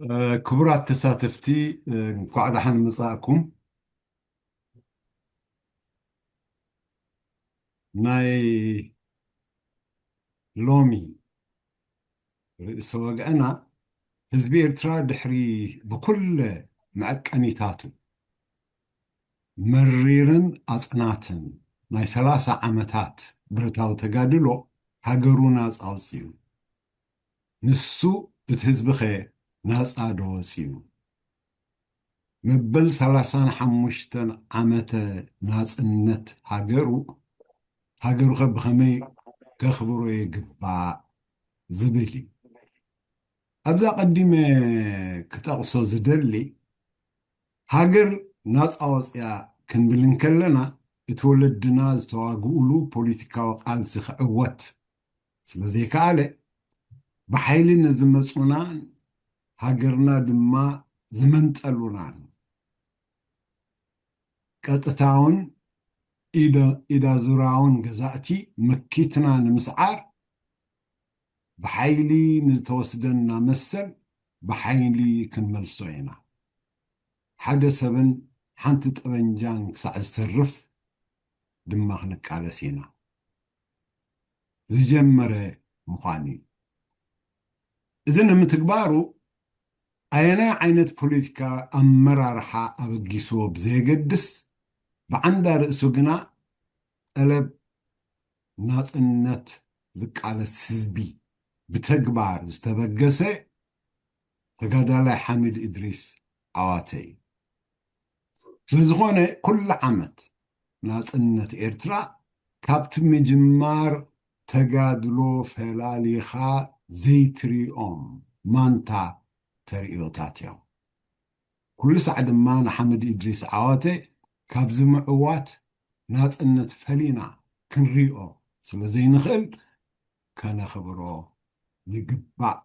እ፣ ክቡራት ተሳተፍቲ፣ እ፣ እንኳዕ ደሓን መጻእኩም። ናይ ሎሚ ርእሰ ወግዕና፣ ህዝቢ ኤርትራ ድሕሪ ብኩለ መዐቀኒታቱ መሪርን ኣጽናትን ናይ ሰላሳ ዓመታት ብረታዊ ተጋድሎ ሃገሩ ናጻ ኣውጺኡ። ንሱ እቲ ህዝቢኸ ናጻ ዶ ወጺኡ? መበል ሰላሳን ሓሙሽተን ዓመተ ናጽነት ሃገሩ፣ ሃገሩኸ ብኸመይ ከኽብሮ ይግባእ ዝብል እዩ። ኣብዛ ቀዲመ ክጠቕሶ ዝደሊ፣ ሃገር ናጻ ወጽያ ክንብል እንከለና፣ እቲ ወለድና ዝተዋግኡሉ ፖለቲካዊ ቃልሲ ክዕወት ስለ ዘይከኣለ፣ ብሓይሊ ንዝመጹናን ሃገርና ድማ ዝመንጠሉናን ቀጥታውን ኢደ-፣ ኢዳዙራውን ገዛእቲ መኪትና ንምስዓር፣ ብሓይሊ ንዝተወስደና መሰል ብሓይሊ ክንመልሶ ኢና። ሓደ ሰብን ሓንቲ ጠበንጃን ክሳዕ ዝተርፍ ድማ ክንቃለስ ኢና። ዝጀመረ ምዃኑ እዩ። እዚ ንምትግባሩ ኣየናይ ዓይነት ፖለቲካ ኣመራርሓ ኣበጊስዎ ብዘየገድስ፣ ብዓንዳ ርእሱ ግና ጠለብ ናጽነት ዝቃለስ ህዝቢ ብተግባር ዝተበገሰ ተጋዳላይ ሓሚድ እድሪስ ዓዋተ እዩ። ስለዝኾነ ኩሉ ዓመት ናጽነት ኤርትራ ካብቲ ምጅማር ተጋድሎ ፈላሊኻ ዘይትሪኦም ማንታ ተርእዮታት እዮም። ኩሉ ሳዕ ድማ ንሓምድ ኢድሪስ ዓዋተ ካብዚ ምዕዋት ናጽነት ፈሊና ክንሪኦ ስለ ዘይንኽእል ከነኽብሮ ይግባእ።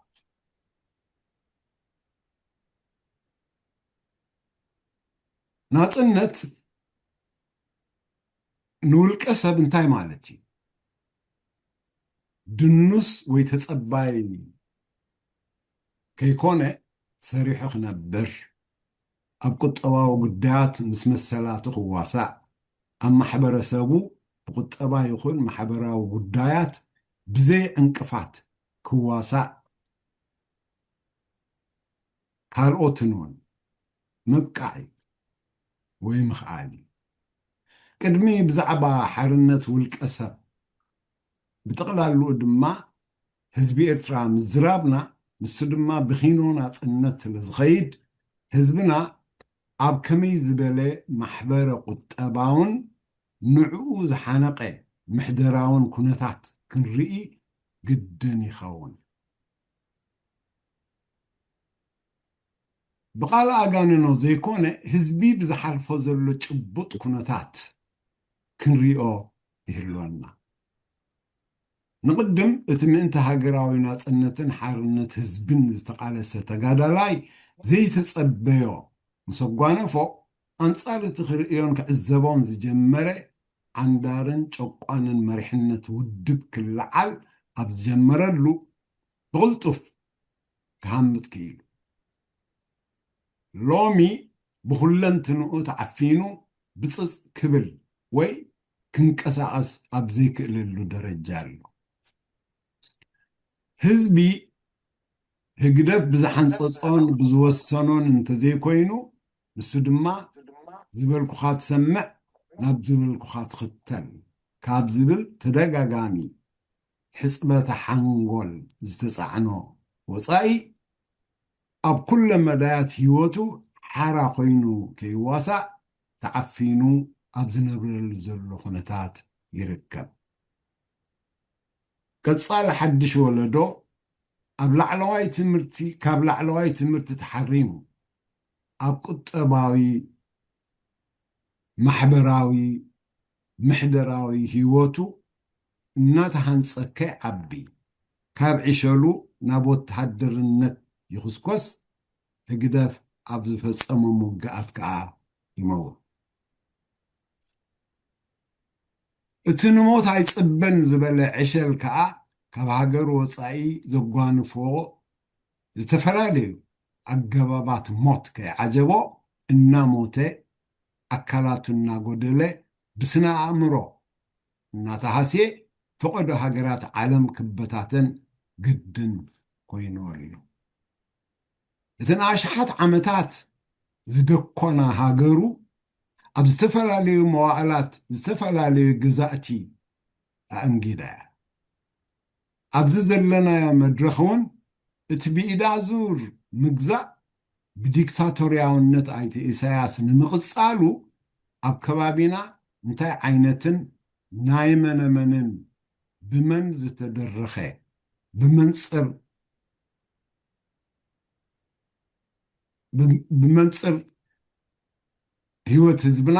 ናጽነት ንውልቀ ሰብ እንታይ ማለት እዩ? ድኑስ ወይ ተጸባይ ከይኮነ ሰሪሑ ክነብር፣ ኣብ ቁጠባዊ ጉዳያት ምስ መሰላቱ ክዋሳእ፣ ኣብ ማሕበረሰቡ ብቁጠባ ይኹን ማሕበራዊ ጉዳያት ብዘይ ዕንቅፋት ክዋሳእ፣ ካልኦትን እውን ምብቃዕ እዩ ወይ ምኽኣል እዩ። ቅድሚ ብዛዕባ ሓርነት ውልቀ ሰብ፣ ብጠቕላልኡ ድማ ህዝቢ ኤርትራ ምዝራብና፣ ንሱ ድማ ብኪኖ ናጽነት ስለ ዝኸይድ፣ ህዝብና ኣብ ከመይ ዝበለ ማሕበረ ቁጠባውን ንዕኡ ዝሓነቐ ምሕደራውን ኩነታት ክንርኢ ግድን ይኸውን። ብቓል ኣጋንኖ ዘይኮነ፣ ህዝቢ ብዝሓልፎ ዘሎ ጭቡጥ ኩነታት ክንሪኦ ይህልወና። ንቕድም እቲ ምእንቲ ሃገራዊ ናጽነትን ሓርነት ህዝብን ዝተቓለሰ ተጋዳላይ ዘይተጸበዮ ምስ ኣጓነፎ፣ ኣንጻር እቲ ክርእዮን ክዕዘቦን ዝጀመረ ዓንዳርን ጨቋንን መሪሕነት ውድብ ክለዓል ኣብ ዝጀመረሉ፣ ብቕልጡፍ ክሃምት ክኢሉ። ሎሚ ብኹለንትንኡ ተዓፊኑ ብጽጽ ክብል ወይ ክንቀሳቐስ ኣብ ዘይክእለሉ ደረጃ ኣሎ። ህዝቢ ህግደፍ ብዝሓንጸጾን ብዝወሰኖን እንተዘይኮይኑ፣ ንሱ ድማ ዝበልኩኻ ትሰምዕ፣ ናብ ዝበልኩኻ ትኽተል ካብ ዝብል ተደጋጋሚ ሕጽበተ ሓንጎል ዝተጻዕኖ ወጻኢ፣ ኣብ ኩለ መዳያት ህይወቱ ሓራ ኮይኑ ከይዋሳእ ተዓፊኑ ኣብ ዝነብረሉ ዘሎ ኩነታት ይርከብ። ቀጻሊ ሓድሽ ወለዶ ኣብ ላዕለዋይ ትምህርቲ፣ ካብ ላዕለዋይ ትምህርቲ ተሓሪሙ ኣብ ቁጠባዊ፣ ማሕበራዊ፣ ምሕደራዊ ህይወቱ እናተሃንጸ ከይዓቢ፣ ካብ ዕሸሉ ናብ ወተሃደርነት ይኹስኮስ፣ ህግደፍ ኣብ ዝፈጸሞም ውግኣት ከኣ ይመውት። እቲ ንሞት ኣይጽበን ዝበለ ዕሸል ከኣ ካብ ሃገር ወጻኢ ዘጓንፎ ዝተፈላለዩ ኣገባባት ሞት ከይዓጀቦ እናሞተ ኣካላቱ እናጎደለ ብስነ ኣእምሮ እናተሃስየ ፈቐዶ ሃገራት ዓለም ክበታተን ግድን ኮይኑ ኣሎ። እተን ኣሽሓት ዓመታት ዝደኮና ሃገሩ ኣብ ዝተፈላለዩ መዋእላት ዝተፈላለዩ ገዛእቲ ኣእንጊዳ እያ። ኣብዚ ዘለናዮ መድረኽ እውን እቲ ብኢዳ ዙር ምግዛእ ብዲክታቶርያውነት ኣይተ ኢሳያስ ንምቕጻሉ ኣብ ከባቢና እንታይ ዓይነትን ናይ መነመንን ብመን ዝተደረኸ ብመንጽር ብመንጽር ህይወት ህዝብና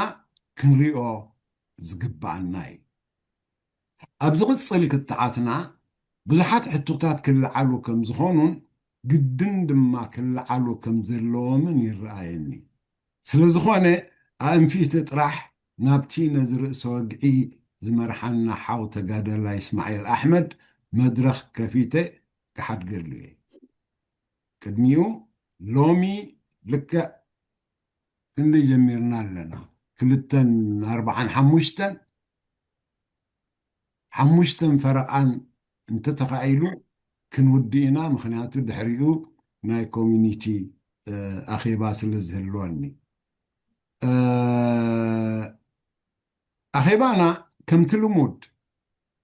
ክንሪኦ ዝግባኣና እዩ። ኣብ ዝቕጽል ክትዓትና ብዙሓት ሕቶታት ክለዓሉ ከም ዝኾኑን ግድን ድማ ክለዓሉ ከም ዘለዎምን ይረኣየኒ። ስለ ዝኾነ ኣእንፊተ ጥራሕ ናብቲ ነዚ ርእሰ ወግዒ ዝመርሓና ሓው ተጋደላይ እስማዒል ኣሕመድ መድረኽ ከፊተ ክሓድገሉ እየ። ቅድሚኡ ሎሚ ልክዕ ክንደይ ጀሚርና ኣለና? ክልተን ኣርባዓን ሓሙሽተን ሓሙሽተን ፈረቓን እንተተኻኢሉ ክንውድእ ኢና። ምኽንያቱ ድሕሪኡ ናይ ኮሚኒቲ ኣኼባ ስለ ዝህልወኒ ኣኼባና ከምቲ ልሙድ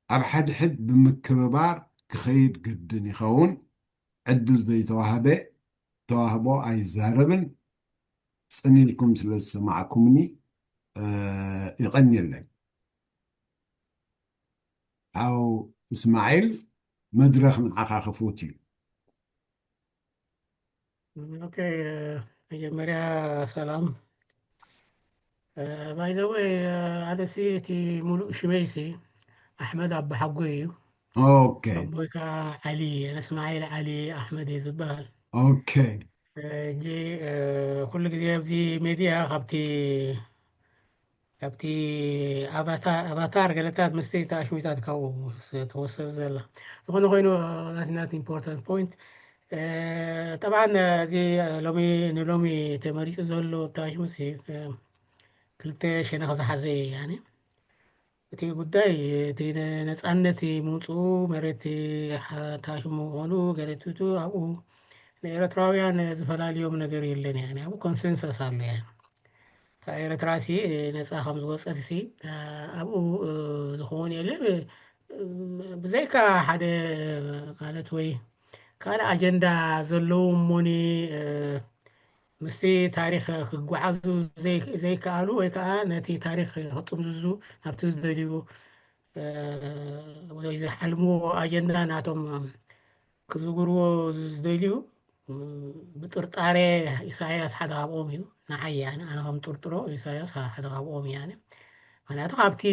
ኣብ ሓድሕድ ብምክብባር ክኸይድ ግድን ይኸውን። ዕድል ዘይተዋህበ ተዋህቦ ኣይዛረብን። ጽን ኢልኩም ስለ ዝሰማዕኩምኒ የቐንየለይ። ሓው እስማዒል መድረኽ ንዓኻ ክፉት እዩ። ኦኬ፣ መጀመርያ ሰላም። ባይ ዘ ወይ ኣነሲ እቲ ሙሉእ ሽመይሲ ኣሕመድ ኣባሓጎይ እዩ። ኦኬ ኣቦይ ከዓ ዓሊ፣ እስማዒል ዓሊ ኣሕመድ እዩ ዝበሃል። ኦኬ ሕጂ ኩሉ ግዜ ኣብዚ ሜድያ ካብቲ ካብቲ ኣቫታር ገለታት ምስቲ ተኣሽሚታት ካብኡ ትወሰድ ዘላ ዝኾነ ኮይኑ ናት ኢምፖርታንት ፖይንት። ጠብዓን እዚ ሎሚ ንሎሚ ተመሪፁ ዘሎ ተኣሽሙሲ ክልተ ሸነኽ ዝሓዘ እዩ። ያኒ እቲ ጉዳይ እቲ ነፃነት ምውፅኡ መሬት ተኣሽሙ ምዃኑ ገለቱቱ ኣብኡ ንኤረትራውያን ዝፈላልዮም ነገር የለን። ያኒ ኣብኡ ኮንሰንሰስ ኣሎ። ያ ኤረትራ ሲ ነፃ ከም ዝወፀት ሲ ኣብኡ ዝኸውን የለን። ብዘይካ ሓደ ማለት ወይ ካልእ ኣጀንዳ ዘለዎም ሞኒ ምስቲ ታሪኽ ክጓዓዙ ዘይከኣሉ ወይ ከዓ ነቲ ታሪኽ ክጥምዝዙ ናብቲ ዝደልዩ ወይ ዝሓልምዎ ኣጀንዳ ናቶም ክዝግርዎ ዝደልዩ ብጥርጣሬ ኢሳያስ ሓደ ካብኦም እዩ። ንዓይ ያኒ ኣነ ከም ጥርጥሮ ኢሳያስ ሓደ ካብኦም ያኒ። ምክንያቱ ካብቲ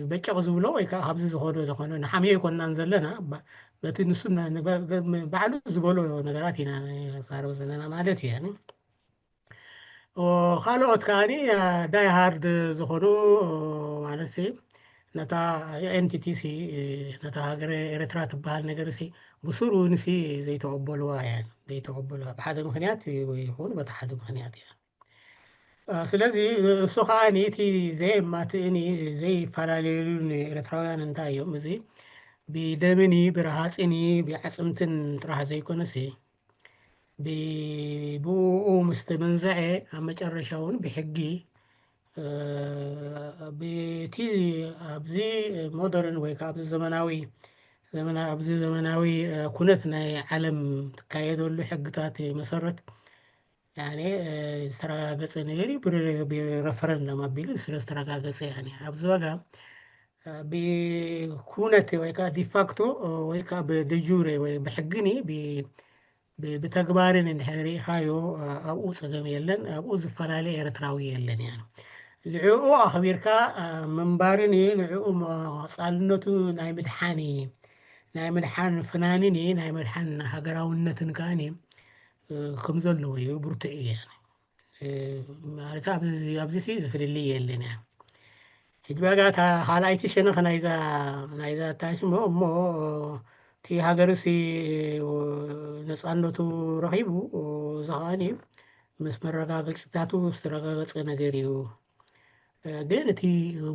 በጨቕ ዝብሎ ወይ ከዓ ካብዚ ዝኸዶ ዝኾነ ንሓምዮ ኣይኮንናን ዘለና፣ በቲ ንሱ ባዕሉ ዝበሎ ነገራት ኢና ንዛረብ ዘለና ማለት እዩ። ያኒ ካልኦት ከዓኒ ዳይ ሃርድ ዝኾኑ ማለት ነታ ኤንቲቲ ሲ ነታ ሃገረ ኤርትራ ትበሃል ነገር ሲ ብስሩ ንሲ ዘይተቐበልዋ እያ። ዘይተቐበልዋ ብሓደ ምክንያት ይኹን በቲ ሓደ ምክንያት እያ። ስለዚ እሱ ከዓ እቲ ዘየማትእኒ ዘይፈላለየሉ ንኤርትራውያን እንታይ እዮም እዚ ብደምኒ ብረሃፅኒ ብዓፅምትን ጥራሕ ዘይኮነሲ ብብኡ ምስ ተመንዘዐ ኣብ መጨረሻ እውን ብሕጊ ብቲ ኣብዚ ሞደርን ወይ ከዓ ኣብዚ ዘመናዊ ኣብዚ ዘመናዊ ኩነት ናይ ዓለም ትካየደሉ ሕግታት መሰረት ዝተረጋገፀ ነገር እዩ። ብረፈረንደም ኣቢሉ ስለ ዝተረጋገፀ ኣብዚ ዋጋ ብኩነት ወይ ከዓ ዲፋክቶ ወይ ከዓ ብደጁሬ ወይ ብሕግኒ ብተግባርን እንድሕር ርኢኻዮ ኣብኡ ፀገም የለን። ኣብኡ ዝፈላለ ኤርትራዊ የለን። ያ ንዕኡ ኣኽቢርካ ምንባርን ንዕኡ መፃልነቱ ናይ ምድሓን ናይ ምድሓን ፍናንን ናይ ምድሓን ሃገራውነትን ከዓኒ ከም ዘለዎ እዩ ብርቱዕ እዩ። ማለት ኣብዚ ሲ ፍልልይ የለን። ያ ሕጂ ባጋ እታ ካልኣይቲ ሸነኽ ናይዛ ናይዛ ታሽሞ እሞ እቲ ሃገርሲ ነፃነቱ ረኺቡ፣ እዚ ከዓኒ ምስ መረጋገፂታቱ ዝተረጋገፀ ነገር እዩ። ግን እቲ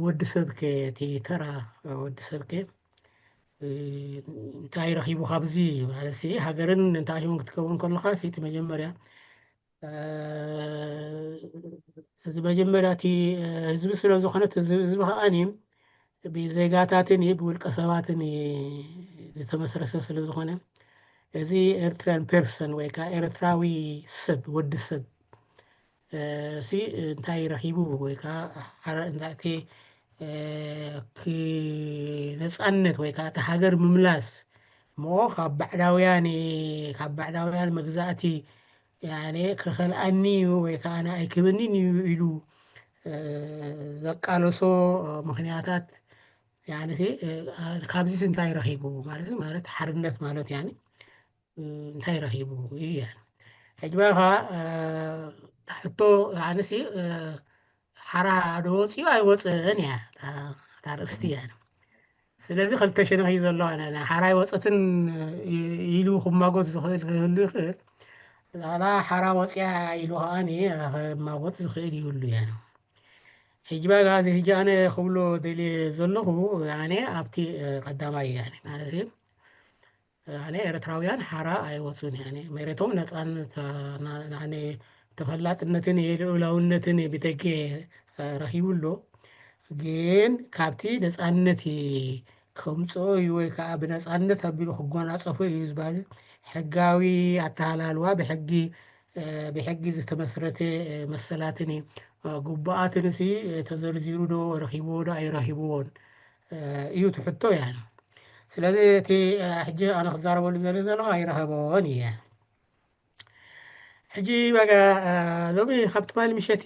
ወዲ ሰብከ፣ እቲ ተራ ወዲ ሰብከ እንታይ ረኺቡ ካብዚ? ማለት ሃገርን እንታይ ሂቡን ክትከውን ከለኻ እቲ መጀመርያ እዚ መጀመርያ እቲ ህዝቢ ስለ ዝኾነ፣ ህዝቢ ከዓኒ ብዜጋታትን ብውልቀ ሰባትን ዝተመስረተ ስለ ዝኾነ፣ እዚ ኤርትራን ፐርሰን ወይ ከዓ ኤርትራዊ ሰብ፣ ወዲ ሰብ ሲ እንታይ ረኺቡ ወይ ከዓ እቲ ነፃነት ወይ ከዓ እቲ ሃገር ምምላስ ሞ ካብ ባዕዳውያን፣ ካብ ባዕዳውያን መግዛእቲ ያኔ ክኸልኣኒ እዩ ወይ ከዓ ኣይክብንን እዩ ኢሉ ዘቃለሶ ምኽንያታት፣ ያኔ ካብዚስ እንታይ ረኺቡ ማለት ማለት ሓርነት ማለት ያኔ እንታይ ረኺቡ እዩ ያኔ። ሕጂ ባኻ ሕቶ፣ ያኔ ሓራ ዶ ወፂኡ ኣይወፅእን እያ እታ ርእስቲ ያኔ። ስለዚ ክልተ ሸነኽ እዩ ዘሎ። ሓራ ኣይወፀትን ኢሉ ክማጎት ዝኽእል ክህሉ ይኽእል። ዛላ ሓራ ወፅያ ኢሉ ከዓኒ ክማጎት ዝኽእል ይህሉ እያ። ሕጂ ባጋ እዚ ሕጂ ኣነ ክብሎ ደልየ ዘለኹ ያኔ ኣብቲ ቀዳማይ ያኔ ማለት እዩ። ኣነ ኤርትራውያን ሓራ ኣይወፁን። ያኔ መሬቶም ነፃነት፣ ተፈላጥነትን ልኡላውነትን ብደገ ረኺቡ ኣሎ። ግን ካብቲ ነፃነት ከምፅኦ እዩ ወይ ከዓ ብነፃነት ኣቢሉ ክጎናፀፎ እዩ ዝበሃል ሕጋዊ ኣተሃላልዋ ብሕጊ፣ ብሕጊ ዝተመስረተ መሰላትን ግቡኣትን ሲ ተዘርዚሩ ዶ ረኺብዎ ዶ ኣይረኺብዎን እዩ ትሕቶ። ያ ስለዚ እቲ ሕጂ ኣነ ክዛረበሉ ዘለ ዘለኹ ኣይረኸበዎን እየ። ሕጂ በጋ ሎሚ ካብ ትማሊ ምሸት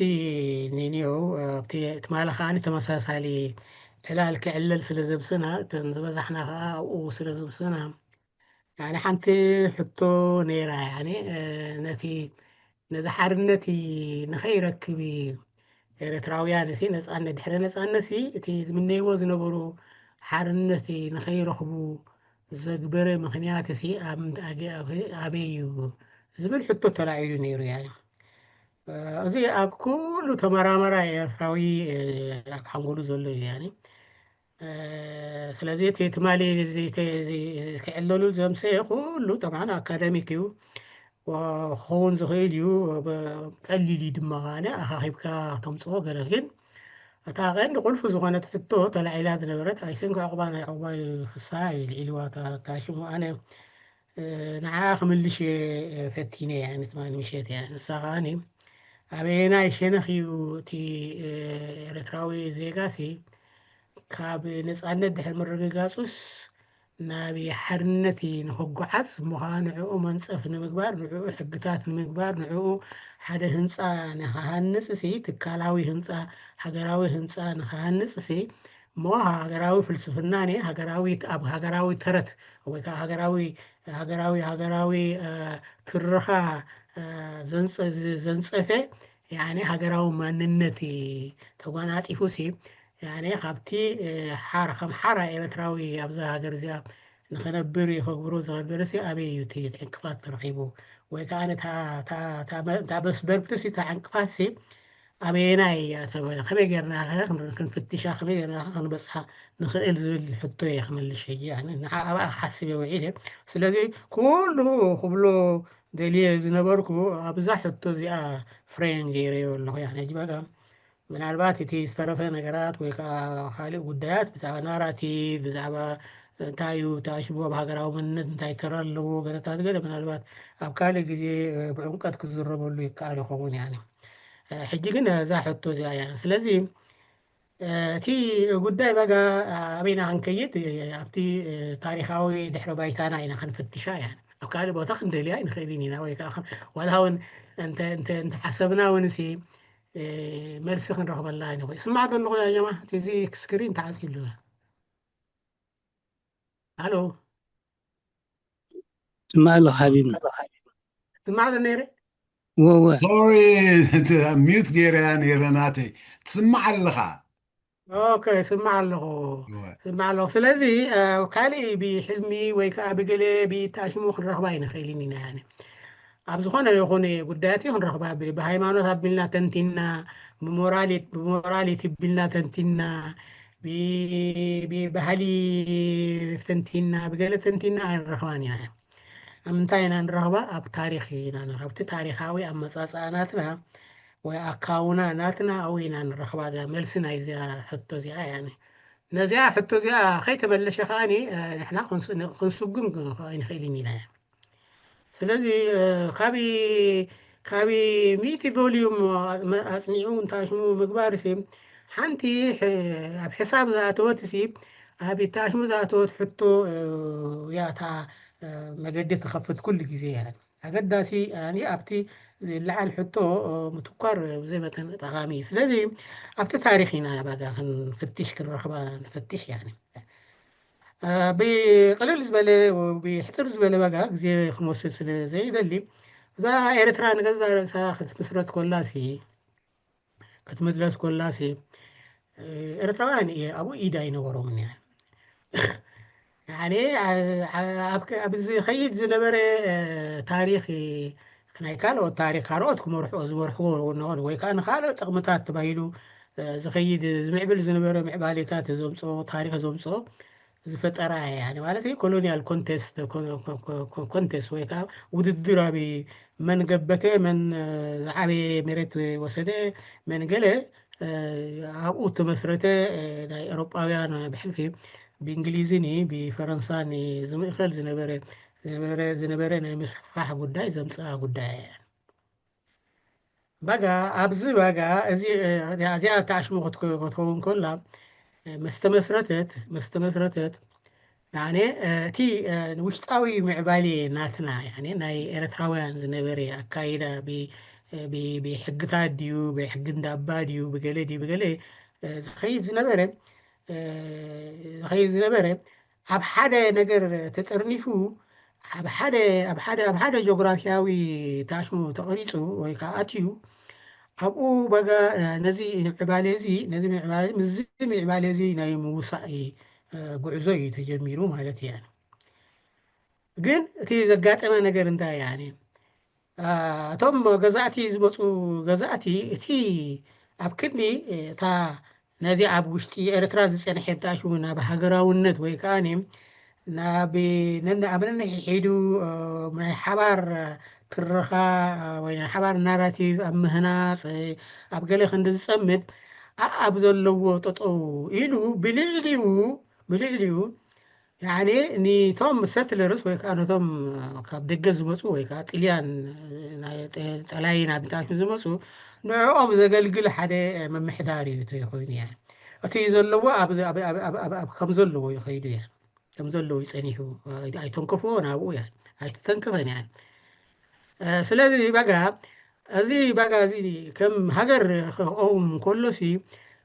ኒኒው ትማሊ ከዓኒ ተመሳሳሊ ዕላል ክዕለል ስለ ዘብስና፣ እተን ዝበዛሕና ከዓ ኣብኡ ስለ ዘብስና፣ ያኒ ሓንቲ ሕቶ ነይራ። ያኒ ነቲ ነዚ ሓርነት ንኸይረክብ ኤርትራውያን ሲ ነፃነት፣ ድሕሪ ነፃነት ሲ እቲ ዝምነይዎ ዝነበሩ ሓርነት ንኸይረኽቡ ዘግበረ ምኽንያት ሲ ኣበይ እዩ ዝብል ሕቶ ተላዒሉ ነይሩ። ያኒ እዚ ኣብ ኩሉ ተመራመራይ ኤርትራዊ ኣብ ሓንጎሉ ዘሎ እዩ። ያኒ ስለዚ እቲ ትማሊ ክዕለሉ ዘምሰየ ኩሉ ጠብዓን ኣካደሚክ እዩ ክኸውን ዝኽእል እዩ። ቀሊል እዩ ድማ ካነ ኣኻኺብካ ተምፅኦ ገለ። ግን እታ ቀንዲ ቁልፊ ዝኾነት ሕቶ ተላዒላ ዝነበረት ኣይሰንኪ ዕቑባ ናይ ዕቑባይ ፍስሃ እዩ ልዒልዋ ታሽሙ። ኣነ ንዓ ክምልሽ እየ ፈቲነ እያ ንትማሊ ምሸት እያ። ንሳ ከዓኒ ኣበየናይ ሸነኽ እዩ እቲ ኤርትራዊ ዜጋ ሲ ካብ ነፃነት ድሕሪ ምርግጋፁስ ናብ ሓርነት ንክጓዓዝ ምዃ ንዕኡ መንፀፍ ንምግባር፣ ንዕኡ ሕግታት ንምግባር፣ ንዕኡ ሓደ ህንፃ ንክሃንፅ ሲ ትካላዊ ህንፃ፣ ሃገራዊ ህንፃ ንክሃንፅ ሲ እሞ ሃገራዊ ፍልስፍና ኒ ሃገራዊ ኣብ ሃገራዊ ተረት ወይ ከዓ ሃገራዊ ሃገራዊ ሃገራዊ ትርኻ ዘንፀፈ ያኒ ሃገራዊ ማንነት ተጓናፂፉ ሲ ያኒ ካብቲ ሓር ከም ሓራ ኤርትራዊ ኣብዛ ሃገር እዚኣ ንክነብር ይኸግብሮ ዝኸበረ ሲ ኣበይ እዩ እቲ ዕንቅፋት ተረኺቡ ወይ ከዓ እታ በስበርብቲ ሲ እታ ዕንቅፋት ሲ ኣበየናይ እያ ተበለ ከመይ ጌርና ክንፍትሻ ከመይ ጌርና ክንበፅሓ ንኽእል ዝብል ሕቶ እየ ክምልሽ። ሕጂ ኣነ ንዓ ኣብኣ ክሓስብ እየ ውዒለ። ስለዚ ኩሉ ክብሎ ደልየ ዝነበርኩ ኣብዛ ሕቶ እዚኣ ፍሬም ገይረዮ ኣለኹ። ያ ሕጂ በቃ ምናልባት እቲ ዝተረፈ ነገራት ወይ ከዓ ካልእ ጉዳያት ብዛዕባ ናራቲቭ ብዛዕባ እንታይ እዩ ተኣሽቡ ኣብ ሃገራዊ መንነት እንታይ ተራ ኣለዎ ገለታት ገለ ምናልባት ኣብ ካልእ ግዜ ብዕምቀት ክዝረበሉ ይከኣል ይኸውን። ያኒ ሕጂ ግን እዛ ሕቶ እዚኣ እያ። ስለዚ እቲ ጉዳይ በጋ ኣበይና ክንከይድ ኣብቲ ታሪኻዊ ድሕሪ ባይታና ኢና ክንፍትሻ እያ። ኣብ ካልእ ቦታ ክንደልያ ኣይንኽእልን ኢና ወይ ከዓ ዋላ እውን እንተሓሰብና እውን ሲ መልሲ ክንረኽበላ ኣይንኽእል። ስማዕ ዘለኹ ያጀማ እዚ ስክሪን ተዓፂሉ። ሃሎ ትማሉ ሓቢብና ትማሉ ነይረ ወወ sorry mute ገይረ ነይረ ናተይ ትስማዕ ኣለኻ ኦኬ፣ ስማዕ ኣለኹ። ስማዕ ኣለኹ። ስለዚ፣ እ፣ ካልእ ብሕልሚ ወይ ከኣ ብገለ ብታሽሙ ክንረኽባ ኣይንኽእልን ኢና፣ ያኒ። ኣብ ዝኾነ ይኹን ጉዳያት ይኹን ረኽባ ብ-፣ ብሃይማኖት ኣቢልና ተንቲና፣ ብሞራሊት-፣ ብሞራሊቲ ኣቢልና ተንቲና፣ ብ-፣ ብባህሊ ተንቲና፣ ብገለ ተንቲና ኣይንረኽባን ኢና። ኣብ ምንታይ ኢና ንረኽባ? ኣብ ታሪኽ ኢና ንረኽባ። ኣብቲ ታሪኻዊ ኣመጻጽኣ ናትና ወይ ኣካውና ናትና ኣብኡ ኢና ንረኽባ እዛ መልሲ ናይዛ ሕቶ እዚኣ፣ ያኒ። ነዚኣ ሕቶ እዚኣ ከይተመለሸ ከኣኒ፣ እ፣ ንሕና ክንስ-፣ ን-፣ ክንስጉም ኣይንኽእልን ኢና። ስለዚ፣ እ፣ ካብ፣ ካብ ሚእቲ ቮልዩም ኣጽ-፣ መ-፣ ኣጽኒዑ እንታሽሙ ምግባር ሲ፣ ሓንቲ ሕ-፣ ኣብ ሕሳብ ዝኣተወት ሲ፣ ኣብ ታሽሙ ዝኣተወት ሕቶ፣ እ፣ እያ እታ፣ እ፣ መገዲ ትኸፍት ኩሉ ግዜ እያ። ኣገዳሲ፣ ያኒ፣ ኣብቲ ዝለዓል ሕቶ፣ እ፣ ምትኳር ብዘይ መጠን ጠቓሚ እዩ። ስለዚ ኣብቲ ታሪኽ ኢና ባጋ ክንፍትሽ፣ ክንረኽባ ንፈትሽ፣ ያኒ። እ፣ ብቕልል ዝበለ፣ ብሕጽር ዝበለ ባጋ ግዜ ክንወስድ ስለ ዘይደሊ፣ እዛ ኤርትራ ንገዛ ርእሳ ክትምስረት ኮላ ሲ፣ ክትምድረስ ኮላ ሲ፣ እ፣ ኤርትራውያን እየ ኣብኡ ኢድ ኣይነበሮምን እያ። ያኒ፣ ኣ-፣ ኣ-፣ ኣብ ከ-፣ ኣብ ዝኸይድ ዝነበረ፣ እ፣ ታሪኽ፣ እ፣ ናይ ካልኦት ታሪኽ ካልኦት ክመርሕዎ ዝመርሕዎ ነኾን ወይ ከኣ ንኻልኦት ጥቕምታት ተባሂሉ፣ እ፣ ዝኸይድ ዝምዕብል ዝነበረ ምዕባሌታት ዘምጽኦ፣ ታሪኽ ዘምጽኦ ዝፈጠራ እያ። ያኒ ማለት እዩ ኮሎኒያል ኮንቴስት፣ ኮ-፣ ኮ-፣ ኮ-፣ ኮ-፣ ኮንቴስት ወይ ከኣ ውድድር ኣብ መን ገበተ፣ መን፣ እ፣ ዝዓበየ መሬት ወሰደ፣ መን ገለ፣ እ፣ ኣብኡ ተመስረተ፣ እ፣ ናይ ኤውሮጳውያን ብሕልፊ ብእንግሊዝን ብፈረንሳን ዝምእኸል ዝነበረ፣ ዝነበረ፣ ዝነበረ ናይ ምስፍሕፋሕ ጉዳይ ዘምጽኣ ጉዳይ እያ። ባጋ፣ ኣብዚ ባጋ፣ እዚ፣ እ፣ እዚኣ፣ እዚኣ ተኣሽሙ ክትከ-፣ ክትከውን ከላ፣ እ፣ ምስ ተመስረተት፣ ምስ ተመስረተት፣ ያኔ፣ እ፣ እቲ፣ እ፣ ውሽጣዊ ምዕባሌ ናትና፣ ያኔ፣ ናይ ኤርትራውያን ዝነበረ ኣካይዳ፣ ብ-፣ እ፣ ብ-፣ ብሕግታት ድዩ፣ ብሕጊ እንዳባ ድዩ፣ ብገለ ድዩ፣ ብገለ፣ እ፣ ዝኸይድ ዝነበረ፣ እ፣ ዝኸይድ ዝነበረ፣ ኣብ ሓደ ነገር ተጠርኒፉ፣ ኣብ ሓደ፣ ኣብ ሓደ፣ ኣብ ሓደ ጂኦግራፊያዊ ታሽሙ ተቐሪጹ ወይ ከኣ ኣትዩ፣ ኣብኡ በጋ፣ ነዚ ምዕባለ እዚ፣ ነዚ ምዕባለ፣ ምስዚ ምዕባለ እዚ ናይ ምውሳእ፣ እ፣ ጉዕዞ እዩ ተጀሚሩ ማለት እዩ። ግን እቲ ዘጋጠመ ነገር እንታይ እዩ? እ፣ እቶም ገዛእቲ ዝመጹ ገዛእቲ፣ እቲ ኣብ ክንዲ፣ እ፣ እታ ነዚ ኣብ ውሽጢ ኤርትራ ዝጸንሐ ታሽሙ ናብ ሃገራውነት ወይ ከኣ ናብ ነን-፣ ኣብ ነንሕሒዱ፣ እ፣ ናይ ሓባር ትረኻ፣ እ፣ ወይ ናይ ሓባር ናራቲቭ ኣብ ምህናጽ፣ እ፣ ኣብ ገለ ክንዲ ዝጸምድ፣ ኣኣብ ዘለዎ ጠጠው ኢሉ ብልዕሊኡ፣ ብልዕሊኡ፣ ያኒ፣ ኒቶም ሰትለርስ ወይ ከኣ ነቶም ካብ ደገ ዝመጹ ወይ ከኣ ጥልያን፣ ናይ ጠ-፣ ጠላይን ኣብ ታሽሙ ዝመጹ፣ ንዕኦም ዘገልግል ሓደ ምምሕዳር እዩ ተይኮይኑ፣ ያኒ። እቲ ዘለዎ ኣብ፣ ኣብ፣ ኣብ፣ ኣብ፣ ኣብ፣ ኣብ ከም ዘለዎ ይኸይዱ፣ ያኒ። ከም ዘለዎ ይጸኒሑ፣ ኣይ-፣ ኣይተንከፍዎ ናብኡ፣ ያኒ። ኣይተተንከፈን፣ ያኒ። እ፣ ስለዚ በጋ፣ እዚ በጋ እዚ ከም ሃገር ክቐውም ከሎሲ፣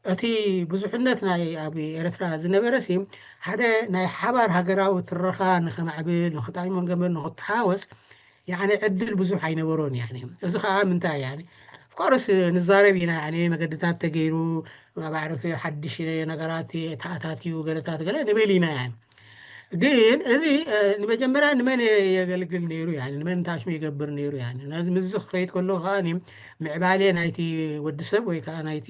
እቲ ብዙሕነት ናይ ኣብ ኤርትራ ዝነበረሲ፣ ሓደ ናይ ሓባር ሃገራዊ ትረኻ ንኸማዕብል፣ ንኽጣይሞን ገመድ ንኽተሓወስ፣ ያኒ ዕድል ብዙሕ ኣይነበሮን፣ ያኒ። እዚ ኸኣ ምንታይ፣ ያኒ? ኦፍኮርስ ንዛረብ ኢና፣ ያኒ፣ መገድታት ተገይሩ፣ ኣብ ኣዕርፊ ሓድሽ ነገራት ተኣታትዩ፣ ገለታት ገለ ንብል ኢና፣ ያኒ። ግን እዚ፣ እ፣ ንመጀመርያ ንመን የገልግል ነይሩ፣ ያኒ፣ ንመን ታሽሙ ይገብር ነይሩ፣ ያኒ። ነዚ፣ ምስዚ ክኸይድ ከሎ ከኣ ኒ-፣ ምዕባሌ ናይቲ ወዲ ሰብ ወይ ከኣ ናይቲ፣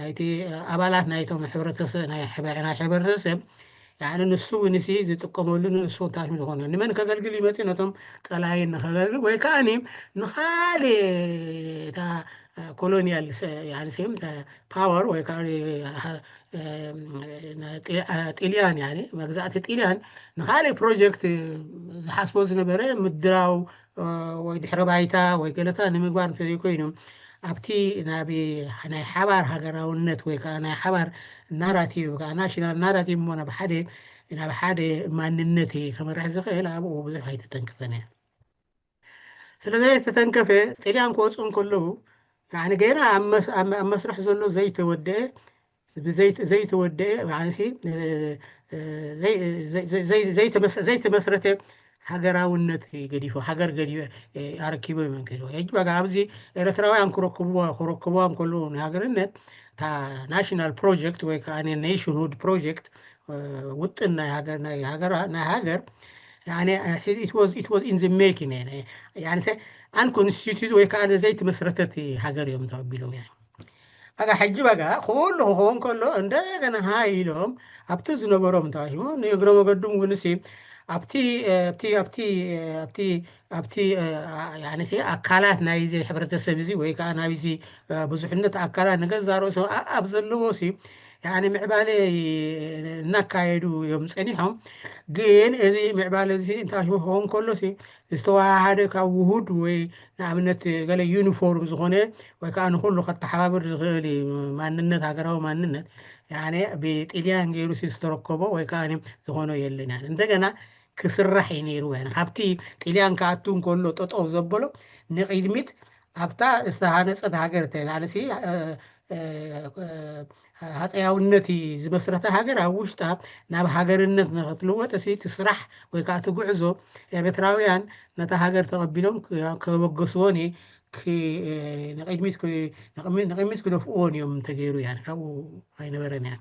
ናይቲ፣ እ፣ ኣባላት ናይቶም ሕብረተሰብ፣ ናይ ሕበ-፣ ናይ ሕብረተሰብ፣ ያኒ፣ ንሱ እውን ሲ ዝጥቀመሉ ንሱ ታሽሙ ዝኾነ። ንመን ከገልግል ይመጽእ? ነቶም ጠላይን ንኸገልግል ወይ ከኣ ኒ-፣ ንኻልእ እታ፣ እ፣ ኮሎኒያል ሰ-፣ ያኒ፣ ሴም ተ-፣ ፓወር ወይ ከኣ ኒ-፣ እ፣ እ፣ ጢ-፣ እ፣ ጥልያን፣ ያኒ፣ መግዛእቲ ጥልያን ንኻልእ ፕሮጀክት ዝሓስቦ ዝነበረ ምድራው፣ እ፣ ወይ ድሕረ ባይታ ወይ ገለታ ንምግባር እንተዘይኮይኑ፣ ኣብቲ ናብ ናይ ሓባር ሃገራውነት ወይ ከኣ ናይ ሓባር ናራቲቭ፣ ከኣ ናሽናል ናራቲቭ እሞ ናብ ሓደ፣ ናብ ሓደ ማንነት ከመርሕ ዝኽእል ኣብኡ ብዙሕ ኣይተተንክፈን እያ። ስለ ዘይተተንከፈ፣ ጥልያን ክወጽኡ እንከለዉ፣ ያኒ፣ ገና ኣብ መስ-፣ ኣብ፣ ኣብ መስርሕ ዘሎ ዘይተወደአ፣ ብዘይ-፣ ዘይተወደአ፣ ያኒ፣ ሲ-፣ እ፣ እ፣ ዘይ-፣ ዘይ-፣ ዘይ-፣ ዘይ-፣ ዘይተመስ-፣ ዘይተመስረተ ሃገራውነት ገዲፎ፣ ሃገር ገዲፎ፣ እ፣ ኣረኪቦ እዮም ከይዱ። ሕጂ በቃ ኣብዚ ኤርትራውያን ክረክብዋ፣ ክረክብዋ እንከለዉ ንሃገርነት፣ እታ ናሽናል ፕሮጀክት ወይ ከዓ ናሽንሁድ ፕሮጀክት ውጥን ናይ ሃገር ናይ ሃገር ናይ ሃገር يعني it was it was in the making يعني أن constituted ወይ ከዓ ዘይተመስረተት ሃገር እዮም ተቐቢሎም يعني በቃ ሕጂ በቃ ኩሉ ክኸውን ከሎ እንደገና ሃይ ኢሎም ኣብቲ ዝነበሮም ተዋሽሞ ንእግረ መገዱም እውን ሲ ኣብቲ ኣብቲ ኣብቲ ኣብቲ ኣብቲ ኣካላት ናይዚ ሕብረተሰብ እዚ ወይ ከዓ ናይዚ ብዙሕነት ኣካላት ንገዛ ርእሶም ኣብ ዘለዎ ሲ ምዕባለ እናካየዱ እዮም ፀኒሖም። ግን እዚ ምዕባለ እዚ እንታይ ክኸውን ከሎ ሲ ዝተወሃሃደ ካብ ውሁድ ወይ ንኣብነት ገለ ዩኒፎርም ዝኾነ ወይ ከዓ ንኩሉ ከተሓባብር ዝኽእል ማንነት ሃገራዊ ማንነት ብጥልያን ገይሩ ሲ ዝተረከቦ ወይ ከዓ ዝኾኖ የለን እንደገና ክስራሕ እዩ ነይሩ። ካብቲ ጥልያን ክኣቱ እንከሎ ጠጠው ዘበሎ ንቕድሚት ኣብታ ዝተሃነፀት ሃገር ተላልሲ ሃፀያውነት ዝመስረተ ሃገር ኣብ ውሽጣ ናብ ሃገርነት ንክትልወጥ እቲ ስራሕ ወይ ከዓ እቲ ጉዕዞ ኤርትራውያን ነታ ሃገር ተቐቢሎም ከበገስዎን ንቅድሚት ክደፍእዎን እዮም ተገይሩ እያ ካብኡ ኣይነበረን እያ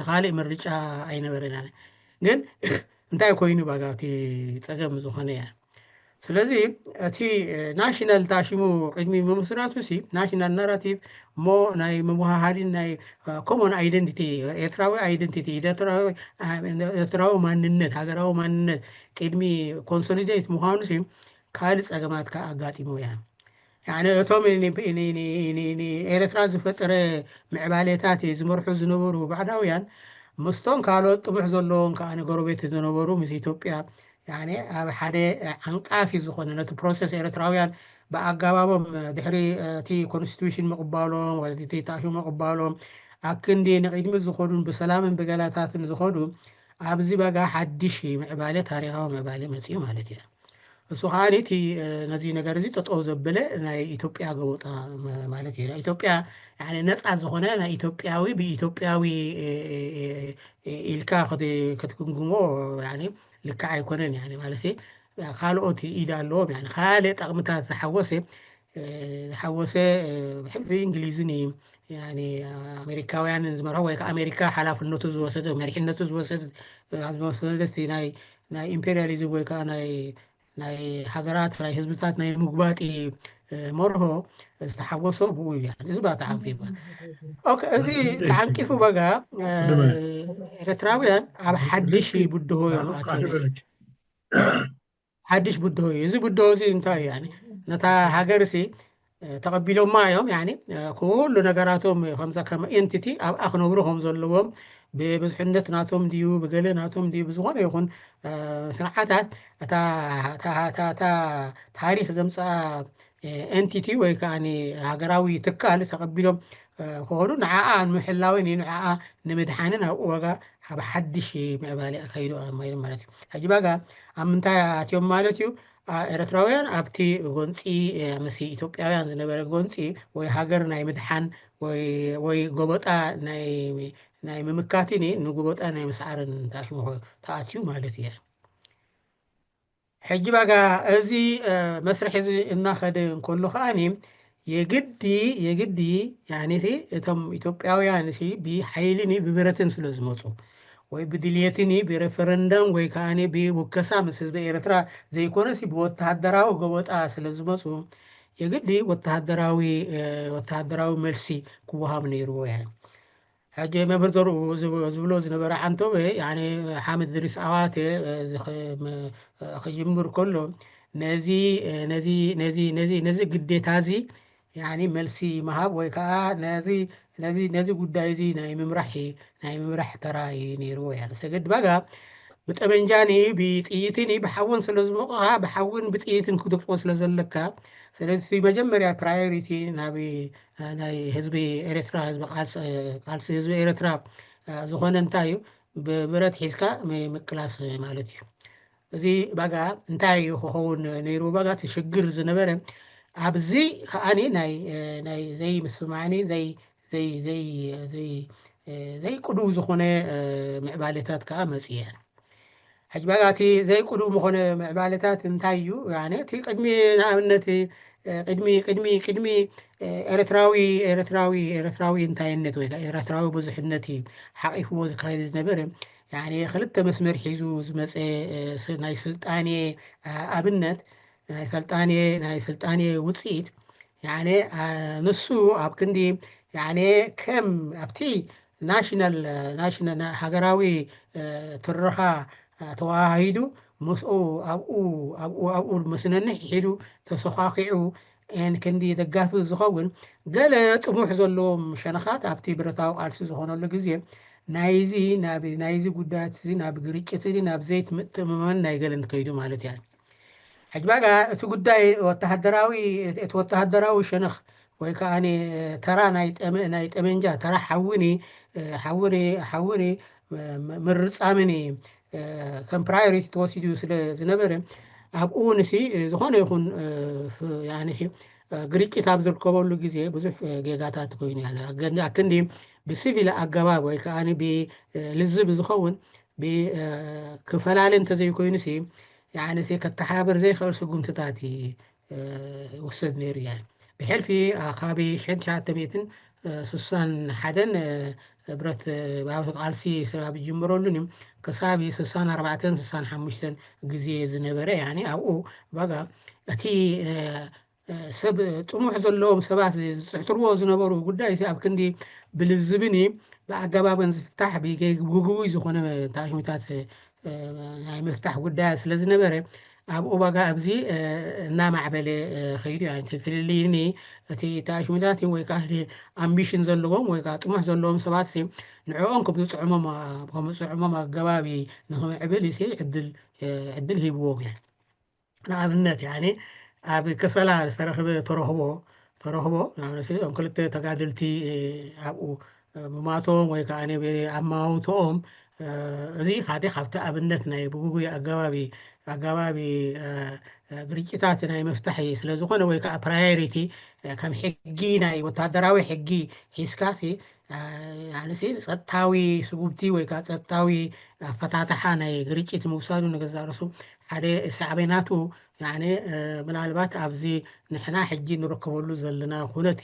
ካልእ ምርጫ ኣይነበረን እያ ግን እንታይ ኮይኑ ባጋ እቲ ፀገም ዝኾነ እያ ስለዚ እቲ ናሽናል ታሽሙ ቅድሚ ምምስራቱ ሲ ናሽናል ናራቲቭ ሞ ናይ ምውሃሃድን ናይ ኮሞን ኣይደንቲቲ ኤርትራዊ ኣይደንቲቲ ኤርትራዊ ማንነት ሃገራዊ ማንነት ቅድሚ ኮንሶሊዴት ምዃኑ ሲ ካልእ ፀገማት ከዓ ኣጋጢሞ እያ እቶም ኤርትራ ዝፈጠረ ምዕባሌታት ዝመርሑ ዝነበሩ ባዕዳውያን ምስቶም ካልኦት ጥቡሕ ዘለዎም ከዓ ጎረቤት ዝነበሩ ምስ ኢትዮጵያ ኣብ ሓደ ዓንቃፊ ዝኾነ ነቲ ፕሮሰስ ኤርትራውያን ብኣጋባቦም ድሕሪ እቲ ኮንስቲቱሽን ምቕባሎም ወይ እቲ ታሽሙ ምቕባሎም ኣብ ክንዲ ንቕድሚ ዝኸዱን ብሰላምን ብገላታትን ዝኸዱ ኣብዚ በጋ ሓድሽ ምዕባለ ታሪኻዊ ምዕባለ መፅኡ ማለት እዩ እሱ ከዓ እቲ ነዚ ነገር እዚ ጠጠው ዘበለ ናይ ኢትዮጵያ ገቦጣ ማለት እዩ ኢትዮጵያ ነፃ ዝኾነ ናይ ኢትዮጵያዊ ብኢትዮጵያዊ ኢልካ ክትግምግሞ ልክዕ ኣይኮነን ማለት ካልኦት ኢድ ኣለዎም ካልእ ጠቕምታት ዝሓወሰ ዝሓወሰ ብሕልፊ እንግሊዝን እዩ ኣሜሪካውያንን ዝመርሖ ወይ ከዓ ኣሜሪካ ሓላፍነቱ ዝወሰደ መሪሕነቱ ዝወሰደ ዝወሰደት ናይ ናይ ኢምፔሪያሊዝም ወይ ከዓ ናይ ናይ ሃገራት ናይ ህዝብታት ናይ ምግባጢ መርሆ ዝተሓወሶ ብኡ እዩ እዚ ባ ተዓንቂፉ እዚ ተዓንቂፉ በጋ ኤርትራውያን ኣብ ሓድሽ ብድሆ እዮም ሓድሽ ብድሆ እዩ እዚ ብድሆ እዚ እንታይ እዩ ነታ ሃገር ሲ ተቐቢሎማ እዮም ኩሉ ነገራቶም ከምዛ ከም ኤንቲቲ ኣብኣ ክነብሩ ከም ዘለዎም ብብዝሕነት ናቶም ድዩ ብገለ ናቶም ድዩ ብዝኾነ ይኹን ስርዓታት እታ ታሪክ ዘምፅኣ ኤንቲቲ ወይ ከዓ ሃገራዊ ትካል ተቐቢሎም ክኸዱ ንዓኣ ንምሕላውን ንዓኣ ንምድሓንን ኣብኡ ዋጋ ኣብ ሓድሽ ምዕባለ ኣካይዱ ማለት እዩ ሕጂ ባጋ ኣብ ምንታይ ኣትዮም ማለት እዩ ኤርትራውያን ኣብቲ ጎንፂ ምስ ኢትዮጵያውያን ዝነበረ ጎንፂ ወይ ሃገር ናይ ምድሓን ወይ ጎበጣ ናይ ምምካት ንጎበጣ ናይ ምስዓርን ተኣትዩ ማለት እዩ ሕጂ ባጋ እዚ መስርሕ እዚ እናኸደ እንከሎ ከዓኒ የግዲ የግዲ ያኔ እቶም ኢትዮጵያውያን ብሓይልን ብብረትን ስለ ዝመፁ ወይ ብድልየትን ብሬፈረንደም ወይ ከዓ ብውከሳ ምስ ህዝቢ ኤርትራ ዘይኮነስ ብወተሃደራዊ ገበጣ ስለ ዝመፁ የግዲ ወተሃደራዊ ወተሃደራዊ መልሲ ክወሃብ ነይርዎ ያ ሕጂ መምህር ዘርኡ ዝብሎ ዝነበረ ዓንቶበ ሓምድ ድሪስ ኣዋተ ክጅምር ከሎ ነዚ ነዚ ነዚ ነዚ ነዚ ግዴታ እዚ ያኒ መልሲ ምሃብ ወይ ከዓ ነዚ ነዚ ነዚ ጉዳይ እዚ ናይ ምምራሕ ናይ ምምራሕ ተራ እዩ ነይርዎ ያ ሰገድ ባጋ ብጠመንጃኒ ብጥይትን ብሓውን ስለ ዝሞቕኻ ብሓውን ብጥይትን ክደፍኦ ስለ ዘለካ ስለዚ መጀመርያ ፕራዮሪቲ ናብ ናይ ህዝቢ ኤርትራ ህዝቢ ቃልሲ ህዝቢ ኤርትራ ዝኾነ እንታይ እዩ ብብረት ሒዝካ ምቅላስ ማለት እዩ እዚ ባጋ እንታይ እዩ ክኸውን ነይሩ ባጋ እቲ ሽግር ዝነበረ ኣብዚ ከዓኒ ናይ ናይ ዘይምስማዕኒ ዘይ ዘይ ዘይ ዘይ ዘይቅዱው ዝኾነ ምዕባለታት ከዓ መፅየን ሕጂ ባጋ እቲ ዘይቅዱው ዝኾነ ምዕባለታት እንታይ እዩ እቲ ቅድሚ ንኣብነት ቅድሚ ቅድሚ ቅድሚ ኤርትራዊ ኤርትራዊ ኤርትራዊ እንታይነት ወይ ኤርትራዊ ብዙሕነት እዩ ሓቂፍዎ ዝካየድ ዝነበረ። ክልተ መስመር ሒዙ ዝመፀ ናይ ስልጣኔ ኣብነት ናይ ስልጣኔ ናይ ስልጣኔ ውፅኢት ንሱ ኣብ ክንዲ ከም ኣብቲ ናሽናል ሃገራዊ ትረኻ ተዋሃሂዱ ምስኡ ኣብኡ ኣብኡ ኣብኡ መስነንሕ ሒዱ ተሰኻኺዑ ክንዲ ደጋፊ ዝኸውን ገለ ጥሙሕ ዘለዎም ሸነኻት ኣብቲ ብረታዊ ቃልሲ ዝኾነሉ ግዜ ናይዚ ናይዚ ጉዳያት እዚ ናብ ግርጭት እዚ ናብ ዘይትምእትምመን ናይ ገለን ከይዱ ማለት እያ። ሕጂ ባጋ እቲ ጉዳይ ወተሃደራዊ እቲ ወተሃደራዊ ሸነኽ ወይ ከዓ ተራ ናይ ጠመንጃ ተራ ሓውኒ ሓውኒ ሓውኒ ምርጻምኒ ከም ፕራዮሪቲ ተወሲዱ ስለ ዝነበረ ኣብኡ ንሲ ዝኾነ ይኹን ግርጭት ኣብ ዝርከበሉ ግዜ ብዙሕ ጌጋታት ኮይኑ ኣክንዲ ብሲቪል ኣገባብ ወይ ከዓ ብልዝብ ዝኸውን ብክፈላለ እንተዘይኮይኑ ሲ ከተሓባብር ዘይክእል ስጉምትታት ይውሰድ ነይሩ እያ። ብሕልፊ ካብ ሸሓተ ሚእትን ስሳን ሓደን ብረት ብሃውቲ ቃልሲ ስራብ ዝጅምረሉን እዩ ክሳብ ስሳን ኣርባዕተን ስሳን ሓሙሽተን ግዜ ዝነበረ ያኒ ኣብኡ ባጋ እቲ ሰብ ጥሙሕ ዘለዎም ሰባት ዝፅሕትርዎ ዝነበሩ ጉዳይ ኣብ ክንዲ ብልዝብን ብኣገባብን ዝፍታሕ ብግጉይ ዝኾነ ታሽሙታት ናይ ምፍታሕ ጉዳያት ስለ ዝነበረ ኣብኡ ባጋ ኣብዚ እናማዕበለ ከይዱ ፍልልይኒ እቲ ታሽሙታት ወይ ከዓ ኣምቢሽን ዘለዎም ወይ ከዓ ጥሙሕ ዘለዎም ሰባት ንዕኦም ከም ዝጥዕሞም ኣገባቢ ንክምዕብል ዕድል ሂብዎም እያ። ንኣብነት ያኒ ኣብ ከሰላ ዝተረኽበ ተረኽቦ ተረኽቦ እዞም ክልተ ተጋደልቲ ኣብኡ ምማቶም ወይ ከዓ ኣማውትኦም እዚ ሓደ ካብቲ ኣብነት ናይ ብጉጉይ ኣገባቢ ኣገባቢ ግርጭታት ናይ መፍታሒ ስለ ዝኾነ ወይ ከዓ ፕራዮሪቲ ከም ሕጊ ናይ ወታደራዊ ሕጊ ሒዝካ ጸጥታዊ ስጉምቲ ወይ ከዓ ጸጥታዊ ኣፈታትሓ ናይ ግርጭት ምውሳዱ ንገዛእ ርእሱ ሓደ ሳዕቤናቱ ምናልባት ኣብዚ ንሕና ሕጂ ንረከበሉ ዘለና ኩነት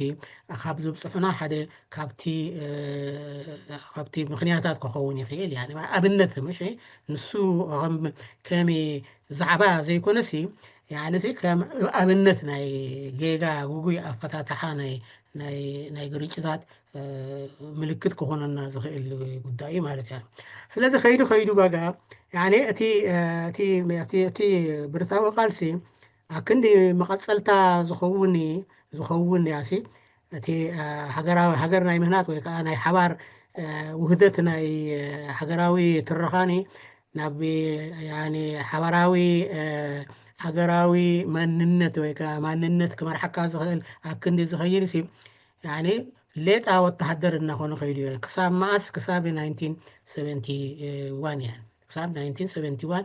ካብ ዝብፅሑና ሓደ ካብቲ ካብቲ ምክንያታት ክኸውን ይኽእል ኣብነት ምሽ ንሱ ከሚ ዛዕባ ዘይኮነሲ ከም ኣብነት ናይ ጌጋ ጉጉይ ኣፈታትሓ ናይ ግርጭታት ምልክት ክኾነና ዝኽእል ጉዳይ እዩ ማለት እያ። ስለዚ ከይዱ ከይዱ ባጋ እቲ ብረታዊ ቃልሲ ኣብ ክንዲ መቐፀልታ ዝኸውን ዝኸውን ያሲ እቲ ሃገራዊ ሃገር ናይ ምህናት ወይ ከዓ ናይ ሓባር ውህደት ናይ ሃገራዊ ትረኻኒ ናብ ሓባራዊ ሃገራዊ መንነት ወይ ከዓ ማንነት ክመርሓካ ዝኽእል ኣብ ክንዲ ዝኸይድ ሲ ሌጣ ወተሃደር እናኾነ ከይዱ እየ ክሳብ መኣስ ክሳብ ናይንቲን ሰቨንቲ ዋን እያ ክሳብ ናይንቲን ሰቨንቲ ዋን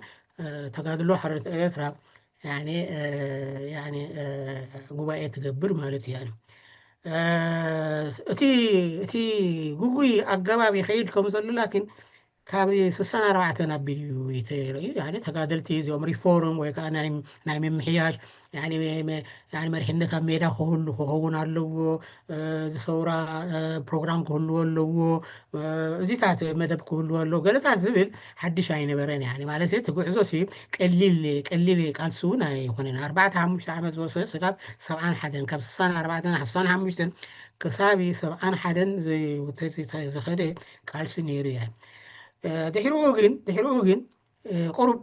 ተጋድሎ ሓርነት ኤርትራ ጉባኤ ትገብር ማለት እያ። እቲ እቲ ጉጉይ ኣገባብ ይኸይድ ከም ዘሎ ላኪን ካብ ስሳን ኣርባዕተን ኣቢሉ ተረዩ ተጋደልቲ እዚኦም ሪፎርም ወይ ከዓ ናይ ምምሕያሽ መሪሕነት ኣብ ሜዳ ክህሉ ክኸውን ኣለዎ። ዝሰውራ ፕሮግራም ክህልዎ ኣለዎ። እዚታት መደብ ክህልዎ ኣለዎ ገለታት ዝብል ሓድሽ ኣይነበረን። ማለት እቲ ጉዕዞ ቀሊል ቀሊል ቃልሲ እውን ኣይኮነን። ኣርባዕተ ሓሙሽተ ዓመት ዝወሰደ ስጋብ ሰብዓን ሓደን ካብ ስሳን ኣርባዕተን ሓሳን ሓሙሽተን ክሳብ ሰብዓን ሓደን ዝኸደ ቃልሲ ነይሩ እያ። ድሕሪኡ ግን ድሕሪኡ ግን ቁሩብ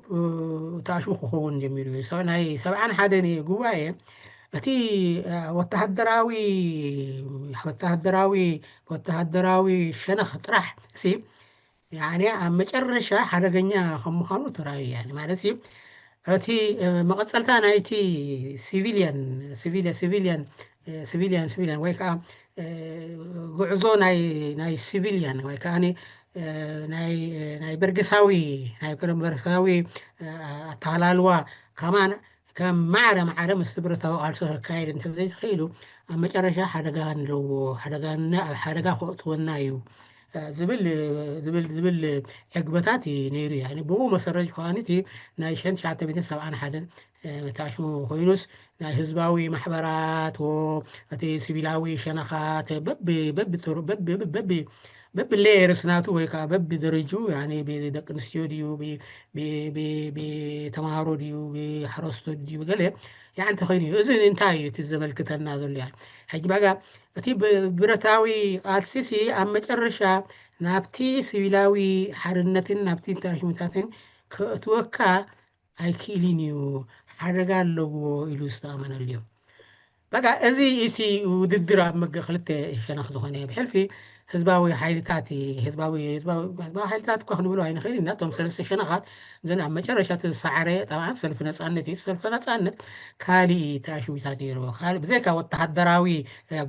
ተኣሽሙ ክኸውን ጀሚሩ እዩ። ናይ ሰብዓን ሓደን ጉባኤ እቲ ወተሃደራዊ ወተሃደራዊ ወተሃደራዊ ሸነኽ ጥራሕ ሲ ኣብ መጨረሻ ሓደገኛ ከም ምዃኑ ተራእዩ ማለት እቲ መቐፀልታ ናይቲ ሲቪልያን ሲቪልያን ሲቪልያን ሲቪልያን ወይ ከዓ ጉዕዞ ናይ ናይ ሲቪልያን ወይ ከዓ ናይ ናይ በርገሳዊ ናይ በርገሳዊ ኣተሃላልዋ ከማን ከም ማዕረ ማዕረ ምስ ብረታዊ ቃልሲ ክካየድ እንተዘይተኽኢሉ ኣብ መጨረሻ ሓደጋ ኣለዎ። ሓደጋ ኣብ ሓደጋ ከእትወና እዩ። ዝብል ዝብል ዝብል ዕግበታት እዩ ነይሩ። ያኒ ብኡ መሰረት ከዋኒ እቲ ናይ ሽሕን ትሽዓተ ሚእትን ሰብዓን ሓደን ተኣሽሙ ኮይኑስ ናይ ህዝባዊ ማሕበራት፣ እቲ ሲቪላዊ ሸነኻት በቢ በቢ በቢ በቢ ሌየርስ ናቱ ወይ ከዓ በቢ ደረጁ፣ ያኒ ብደቂ ኣንስትዮ ድዩ፣ ብተምሃሮ ድዩ፣ ብሓረስቶት ድዩ፣ ገለ ያኒ ተኸይኑ እዩ። እዚ እንታይ እዩ እቲ ዘመልክተና ዘሎ? ሕጂ ባጋ እቲ ብረታዊ ቃልሲሲ ኣብ መጨረሻ ናብቲ ሲቪላዊ ሓርነትን ናብቲ ተኣሽሙታትን ከእትወካ ኣይክእልን እዩ፣ ሓደጋ ኣለዎ ኢሉ ዝተኣመነሉ እዩ። በቃ እዚ እቲ ውድድር ኣብ መገ ክልተ ሸነኽ ዝኾነ ብሕልፊ ህዝባዊ ሓይልታት ህዝባዊ ህዝባዊ ሓይልታት እኳ ክንብሎ ኣይንኽእል ኢና። እቶም ሰለስተ ሸነኻት ግን ኣብ መጨረሻ እቲ ዝሰዓረ ጠብዓን ሰልፊ ነፃነት እዩ። ሰልፊ ነፃነት ካሊእ ተኣሽዊታት ነይርዎ። ብዘይካ ወተሃደራዊ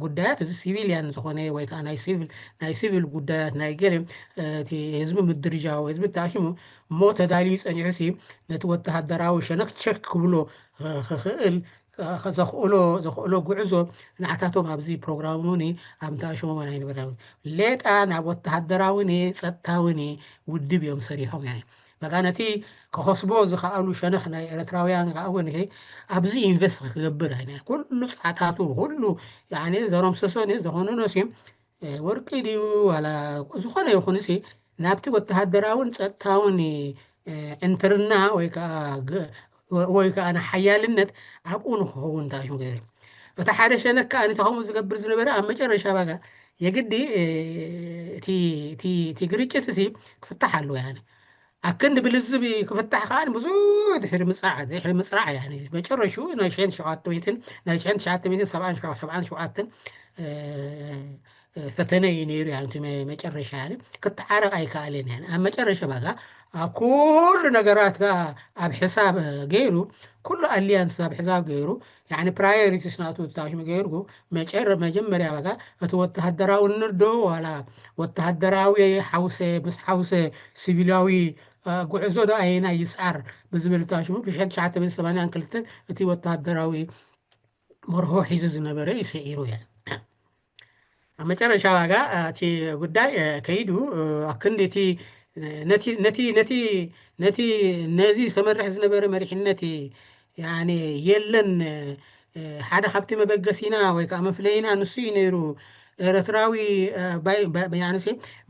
ጉዳያት እዚ ሲቪልያን ዝኾነ ወይ ከዓ ናይ ሲቪል ናይ ሲቪል ጉዳያት ናይ ገለ ህዝቢ ምድርጃው ህዝቢ ተኣሽሙ እሞ ተዳልዩ ጸኒሑ ሲ ነቲ ወተሃደራዊ ሸነኽ ቸክ ክብሎ ክኽእል ዘኽእሎ ዘኽእሎ ጉዕዞ ንዓታቶም ኣብዚ ፕሮግራም እውን ኣብ እንተኣሸሞም ኣይነበረ። ሌጣ ናብ ወተሃደራውን ጸጥታውን ውድብ እዮም ሰሪሖም። ያ በቃ ነቲ ከኸስቦ ዝኸኣሉ ሸነኽ ናይ ኤርትራውያን ከዓ እውን ኣብዚ ኢንቨስት ክገብር ኣይነ ኩሉ ጻዕታቱ ኩሉ ዘሮምሰሶ ዘኾነኖ ሲ ወርቂ ድዩ ዋላ ዝኾነ ይኹን ሲ ናብቲ ወተሃደራውን ጸጥታውን ዕንትርና ወይ ከዓ ወይ ከዓ ንሓያልነት ኣብኡ ንክኸውን እንታይ እዩ ገይሩ እቲ ሓደ ሸነክ ከዓ ነቲ ከምኡ ዝገብር ዝነበረ ኣብ መጨረሻ ባጋ የግዲ እቲ ግርጭት ሲ ክፍታሕ ኣለዎ። ያኒ ኣብ ክንዲ ብልዝብ ክፍታሕ ከዓ ብዙሕ ድሕሪ ምፅራዕ ድሕሪ ምፅራዕ ያኒ መጨረሹ ናይ ሽሕን ሸውዓተ ሚእትን ናይ ሽሕን ትሽዓተ ሚእትን ሰብዓን ሸውዓተ ሰብዓን ሸውዓተን ፈተነ እዩ ነይሩ። ያኒ እቲ መጨረሻ ያኒ ክትዓረቕ ኣይከኣለን። ያኒ ኣብ መጨረሻ ባጋ ኣብ ኩሉ ነገራት ከዓ ኣብ ሕሳብ ገይሩ ኩሉ ኣሊያንስ ኣብ ሕሳብ ገይሩ ያኒ ፕራዮሪቲስ ናቱ ተታሽሙ ገይሩ መጨረ መጀመርያ ባጋ እቲ ወተሃደራውነት ዶ ዋላ ወተሃደራዊ ሓውሰ ምስ ሓውሰ ሲቪላዊ ጉዕዞ ዶ ኣየናይ ይስዓር ብዝብል ተታሽሙ ብሽሕን ትሽዓተ ሚእትን ሰማንያን ክልተን እቲ ወተሃደራዊ መርሆ ሒዙ ዝነበረ ይስዒሩ እየ። ኣብ መጨረሻ ዋጋ እቲ ጉዳይ ከይዱ ኣብ ክንዲ እቲ ነቲ ነቲ ነቲ ነቲ ነዚ ተመርሕ ዝነበረ መሪሕነት ያኒ የለን። ሓደ ካብቲ መበገሲና ወይ ከዓ መፍለይና ንሱ እዩ ነይሩ። ኤርትራዊ ያኒ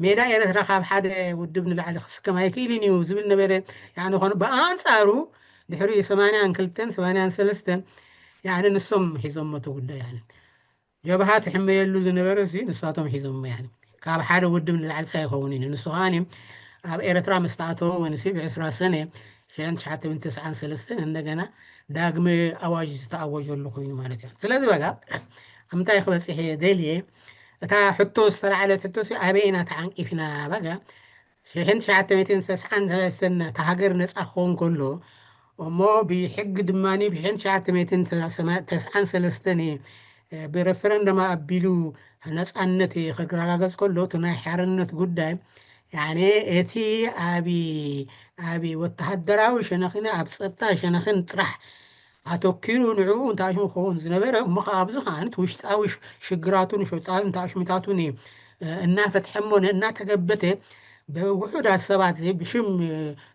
ሜዳ ኤርትራ ካብ ሓደ ውድብ ንላዕሊ ክስከም ኣይክእልን እዩ ዝብል ነበረ። ያኒ ኮነ ብኣንፃሩ ድሕሪ ሰማንያን ክልተን ሰማንያን ሰለስተን ያኒ ንሶም ሒዞሞ እቲ ጉዳይ ያኒ ጀብሃ ትሕመየሉ ዝነበረ ሲ ንሳቶም ሒዞሞ ያኒ ካብ ሓደ ውድብ ንላዕሊ ሳ ይኸውን እዩ። ንሱ ከዓኒ ኣብ ኤርትራ ምስ ተኣተወ ወንሲ ብዕስራ ሰነ ሽሕን ትሽዓተ ሚእትን ተስዓን ሰለስተን እንደገና ዳግመ ኣዋጅ ዝተኣወጀሉ ኮይኑ ማለት እዩ። ስለዚ በጋ ኣብ ምንታይ ክበፅሕ እየ ደልየ እታ ሕቶ ዝተላዕለት ሕቶ ሲ ኣበይና ተዓንቂፍና በጋ ሽሕን ትሽዓተ ሚእትን ተስዓን ሰለስተን እታ ሃገር ነፃ ክኸውን ከሎ እሞ ብሕጊ ድማ ብሽሕን ትሽዓተ ሚእትን ተስዓን ሰለስተን ብረፈረንደም ኣቢሉ ነፃነት ክረጋገፅ ከሎ እቲ ናይ ሓርነት ጉዳይ ያኒ እቲ ኣብ ኣብ ወተሃደራዊ ሸነኽን ኣብ ፀጥታ ሸነኽን ጥራሕ ኣተኪሩ ንዕኡ እንተኣሽሙ ክኸውን ዝነበረ እሞ ከዓ ኣብዚ ከዓ እቲ ውሽጣዊ ሽግራቱን ውሽጣዊ ተኣሽሙታቱን እናፈትሐ እሞ እናተገበተ ብውሑዳት ሰባት ብሽም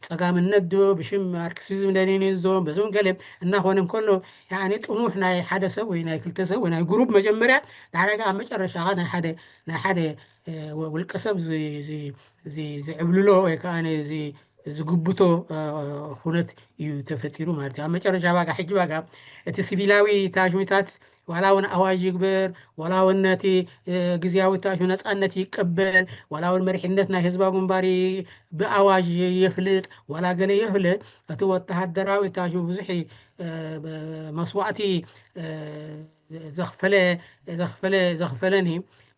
ፀጋምነት ዶ ብሽም ማርክሲዝም ለኒኒዝም በዝም ገለ እናኾነ እንከሎ ያኒ ጥሙሕ ናይ ሓደ ሰብ ወይ ናይ ክልተ ሰብ ወይ ናይ ግሩፕ መጀመርያ ዳሕራይ ከዓ መጨረሻ ናይ ሓደ ናይ ሓደ ውልቀ ሰብ ዝዕብልሎ ወይ ከዓ ዝግብቶ ኩነት እዩ ተፈጢሩ ማለት እዩ። ኣብ መጨረሻ ባጋ ሕጂ ባጋ እቲ ሲቪላዊ ታሽሚታት ዋላ እውን ኣዋጅ ይግበር ዋላ እውን ነቲ ግዝያዊ ታሽሙ ነፃነት ይቀበል ዋላ እውን መሪሕነት ናይ ህዝባዊ ግንባር ብኣዋጅ የፍልጥ ዋላ ገለ የፍልጥ እቲ ወተሃደራዊ ታሽሙ ብዙሕ መስዋእቲ ዘኽፈለ ዘኽፈለ ዘኽፈለኒ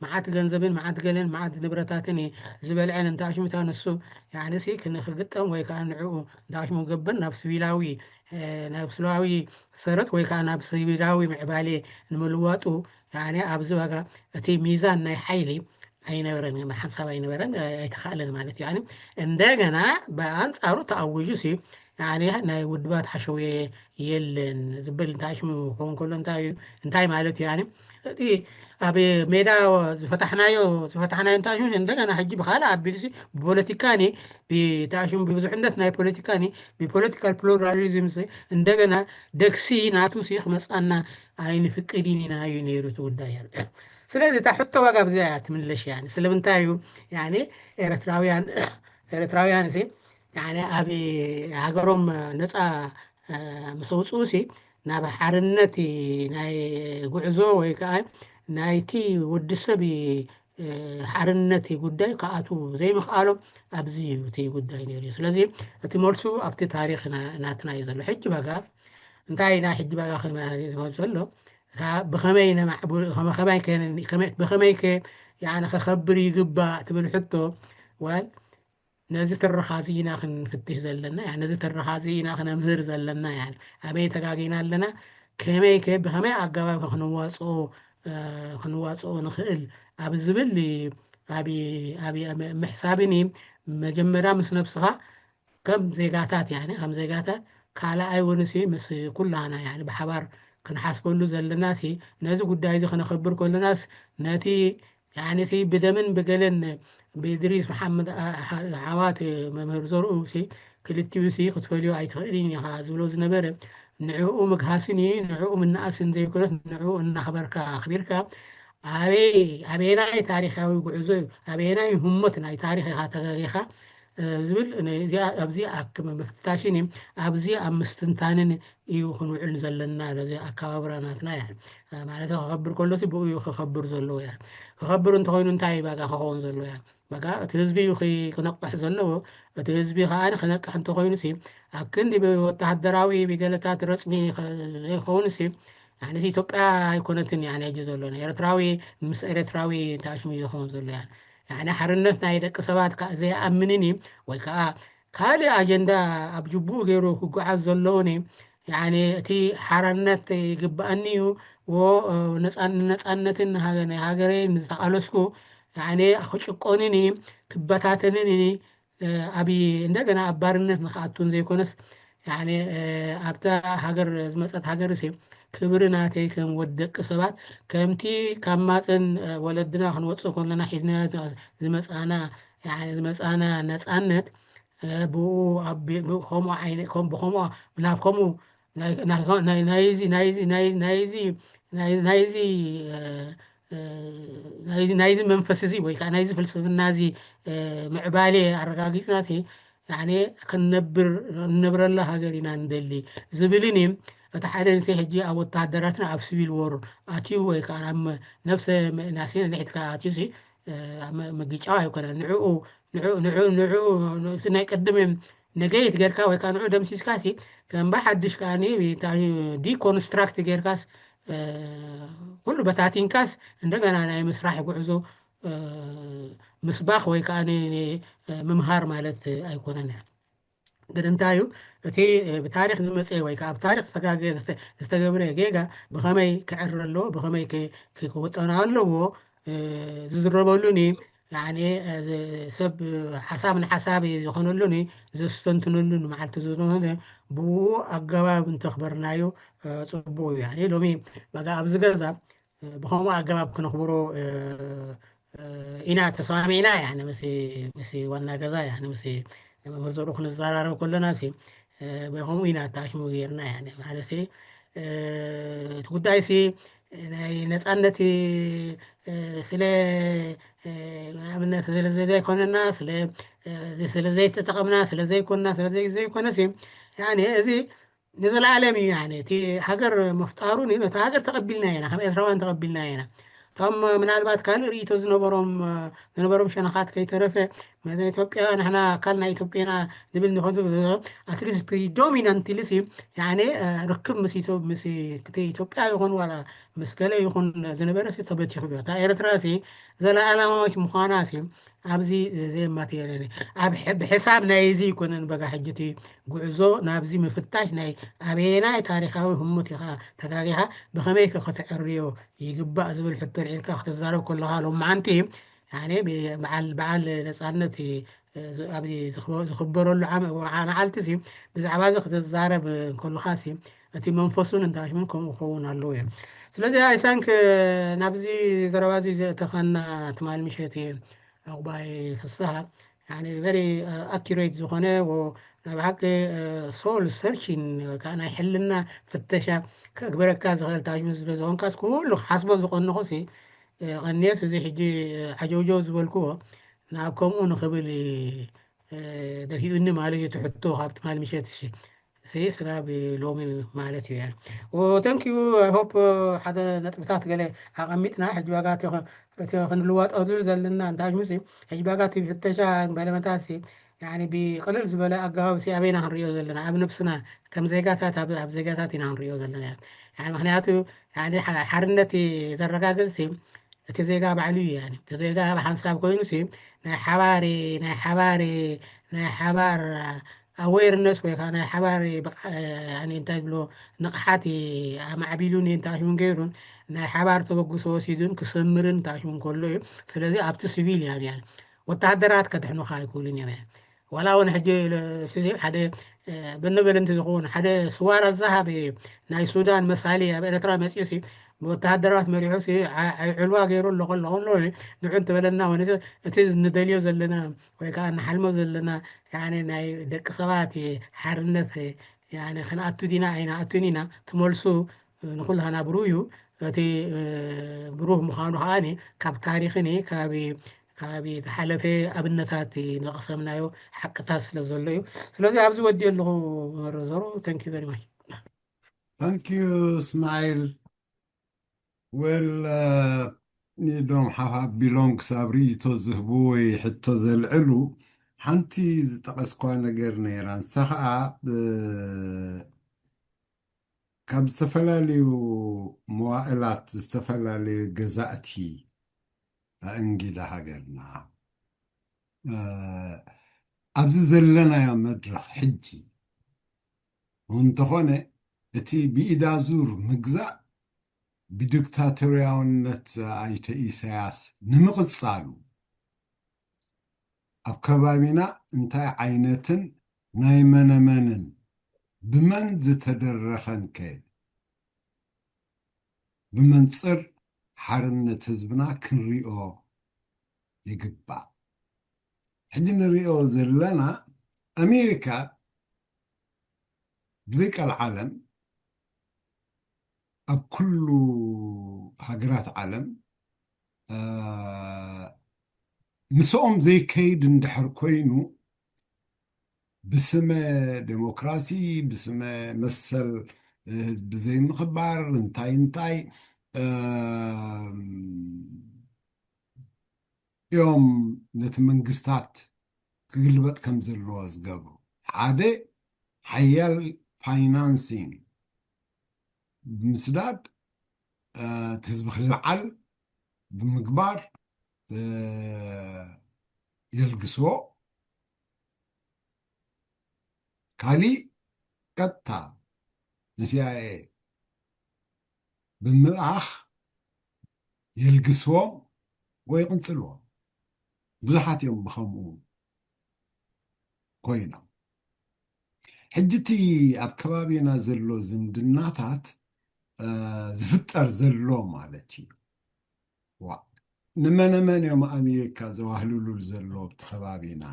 መዓት ገንዘብን መዓት ገለን መዓት ንብረታትን ዝበልዐን እንተ ኣሽሙታ ንሱ ያዕንሲ ክግጠም ወይ ከዓ ንዕኡ እንተ ኣሽሙ ገብር ናብ ስቢላዊ ናብ ስቢላዊ ሰረት ወይ ከዓ ናብ ስቢላዊ ምዕባሌ ንምልዋጡ ያዕኒ ኣብዚ ዋጋ እቲ ሚዛን ናይ ሓይሊ ኣይነበረን ሓንሳብ ኣይነበረን ኣይተኻእለን ማለት እዩ። እንደገና ብኣንፃሩ ተኣዊጁ ሲ ናይ ውድባት ሓሸውየ የለን ዝብል እንታይ ሽሙ ክኸውን ከሎ እንታይ እዩ እንታይ ማለት እዩ? እቲ ኣብ ሜዳ ዝፈታሕናዮ ዝፈታሕናዮ እንታይ ሽሙ እንደገና ሕጂ ብካልእ ኣቢሉሲ ብፖለቲካኒ ብታሽሙ ብብዙሕነት ናይ ፖለቲካኒ ብፖለቲካል ፕሉራሊዝም እንደገና ደግሲ ናቱ ሲ ክመፃና ኣይንፍቅድን ኢና እዩ ነይሩ እቲ ጉዳይ። ስለዚ እታ ሕቶ ዋጋ ብዚኣ እያ ትምለሽ። ያኒ ስለምንታይ እዩ ያኒ ኤርትራውያን ኤርትራውያን ሲ ያኒ ኣብ ሃገሮም ነፃ ምስ ኣውፅኡ ሲ ናብ ሓርነት ናይ ጉዕዞ ወይ ከዓ ናይቲ ወዲ ሰብ ሓርነት ጉዳይ ክኣትዉ ዘይምኽኣሎም ኣብዚ እዩ እቲ ጉዳይ ነይሩ እዩ። ስለዚ እቲ መልሱ ኣብቲ ታሪኽ ናትና እዩ ዘሎ። ሕጂ ባጋ እንታይ ናይ ሕጂ ባጋ ክንመ ዘሎ ብኸመይ ነማዕብል ብኸመይ ከ ብኸመይ ከ ያኒ ከኸብር ይግባእ ትብል ሕቶ ወል ነዚ ትረኻ እዚ ኢና ክንፍትሽ ዘለና ያ ነዚ ትረኻ እዚ ኢና ክነምህር ዘለና ያ ኣበይ ተጋጊና ኣለና ከመይ ከ ብኸመይ ኣገባብ ክንዋፅኦ ክንዋፅኦ ንኽእል ኣብ ዝብል ኣብ ኣብ ምሕሳብን መጀመርያ ምስ ነብስኻ ከም ዜጋታት ያ ከም ዜጋታት ካልኣይ እውን ሲ ምስ ኩላና ያ ብሓባር ክንሓስበሉ ዘለና ሲ ነዚ ጉዳይ እዚ ክነኸብር ከለናስ ነቲ ያኒ እቲ ብደምን ብገለን ብድሪስ መሓመድ ዓዋት መምህር ዘርኡ ሲ ክልቲኡ ሲ ክትፈልዮ ኣይትኽእልን ኢኻ ዝብሎ ዝነበረ ንዕኡ ምግሃስን እዩ ንዕኡ ምንኣስን ዘይኮነት ንዕኡ እናኽበርካ ኣኽቢርካ ኣበይ ኣበየናይ ታሪካዊ ጉዕዞ እዩ ኣበየናይ ህሞት ናይ ታሪክ ኢኻ ተጋጊኻ ዝብል ኣብዚ ኣብ ምፍታሽን እዩ ኣብዚ ኣብ ምስትንታንን እዩ ክንውዕል ዘለና ነዚ ኣከባብራ ናትና ያ ማለት ክኸብር ከሎ ብኡ እዩ ክኸብር ዘለዎ ያ ክኸብር እንተኮይኑ እንታይ ባጋ ክኸውን ዘለዎ ያ ባጋ እቲ ህዝቢ እዩ ክነቅሕ ዘለዎ እቲ ህዝቢ ከዓ ክነቅሕ እንተኮይኑ ሲ ኣብ ክንዲ ብወተሃደራዊ ብገለታት ረፅሚ ዘይኸውን ሲ ያኒ ኢትዮጵያ ኣይኮነትን ያ ሕጂ ዘሎ ኤርትራዊ ምስ ኤርትራዊ ተኣሽሙ እዩ ዝኸውን ዘሎ ያ ያኒ ሓርነት ናይ ደቂ ሰባት ዘይኣምንን እዩ ወይ ከዓ ካልእ ኣጀንዳ ኣብ ጅቡኡ ገይሩ ክጓዓዝ ዘለዎን ያኒ እቲ ሓራነት ይግባኣኒ እዩ ነፃነትን ናይ ሃገረይን ዝተቃለስኩ ያኒ ክጭቆንን ክበታተንን ኣብ እንደገና ኣብ ባርነት ንክኣቱን ዘይኮነስ ያኒ ኣብታ ሃገር ዝመፀት ሃገር ሲ ክብሪ ናተይ ከም ወደቂ ሰባት ከምቲ ካብ ማፀን ወለድና ክንወፅእ ከለና ሒዝና ዝመፃና ዝመፃና ነፃነት ብኡ ከምኡ ዓይነት ከም ብከምኡ ናብ ከምኡ ናይዚ ናይዚ ናይዚ ናይዚ ናይዚ መንፈስ እዚ ወይ ከዓ ናይዚ ፍልስፍና እዚ ምዕባሌ ኣረጋጊፅና ክንነብር ንነብረላ ሃገር ኢና ንደሊ ዝብልን እዩ እቲ ሓደ ንሰ ሕጂ ኣብ ወተሃደራትና ኣብ ሲቪል ወር ኣትዩ ወይ ከዓ ናብ ነብሰ ምእናሴ ንድሕትካ ኣትዩ ምግጫው ኣይኮነን ንዕኡ ንዕኡ ንዕኡ እቲ ናይ ቅድም ነገይት ጌርካ ወይ ከዓ ንዑ ደምሲስካ ሲ ከም ብሓድሽ ከዓ ዲኮንስትራክት ጌርካስ ኩሉ በታቲንካስ እንደገና ናይ ምስራሕ ጉዕዞ ምስባኽ ወይ ከዓ ምምሃር ማለት ኣይኮነን ግን እንታይ እዩ እቲ ብታሪክ ዝመፀ ወይ ከዓ ብታሪክ ዝተጋገ ዝተገብረ ጌጋ ብከመይ ክዕረ ኣለዎ ብከመይ ክወጠና ኣለዎ ዝዝረበሉን ሰብ ሓሳብ ንሓሳብ ዝኾነሉን ዘስተንትነሉን መዓልቲ ዝኾነ ብኡ ኣገባብ እንተኽበርናዮ ፅቡቅ እዩ ሎሚ በቃ ኣብዚ ገዛ ብከምኡ ኣገባብ ክነኽብሮ ኢና ተሰማሚዕና ያ ምስ ዋና ገዛ ያ ምስ መምህር ዘርኡ ክንዘራረብ ከለና ከምኡ ኢና ተኣሽሙ ጌርና ማለት እቲ ጉዳይ ሲ ናይ ነፃነት ስለ ኣብነት ስለዘይኮነና ስለ ስለዘይተጠቐምና ስለዘይኮንና ስለዘይኮነ ሲ እዚ ንዘለኣለም እዩ ያነ እቲ ሃገር ምፍጣሩ ነቲ ሃገር ተቐቢልና ኢና ከም ኤርትራውያን ተቐቢልና ኢና እቶም ምናልባት ካልእ ርእቶ ዝነበሮም ዝነበሮም ሸነኻት ከይተረፈ መዛ ኢትዮጵያ ንሕና ኣካል ናይ ኢትዮጵያ ኢና ዝብል ንኾን ኣትሊስት ፕሪዶሚናንትሊ ሲ ያነ ርክብ ምስ ኢትዮ- ምስ ኢትዮጵያ ይኹን ዋላ ምስ ገለ ይኹን ዝነበረ ሲ ተበቲኹ እዩ እታ ኤርትራ ሲ ዘለኣለማዊት ምዃና ሲ ኣብዚ ዘየማትየለኒ ኣብ ሕ- ብሕሳብ ናይ እዚ ይኮነን በጋ ሕጂ እቲ ጉዕዞ ናብዚ ምፍታሽ ናይ ኣበየናይ ታሪኻዊ ህሞት ኢኻ ተጋጊኻ ብኸመይ ከ ከተዕርዮ ይግባእ ዝብል ሕቶ ኣልዒልካ ክትዛረብ ከለኻ ሎማዓንቲ ያኔ በዓል በዓል ነፃነት ኣብዚ ዝኽበረሉ መዓልቲ ሲ ብዛዕባ እዚ ክትዛረብ እንከለኻ ሲ እቲ መንፈሱን እንታሽሙን ከምኡ ክኸውን ኣለዎ እዮም ስለዚ ኣይሳንክ ናብዚ ዘረባ እዚ ዘእተኸና ትማል ምሸት ዕቑባይ ፍስሃ፣ ያኒ ቨሪ ኣኪሬት ዝኾነ፣ ናብ ሓቂ ሶል ሰርችን፣ ከዓ ናይ ሕልና ፍተሻ ከግበረካ ዝኽእል ታሽሙ ስለ ዝኾንካስ፣ ኩሉ ክሓስቦ ዝቐንኹ ሲ ቀንየስ፣ እዚ ሕጂ ዓጀውጀው ዝበልክዎ ናብ ከምኡ ንኽብል ደፊኡኒ ማለት እዩ። ትሕቶ ካብ ትማል ምሸት ሲ ስጋብ ሎሚ ማለት እዩ። ተንክ ዩ። ሆፕ ሓደ ነጥብታት ገለ ኣቐሚጥና ሕጂ ዋጋ እቲ ክንልዋጠሉ ዘለና እንታይ ምስ ሕጂ ዋጋ እቲ ፍተሻ ባለመታት ሲ ያኒ ብቅልል ዝበለ ኣገባብ ሲ ኣበይና ክንሪኦ ዘለና? ኣብ ነብስና ከም ዜጋታት፣ ኣብ ኣብ ዜጋታት ኢና ክንሪኦ ዘለና። ያኒ ምክንያቱ ያኒ ሓ- ሓርነት ዘረጋግጽ ሲ እቲ ዜጋ ባዕሉ እዩ። ያኒ እቲ ዜጋ ብሓንሳብ ኮይኑ ሲ ናይ ሓባር ናይ ሓባር ናይ ሓባር ኣዌርነስ ወይ ከዓ ናይ ሓባር ብቕዓ- ያኒ እንታይ ብሎ ንቕሓት ኣማዕቢሉን እንታሽሙን ገይሩን ናይ ሓባር ተበግሶ ወሲዱን ክሰምርን እንታሽሙን ከሎ እዩ። ስለዚ ኣብቲ ሲቪል ያኒ ያኒ ወተሃደራት ከድሕኑኻ ኣይክእሉን እዮም። ዋላ እውን ሕጂ ለ- እዚ ሓደ ብንብል እንተ ዝኸውን ሓደ ስዋር ኣዛሃቢ ናይ ሱዳን መሳሊ ኣብ ኤርትራ መፅኡ ሲ ብወተሃደራት መሪሑ ሲ ዓ- ዓ- ዕልዋ ገይሩ ኣሎ ከሎ ከሎ ንዑ እንተበለና እውን እቲ ንደልዮ ዘለና ወይ ከዓ ንሓልሞ ዘለና ያኒ ናይ ደቂ ሰባት ሓርነት ያኒ ክንኣቱ ዲና ኣይንኣቱን ኢና ትመልሱ ንኩላህና ብሩህ እዩ። እቲ ብሩህ ምዃኑ ከዓኒ ካብ ታሪኽን ካብ ካብ ዝሓለፈ ኣብነታት ዝቐሰምናዮ ሓቅታት ስለ ዘሎ እዩ። ስለዚ ኣብዚ ወዲኦ ኣለኹ። መረዘሩ ተንክ ዩ ቨሪ ማች። ታንክ ዩ እስማኤል። ወል ኒዶም ሓፍ ኣቢሎም ክሳብ ርእይቶ ዝህቡ ወይ ሕቶ ዘልዕሉ ሓንቲ ዝጠቐስኳ ነገር ነይራ። ንሳ ከዓ ካብ ዝተፈላለዩ መዋእላት ዝተፈላለዩ ገዛእቲ ኣእንጊዳ ሃገርና ኣብዚ ዘለናዮ መድረኽ ሕጂ እውን እንተኾነ እቲ ብኢዳዙር ምግዛእ ብዲክታቶርያውነት ኣይተ ኢሳያስ ንምቕጻሉ ኣብ ከባቢና እንታይ ዓይነትን ናይ መነመንን ብመን ዝተደረኸን ከ ብመንፅር ሓርነት ህዝብና ክንሪኦ ይግባእ። ሕጂ ንሪኦ ዘለና ኣሜሪካ ብዘይቃል ዓለም ኣብ ኩሉ ሃገራት ዓለም ምስኦም ዘይከይድ እንድሕር ኮይኑ ብስመ ዴሞክራሲ ብስመ መሰል ህዝቢ ዘይምኽባር እንታይ እንታይ እዮም ነቲ መንግስታት ክግልበጥ ከም ዘለዎ ዝገብሩ። ሓደ ሓያል ፋይናንሲንግ ብምስዳድ እቲ ህዝቢ ክለዓል ብምግባር የልግስዎ። ካሊእ ቀጥታ ንሲኣይኤ ብምልኣኽ የልግስዎም ወይ ይቕንፅልዎም። ብዙሓት እዮም ብኸምኡ ኮይኖም። ሕጂ እቲ ኣብ ከባቢና ዘሎ ዝምድናታት ዝፍጠር ዘሎ ማለት እዩ። ዋ ንመነመን እዮም ኣሜሪካ ዘዋህልሉሉ ዘሎ ኣብቲ ከባቢና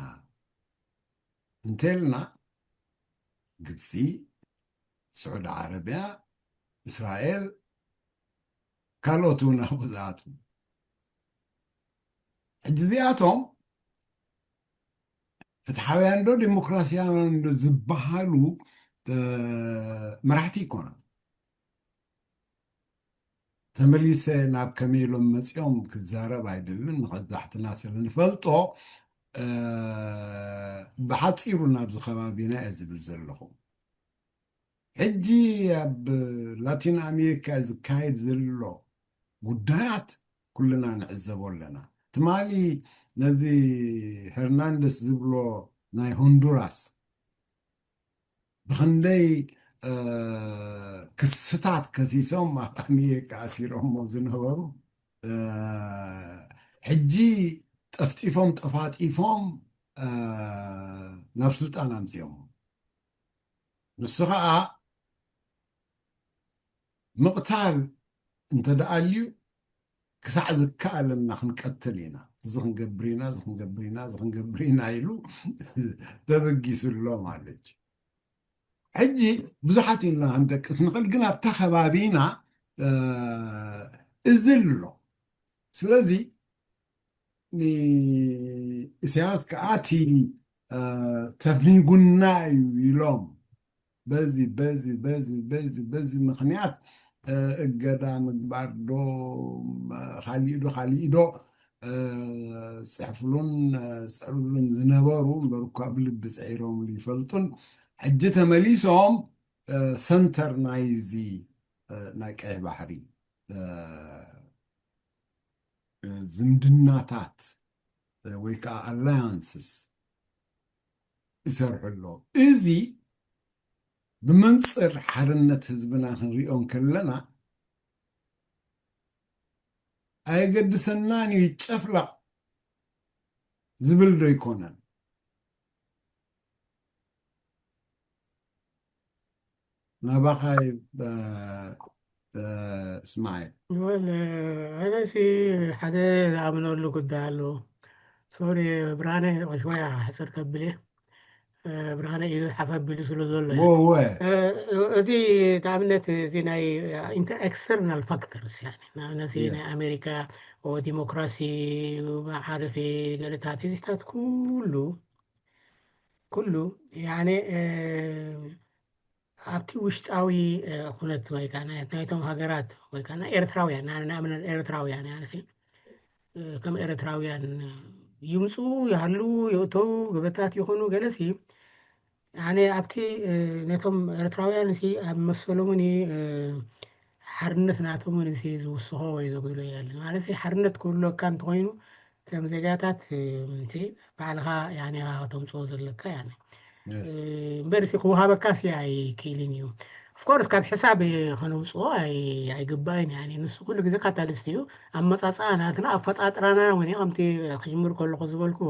እንተልና ግብፂ፣ ስዑዲ ዓረብያ፣ እስራኤል ካልኦት እውን ኣብኡ ዝኣትዉ። ሕጂ እዚኣቶም ፍትሓውያን ዶ ዴሞክራሲያውያን ዶ ዝበሃሉ መራሕቲ ይኮኑ። ተመሊሰ ናብ ከመይ ኢሎም መፂኦም ክዛረብ ኣይደልን፣ ንቐዛሕትና ስለ ንፈልጦ ብሓፂሩ ናብዚ ከባቢና እየ ዝብል ዘለኹ። ሕጂ ኣብ ላቲን ኣሜሪካ ዝካየድ ዘሎ ጉዳያት ኩልና ንዕዘቦ ኣለና። ትማሊ ነዚ ሄርናንደስ ዝብሎ ናይ ሆንዱራስ ብኽንደይ ክስታት ከሲሶም ኣብ ኣሜሪካ ኣሲሮሞ ዝነበሩ ሕጂ ጠፍጢፎም ጠፋጢፎም ናብ ስልጣን ኣምፅኦም። ንሱ ከዓ ምቕታል እንተደኣልዩ ክሳዕ ዝከኣለና ክንቀትል ኢና፣ እዚ ክንገብር ኢና፣ እዚ ክንገብር ኢና፣ እዚ ክንገብር ኢና ኢሉ ተበጊሱ ኣሎ ማለት እዩ። ሕጂ ብዙሓት ኢልና ክንደቅስ ንኽእል፣ ግን ኣብታ ከባቢና እዚ ኣሎ። ስለዚ ንእስያስ ከዓ እቲ ተፍኒጉና እዩ ኢሎም በዚ በዚ በዚ በዚ በዚ ምኽንያት እገዳ ምግባር ዶ፣ ካሊእ ዶ፣ ካሊእ ዶ፣ ጽሕፍሉን ጽዕርሉን ዝነበሩ እምበር እኳ ብልቢ ጽዒሮምሉ ይፈልጡን። ሕጂ ተመሊሶም ሰንተር ናይዚ ናይ ቀይሕ ባሕሪ ዝምድናታት ወይ ከዓ ኣላያንስስ ይሰርሑ ኣለዉ። እዚ ብመንፅር ሓርነት ህዝብና ክንሪኦ እንከለና ኣየገድሰናን እዩ፣ ይጨፍለቕ ዝብል ዶ ኣይኮነን? ናባኻ እስማዒል። ኣነሲ ሓደ ዝኣምነሉ ጉዳይ ኣሎ። ሶሪ ብርሃነ፣ ቆሽዋያ ሕፅር ከብል እየ። ብርሃነ ኢሉ ሓፍ ኣቢሉ ስለ ዘሎ እዩ። ወወ እዚ ንኣብነት እዚ ናይ ኢንተ-፣ ኤክስተርናል ፋክተርስ፣ ያኒ ንኣብነት ናይ ኣሜሪካ ዲሞክራሲ፣ መዓርፊ ገለታት፣ እዚታት ኩሉ ኩሉ ያኒ ኣብቲ ውሽጣዊ ኩነት ወይ ከዓ ናይቶም ሃገራት ወይ ከዓ ኤርትራውያን ንኣብነት ኤርትራውያን ያኒ ከም ኤርትራውያን ይምፁ ይሃሉ ይእተው ገበታት ይኾኑ ገለሲ ያኒ ኣብቲ ነቶም ኤርትራውያን ሲ ኣብ መሰሎምን ሓርነት ናቶምን ሲ ዝውስኾ ወይ ዘጉድሎ የለን። ማለት ሓርነት ክህልወካ እንተኾይኑ ከም ዜጋታት ባዕልኻ ያኒ ተምፅኦ ዘለካ ያኒ እምበር ሲ ክወሃበካ ሲ ኣይክእልን እዩ። ኦፍኮርስ ካብ ሕሳብ ከነውፅኦ ኣይግባእን ያኒ ንሱ ኩሉ ግዜ ካታሊስት እዩ። ኣመፃፅኣ ናትና ኣፈጣጥራና እውን ከምቲ ክጅምር ከለኹ ዝበልክዎ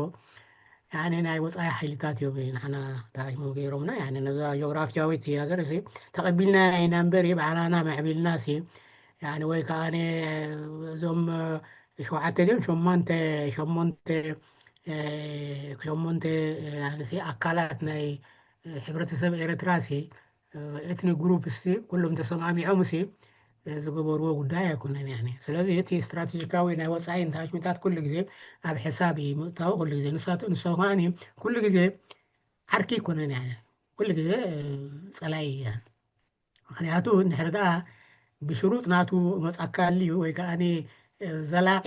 ያኒ ናይ ወፃኢ ሓይልታት እዮም ንሕና ታሪሙ ገይሮምና። ያኒ ነዛ ጂኦግራፊያዊት ሃገር ሲ ተቐቢልና ኢና እምበር ባዕላና መዕቢልና ሲ ያኒ ወይ ከዓ እዞም ሸውዓተ ድዮም ሸሞንተ ሸሞንተ ሸሞንተ ያኒ ሲ ኣካላት ናይ ሕብረተሰብ ኤርትራ ሲ ኤትኒክ ግሩፕ ሲ ኩሎም ተሰማሚዖም ሲ ዝገበርዎ ጉዳይ ኣይኮነን። ያኒ ስለዚ እቲ ስትራቴጂካዊ ናይ ወፃኢ እንታሽሚታት ኩሉ ግዜ ኣብ ሕሳብ እዩ ምእታው። ኩሉ ግዜ ንሳቱ ንሶ ከዓኒ ኩሉ ግዜ ዓርኪ ኣይኮነን። ያኒ ኩሉ ግዜ ፀላይ እየን። ምክንያቱ እንድሕር ደኣ ብሽሩጥ ናቱ መፃካ ኣልዩ ወይ ከዓ ዘላቂ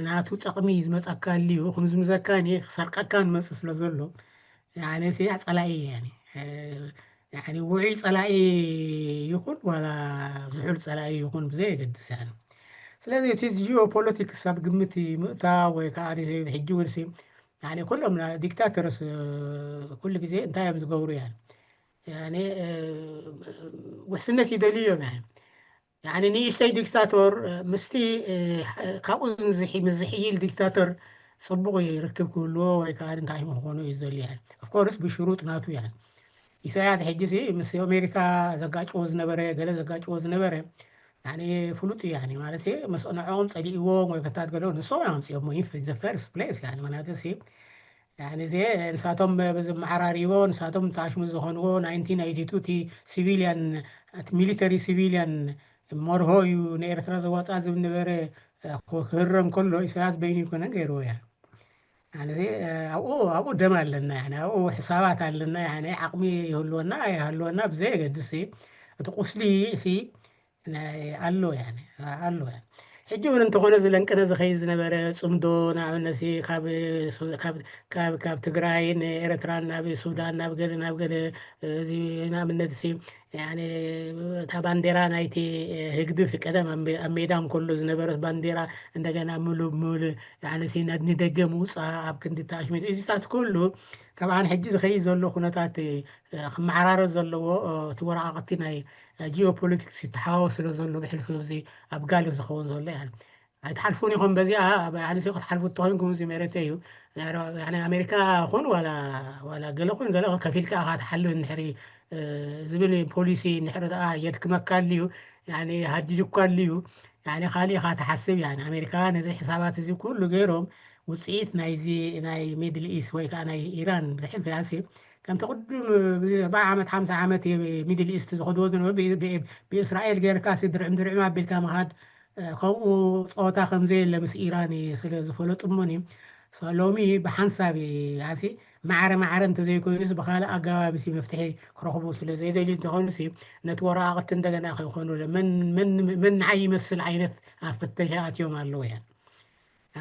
ናቱ ጠቕሚ ዝመፃካ ኣልዩ ክምዝምዘካ ክሰርቀካ ንመፅእ ስለ ዘሎ ያኒ ሲ ፀላኢ ያኒ ያኒ ውዑይ ፀላኢ ይኹን ዋላ ዝሑል ፀላኢ ይኹን ብዘየገድስ ያኒ። ስለዚ እቲ ጂኦፖለቲክስ ኣብ ግምት ምእታው ወይ ከዓ ሕጂ እውን ሲ ያኒ ኩሎም ዲክታተርስ ኩሉ ግዜ እንታይ እዮም ዝገብሩ ያኒ ያኒ ውሕስነት ይደልዩ እዮም ያኒ ያኒ ንእሽተይ ዲክታቶር ምስቲ ካብኡ ዝዝሒ ምስ ዝሕይል ዲክታተር ፅቡቕ ርክብ ክህልዎ ወይ ከዓ እንታይ ክኾኑ እዩ ዝደሊ። ኦፍኮርስ ብሽሩጥ ናቱ ያኒ ኢሳያስ ሕጂ ሲ ምስ ኣሜሪካ ዘጋጭዎ ዝነበረ ገለ ዘጋጭዎ ዝነበረ ያኒ ፍሉጥ እዩ ያኒ ማለት ምስ ንዕኦም ፀሊእዎም ወይ ከታት ገለ ንሶም ኣምፅኦሞ ኢን ዘ ፈርስት ፕሌስ ያኒ ምክንያቱ ሲ ያኒ እዚ ንሳቶም ብዝመዓራሪዎ ንሳቶም ተኣሽሙ ዝኾንዎ ናይንቲን ኤይቲ ቱ እቲ ሲቪልያን እቲ ሚሊተሪ ሲቪልያን መርሆ እዩ ንኤርትራ ዘዋፅኣ ዝብል ነበረ ክህረም ከሎ ኢሳያስ በይኑ ይኮነን ገይርዎ እያ። ያኒ እዚ ኣብኡ ኣብኡ ደም ኣለና ያኒ ኣብኡ ሕሳባት ኣለና ያኒ ዓቕሚ ይህልወና ኣይሃልወና ብዘየገድስ እቲ ቁስሊ ሲ ኣሎ ያኒ ኣሎ ያኒ ሕጂ እውን እንተኾነ ዝለንቀነ ዝኸይድ ዝነበረ ፅምዶ ንኣብነት ካብ ካብ ትግራይ ንኤርትራን ናብ ሱዳን ናብ ገለ ናብ ገለ እዚ ንኣብነት ሲ ያኒ እታ ባንዴራ ናይቲ ህግድፍ ቀደም ኣብ ሜዳ እንከሎ ዝነበረት ባንዴራ እንደገና ምሉእ ምሉእ ያኒ ሲ ንደገ ምውፃእ ኣብ ክንዲ ተኣሽሚት እዚታት ኩሉ ካብዓን ሕጂ ዝኸይድ ዘሎ ኩነታት ክመዓራረፅ ዘለዎ እቲ ወረቃቅቲ ናይ ጂኦፖለቲክስ ይተሓዋወስ ስለ ዘሎ ብሕልፊ እዚ ኣብ ጋልፍ ዝኸውን ዘሎ ያኒ ኣይትሓልፉን ኢኹም በዚኣ ያኒ ክትሓልፉ እተኮይንኩም እዚ መሬተ እዩ ያኒ ኣሜሪካ ኹን ዋላ ዋላ ገለ ኹን ገለ ከፊልካ ኢኻ ትሓልፍ እንድሕሪ ዝብል ፖሊሲ እንድሕሪ ደኣ የድክመካ ኣልዩ ያኒ ሃዲዱካ ኣልዩ ያኒ ካልእ ኢኻ ትሓስብ። ያኒ ኣሜሪካውያን ነዚ ሕሳባት እዚ ኩሉ ገይሮም ውፅኢት ናይዚ ናይ ሚድል ኢስት ወይ ከዓ ናይ ኢራን ብዝሕልፍ ያሲ ከምቲ ቅዱም ብኣርባዓ ዓመት ሓምሳ ዓመት ሚድል ኢስት ዝኸድዎ ዝነበሩ ብእስራኤል ገይርካ ሲ ድርዕም ድርዕም ኣቢልካ ምኻድ ከምኡ ፀወታ ከምዘየለ ምስ ኢራን ስለ ዝፈለጡ እሞኒ ሎሚ ብሓንሳብ ያሲ ማዕረ ማዕረ እንተዘይኮይኑስ ብካልእ ኣገባብ ሲ መፍትሒ ክረኽቡ ስለ ዘይደልዩ እንተኾይኑሲ ነቲ ወረቃቅቲ እንደገና ከይኮኑ መን ንዓይ ይመስል ዓይነት ኣብ ፍተሻ ኣትዮም ኣለዉ እያ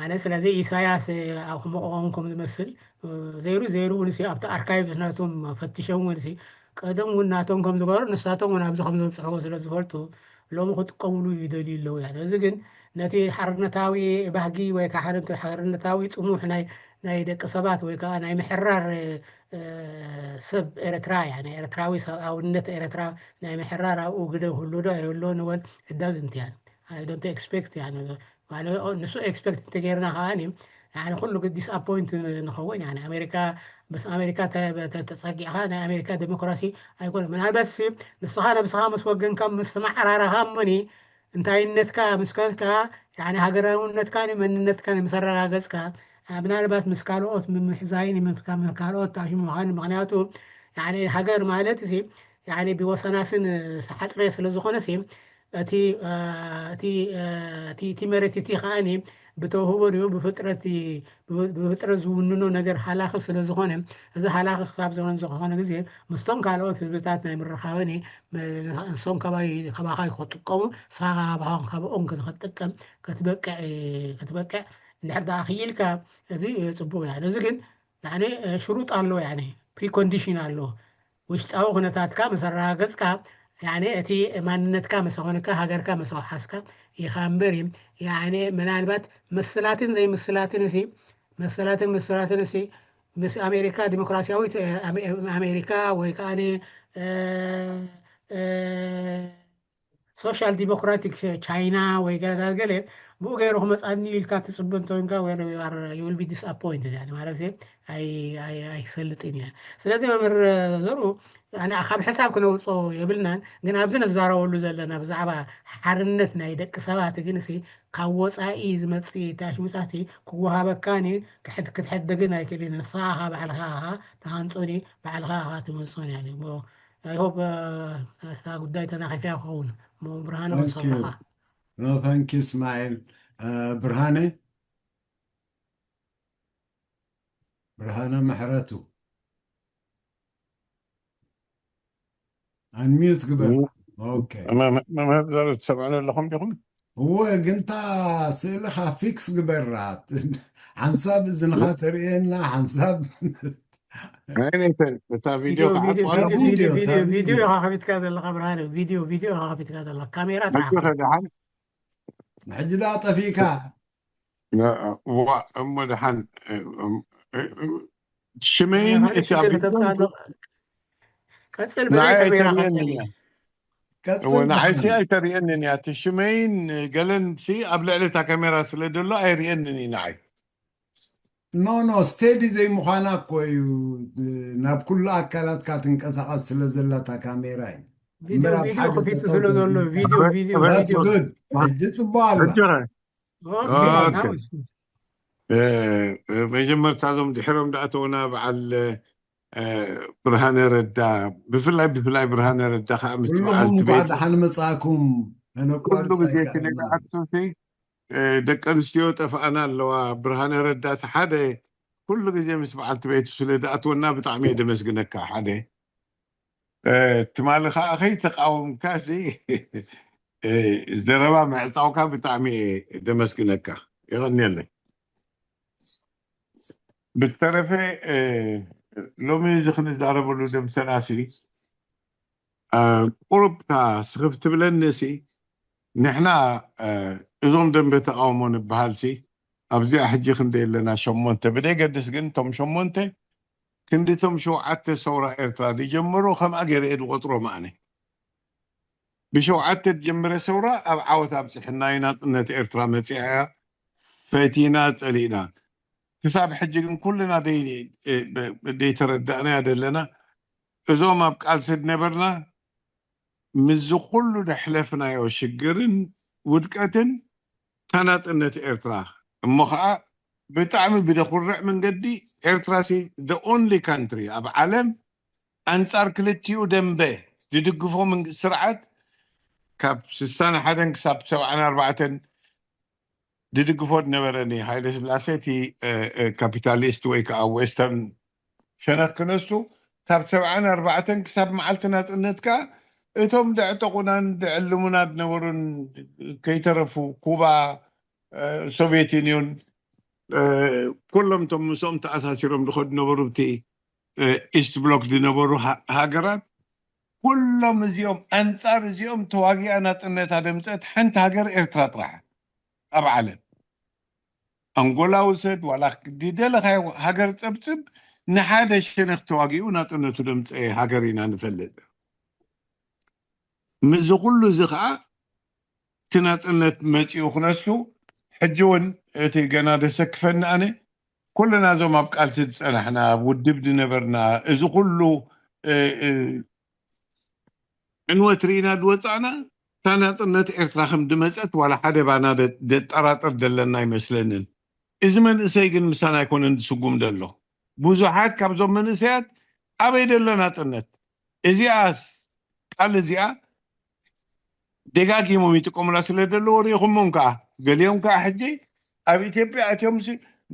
ኣነ ስለዚ ኢሳያስ ኣብ ክመቆም ከም ዝመስል ዘይሩ ዘይሩ እውን ኣብቲ ኣርካይቭ ናቶም ፈትሾም እውን ቀደም እውን ናቶም ከም ዝገበሩ ንሳቶም እውን ኣብዚ ከም ዘብፅሕዎ ስለ ዝፈልጡ ሎሚ ክጥቀምሉ ይደልዩ ኣለዉ እያ እዚ ግን ነቲ ሓርነታዊ ባህጊ ወይ ከዓ ሓርነታዊ ጥሙሕ ናይ ደቂ ሰባት ወይ ከዓ ናይ ምሕራር ሰብ ኤርትራ እያ ናይ ኤርትራዊ ሰብኣውነት ኤርትራ ናይ ምሕራር ኣብኡ ግደ ክህሉ ዶ ኣይህልዎ ንበል እዳዝንት እያ I don't expect እያ ንሱ ኤክስፐክት እንተገይርና ከዓ ኩሉ disappoint ንኸውን ኣሜሪካ ምስ ኣሜሪካ ተፀጊዕካ ናይ ኣሜሪካ ዲሞክራሲ ኣይኮነ ምናልባት ንስኻ ነብስኻ ምስ ወገንካ ምስ ተመዓራረኻ እሞኒ እንታይነትካ ምስ ከልካ ሃገራውነትካ መንነትካ ምስ ኣረጋገፅካ ምናልባት ምስ ካልኦት ምምሕዛይን ካልኦት ታሽሙ ምዃን ምክንያቱ ሃገር ማለት ብወሰናስን ዝተሓፅረ ስለ ዝኾነ እቲ እቲ መሬት እቲ ከዓ ብተውህቦ ድዩ ብፍጥረት ዝውንኖ ነገር ሃላኺ ስለ ዝኾነ እዚ ሃላኺ ክሳብ ዘመን ዝኾነ ግዜ ምስቶም ካልኦት ህዝብታት ናይ ምርኻበኒ ንሶም ካባይ ካባኻ ክጥቀሙ ንስኻ ካባኻ ካባኦም ክትጥቀም ክትበቅዕ ክትበቅዕ እንድሕር ደኣ ክኢልካ እዚ ፅቡቅ እያ እዚ ግን ሽሩጥ ኣሎ ፕሪኮንዲሽን ኣሎ ውሽጣዊ ኩነታትካ ምስ ኣረጋገፅካ እቲ ማንነትካ ምስ ኣኾነካ ሃገርካ ምስ ኣውሓስካ ኢኻ እምበር እዩ ምናልባት ምስላትን ዘይምስላትን እ መሰላትን ምስላትን እ ምስ ኣሜሪካ ዲሞክራሲያዊት ኣሜሪካ ወይ ከዓ ሶሻል ዲሞክራቲክ ቻይና ወይ ገለታት ገለ ብኡ ገይሩ ክመፃኒ ኢልካ ትፅበ እንተኮንካ ወይ you will be disappointed ማለት ኣይሰልጥን እያ ስለዚ መምህር ዘሩ ካብ ሕሳብ ክነውፅኦ የብልናን ግን ኣብዚ ነዛረበሉ ዘለና ብዛዕባ ሓርነት ናይ ደቂ ሰባት ግን ካብ ወፃኢ ዝመፅእ ታሽሙፃት ክወሃበካን ክትሕደግን ኣይክእልን ንስኻ ባዕልኻ ተሃንፆኒ ባዕልኻ ትመፅኦን እያ I hope እታ ጉዳይ ተናኺፍያ ክኸውን እሞ ብርሃነ ወሰብኻ No, thank you, Ismail. Uh, ብርሃነ ብርሃነ ምሕረቱ unmute ግበር okay መምህር ዘሩ ትሰምዑኒ ኣለኹም ዲኹም እወ ግንታ ስእልኻ ፊክስ ግበራ ሓንሳብ እዝንኻ ተርእየና ሓንሳብ እታ ቪድዮ ቪድዮ ኢኻ ከፊትካ ዘለኻ ብርሃነ ቪድዮ ቪድዮ ኢኻ ከፊትካ ዘለኻ ካሜራ ጥራሕ ደሓን ሕጂ ደኣ ጠፊእካ ዋ እሞ ደሓን ሽመይን እቲ ኣብ ቀፅል በዘይ ካሜራ ቀፅል ንዓይሲ ኣይተርእየንን እያ እቲ ሽመይን ገለን ሲ ኣብ ልዕሊ እታ ካሜራ ስለ ዘሎ ኣይርእየንን እዩ ንዓይ ኖ ኖ ስቴዲ ዘይምዃና እኮ እዩ ናብ ኩሉ ኣካላትካ ትንቀሳቐስ ስለ ዘላ እታ ካሜራ እዩ ቪድዮ ቪድዮ ከፊቱ ስለ ዘሎ ቪድዮ ቪድዮ ሕጂ ፅቡቅ ኣሎ መጀመርታ እዞም ድሕሮም ዳእተውና በዓል ብርሃነ ረዳ ብፍላይ ብፍላይ ብርሃነ ረዳ ከዓ ምስ በዓልቲ ቤት ደሓን መፃእኩም ኩሉ ግዜ ክነግዓቱ ደቂ ኣንስትዮ ጠፍኣና ኣለዋ ብርሃነ ረዳ እቲ ሓደ ኩሉ ግዜ ምስ በዓልቲ ቤቱ ስለ ደኣትወና ብጣዕሚ እየ ደመስግነካ ሓደ ትማሊ ከዓ ከይተቃወምካ ዘረባ ምዕፃውካ ብጣዕሚ ደመስግነካ ይቀኒየለይ ብዝተረፈ ሎሚ እዚ ክንዛረበሉ ደምሰናሲ ቁሩብካ ስክብ ትብለኒ ሲ ንሕና እዞም ደንበ ተቃውሞ ንበሃል ሲ ኣብዚኣ ሕጂ ክንደ የለና ሸሞንተ ብደይ ገድስ ግን እቶም ሸሞንተ ክንድቶም ሸውዓተ ሰውራ ኤርትራ ዝጀመሩ ከምኣ ገይረ እየ ዝቆፅሮም ኣነ ብሸውዓተ ዝጀመረ ሰውራ ኣብ ዓወት ኣብፅሕና እዩ ናፅነት ኤርትራ መፂኣ እያ ፈቲና ፀሊእና ክሳብ ሕጂ ግን ኩልና ዘይተረዳእናያ ዘለና እዞም ኣብ ቃልሲ ዝነበርና ምስዚ ኩሉ ዘሕለፍናዮ ሽግርን ውድቀትን ታናጽነት ኤርትራ። እሞ ኸዓ ብጣዕሚ ብደኹርዕ መንገዲ ኤርትራ ሲ the only country ኣብ ዓለም ኣንጻር ክልቲኡ ደንበ ዝድግፎ መንግ- ስርዓት ካብ ስሳን ሓደን ክሳብ ሰብዓን ኣርባዕተን ዝድግፎ ዝነበረ ንሃይለ ስላሴ እቲ ካፒታሊስት ወይ ከዓ ዌስተርን ሸነኽ ክነሱ ካብ ሰብዓን ኣርባዕተን ክሳብ መዓልቲ ናፅነት ከዓ እቶም ደዕጠቑናን ደዕልሙና ዝነበሩን ከይተረፉ ኩባ፣ ሶቪየት ዩኒዮን፣ ኩሎም እቶም ምስኦም ተኣሳሲሮም ዝኸዱ ዝነበሩ እቲ ኢስት ብሎክ ዝነበሩ ሃገራት ኩሎም እዚኦም ኣንፃር እዚኦም ተዋጊኣ ናፅነታ ደምፀት ሓንቲ ሃገር ኤርትራ ጥራሕ ኣብ ዓለም። ኣንጎላ ውሰድ ዋላ ድደለኻዮ ሃገር ፀብፅብ ንሓደ ሸነኽ ተዋጊኡ ናፅነቱ ደምፀ ሃገር ኢና ንፈልጥ። ምስዚ ኩሉ እዚ ከዓ እቲ ናፅነት መፂኡ ክነሱ ሕጂ እውን እቲ ገና ደሰክፈኒ ኣነ ኩልና እዞም ኣብ ቃልሲ ዝፀናሕና ኣብ ውድብ ዝነበርና እዚ ኩሉ ዕንወት ርኢና ዝወፃእና እታ ናፅነት ኤርትራ ከም ዝመፀት ዋላ ሓደ ባና ዘጠራጥር ዘለና ኣይመስለንን። እዚ መንእሰይ ግን ምሳና ኣይኮነን ዝስጉም ዘሎ። ብዙሓት ካብዞም መንእሰያት ኣበይ ዘሎ ናፅነት እዚኣ ቃል እዚኣ ደጋጊሞም ይጥቀሙላ ስለ ዘለዉ ርኢኹሞም ከዓ ገሊኦም ከዓ ሕጂ ኣብ ኢትዮጵያ ኣትዮም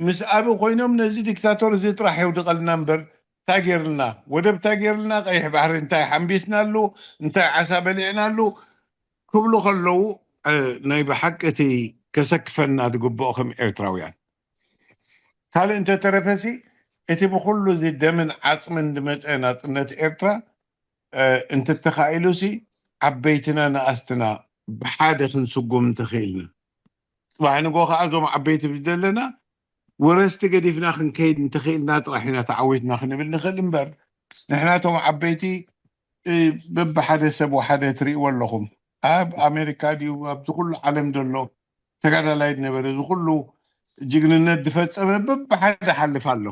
ምስ ኣብ ኮይኖም ነዚ ዲክታቶር እዚ ጥራሕ የውድቐልና እምበር እንታይ ገይርልና ወደብ እንታይ ገይርልና ቀይሕ ባሕሪ እንታይ ሓምቢስናሉ እንታይ ዓሳ በሊዕናሉ ክብሉ ከለዉ ናይ ብሓቂ እቲ ከሰክፈና ዝግብኦ ከም ኤርትራውያን ካልእ እንተተረፈሲ እቲ ብኩሉ እዚ ደምን ዓፅምን ዝመፀ ናፅነት ኤርትራ እንትተኻኢሉሲ ዓበይትና ንኣስትና ብሓደ ክንስጉም እንተኽኢልና ፅባሕ ንጎ ከዓ እዞም ዓበይቲ ዘለና ወረስቲ ገዲፍና ክንከይድ እንተኽኢልና ጥራሕ ኢና ተዓዊትና ክንብል ንኽእል እምበር ንሕናቶም ዓበይቲ በብሓደ ሰብ ሓደ ትርእይዎ ኣለኹም ኣብ ኣሜሪካ ድዩ ኣብዚ ኩሉ ዓለም ዘሎ ተጋዳላይ ዝነበረ እዚ ኩሉ ጅግንነት ዝፈፀመ በብሓደ ሓልፍ ኣሎ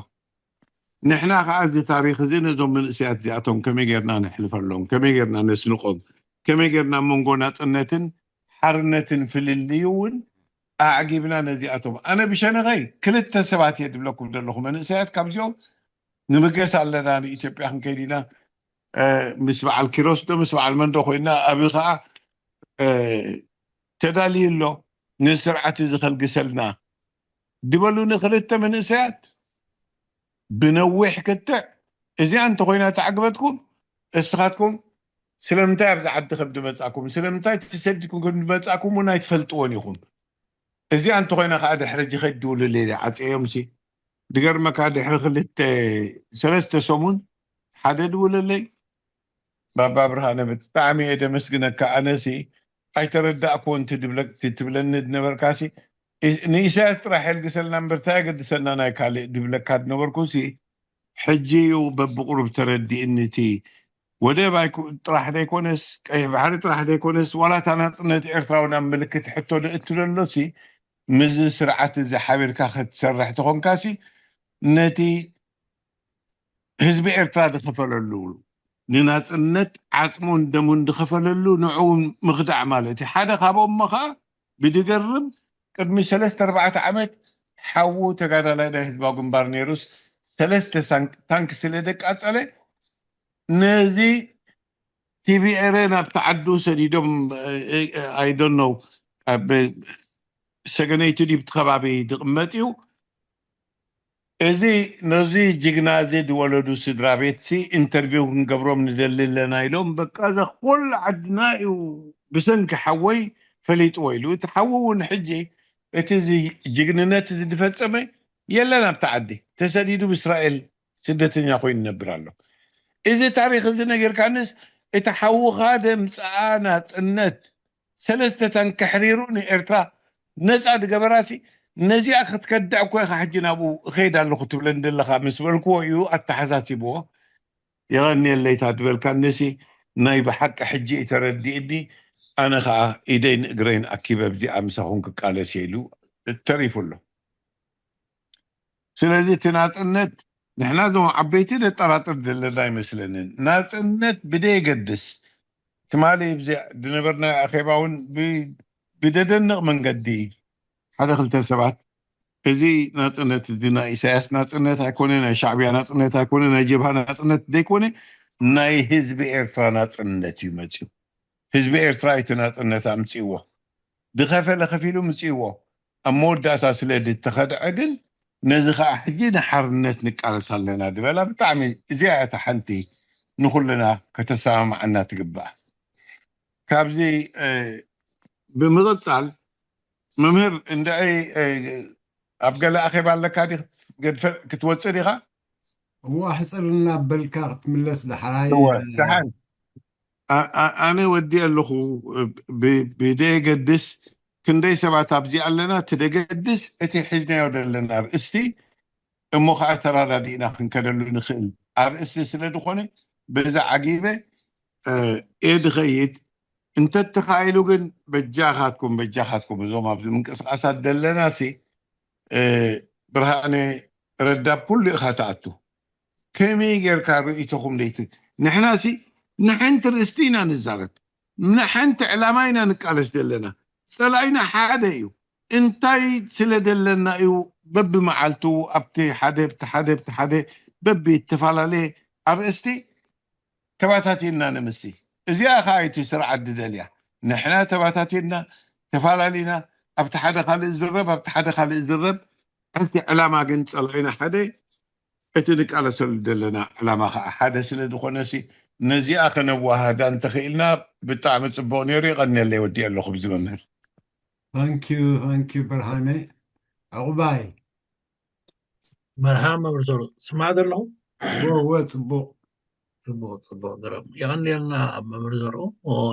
ንሕና ከዓ እዚ ታሪክ እዚ ነዞም መንእሰያት እዚኣቶም ከመይ ጌርና ነሕልፈሎም ከመይ ጌርና ነስንቆም ከመይ ጌርና መንጎ ናፅነትን ሓርነትን ፍልልዩ እውን ኣዕጊብና ነዚኣቶም ኣነ ብሸነኸይ ክልተ ሰባት እየ ዝብለኩም ዘለኹ መንእሰያት ካብዚኦም ንምገስ ኣለና ንኢትዮጵያ ክንከይድ ኢና ምስ በዓል ኪሮስ ዶ ምስ በዓል መንዶ ኮይና ኣብ ከዓ ተዳልዩ ኣሎ ንስርዓት እዚ ከልግሰልና ዝበሉኒ ክልተ መንእሰያት ብነዊሕ ክትዕ እዚኣ እንተኮይና ተዓግበትኩም እስኻትኩም ስለምንታይ ኣብዚ ዓዲ ከም ዝመፃኩም ስለምንታይ ተሰዲድኩም ከም ዝመፃኩም እውን ኣይትፈልጥዎን ኢኹም እዚኣ እንተኮይና ከዓ ድሕሪ ጅኸድ ድውልለይ ዓፀዮም ሲ ድገርመካ ድሕሪ ክልተ ሰለስተ ሰሙን ሓደ ድውለለይ ባባ ብርሃነ ብጣዕሚ እየ ደመስግነካ ኣነሲ ኣይተረዳእኩዎን ትብለኒ ዝነበርካሲ ንኢሳያስ ጥራሕ የልግሰልና እምበር እንታይ የገድሰና ናይ ካልእ ድብለካ ዝነበርኩሲ ሕጂ እዩ በብቁሩብ ተረዲእኒ እቲ ወደብ ጥራሕ ዘይኮነስ ቀይሕ ባሕሪ ጥራሕ ዘይኮነስ ዋላ እታ ናፅነት ኤርትራ እውን ኣብ ምልክት ሕቶ ደእቱ ዘሎሲ ምስዚ ስርዓት እዚ ሓቢርካ ክትሰርሕ ተኾንካሲ ነቲ ህዝቢ ኤርትራ ዝኸፈለሉ ንናፅነት ዓፅሙን ደሙን ዝኸፈለሉ ንዕኡ ምኽዳዕ ማለት እዩ ሓደ ካብኦሞ ከዓ ብድገርም ቅድሚ ሰለስተ ኣርባዕተ ዓመት ሓዉ ተጋዳላይ ናይ ህዝባዊ ግንባር ነይሩስ ሰለስተ ታንክ ስለ ደቃፀለ ነዚ ቲቪኤረ ናብቲ ዓዱ ሰዲዶም ኣይዶኖው ኣብ ሰገነይቲ ዲብቲ ከባቢ ዝቕመጥ እዩ እዚ ነዚ ጅግና እዚ ዝወለዱ ስድራ ቤት ሲ ኢንተርቪው ክንገብሮም ንደሊ ኣለና ኢሎም በቃ እዛ ኩሉ ዓድና እዩ ብሰንኪ ሓወይ ፈሊጥዎ ኢሉ እቲ ሓዊ እውን ሕጂ እቲ ጅግንነት እዚ ዝፈፀመ የለን ኣብቲ ዓዲ ተሰዲዱ ብእስራኤል ስደተኛ ኮይኑ ይነብር ኣሎ እዚ ታሪክ እዚ ነጊርካንስ እቲ ሓውኻ ደምፅኣ ናፅነት ሰለስተ ታንክ ከሕሪሩ ንኤርትራ ነፃ ዝገበራሲ ነዚኣ ክትከድዕ እኮ ኢኻ ሕጂ ናብኡ እኸይድ ኣለኹ ትብለኒ ዘለኻ ምስ በልክዎ እዩ ኣተሓሳሲብዎ የቐንየለይ እታ ዝበልካኒሲ ናይ ብሓቂ ሕጂ እዩ ተረዲእኒ ኣነ ከዓ ኢደይን እግረይን ኣኪበ ኣብዚኣ ምሳኹም ክቃለስ እየ ኢሉ ተሪፉ ኣሎ ስለዚ እቲ ናፅነት ንሕና እዞም ዓበይቲ ነጠራጥር ዘለና ኣይመስለንን ናፅነት ብደየገድስ ትማሊ ዝነበርና ኣኼባ እውን ብደደንቕ መንገዲ ሓደ ክልተ ሰባት፣ እዚ ናጽነት እዚ ናይ ኢሳያስ ናጽነት ኣይኮነ፣ ናይ ሻዕብያ ናጽነት ኣይኮነ፣ ናይ ጀብሃ ናጽነት ዘይኮነ፣ ናይ ህዝቢ ኤርትራ ናጽነት እዩ መጽዩ። ህዝቢ ኤርትራ እቲ ናጽነት ኣምጽእዎ፣ ዝኸፈለ ከፊሉ ምጽእዎ። ኣብ መወዳእታ ስለ ዝተኸድዐ ግን፣ ነዚ ከዓ ሕጂ ንሓርነት ንቃለስ ኣለና ዝበላ ብጣዕሚ፣ እዚኣ እታ ሓንቲ ንኹልና ከተሰማምዓና ትግባእ። ካብዚ ብምቕጻል፣ መምህር እንድዒ ኣብ ገለ ኣኼባ ኣለካ ዲ ክትወፅእ ዲኻ? እዋ ሕፅር እናበልካ ክትምለስ ዳሕራይ። ደሓን። ኣነ ወዲ ኣለኹ። ብደየገድስ ክንደይ ሰባት ኣብዚ ኣለና፣ እቲ ደገድስ እቲ ሒዝናዮ ዘለና ኣርእስቲ እሞ ከዓ ተራዳዲእና ክንከደሉ ንኽእል ኣርእስቲ ስለ ዝኾነ፣ በዛ ዓጊበ እየ ድኸይድ። እንተተኻኢሉ ግን በጃኻትኩም፣ በጃኻትኩም እዞም ኣብዚ ምንቅስቃሳት ዘለና ሲ ብርሃነ ረዳ ኩሉ ኢኻ ትኣቱ። ከመይ ጌርካ ርእይቶኹም ደይት ንሕና ሲ ንሓንቲ ርእስቲ ኢና ንዛረብ፣ ንሓንቲ ዕላማ ኢና ንቃለስ ዘለና። ፀላኢና ሓደ እዩ። እንታይ ስለ ዘለና እዩ በብመዓልቱ ኣብቲ ሓደ ብቲ ሓደ ብቲ ሓደ በቢ እተፈላለየ ኣርእስቲ ተባታቲና ንምሲ? እዚኣ ከዓ እቲ ስርዓት ድደልያ። ንሕና ተባታቲና ተፈላለና ኣብቲ ሓደ ካልእ ዝረብ ኣብቲ ሓደ ካልእ ዝረብ ኣብቲ ዕላማ ግን ፀላኢና ሓደ እቲ ንቃለሰሉ ዘለና ዕላማ ከዓ ሓደ ስለ ዝኾነ ሲ ነዚኣ ከነዋሃዳ እንተኽኢልና ብጣዕሚ ፅቡቕ ነይሩ። ይቐንየለይ ወዲእ ኣለኹ ብዚ መምህር። ታንኪዩ ታንኪዩ ብርሃነ ዕቑባይ። መርሃ መምህር ዘሩ ስማዕ ዘለኹ ወ ጽቡቕ ጽቡቕ ጽቡቕ ግረም። የቐንየልና መምህር ዘሩ፣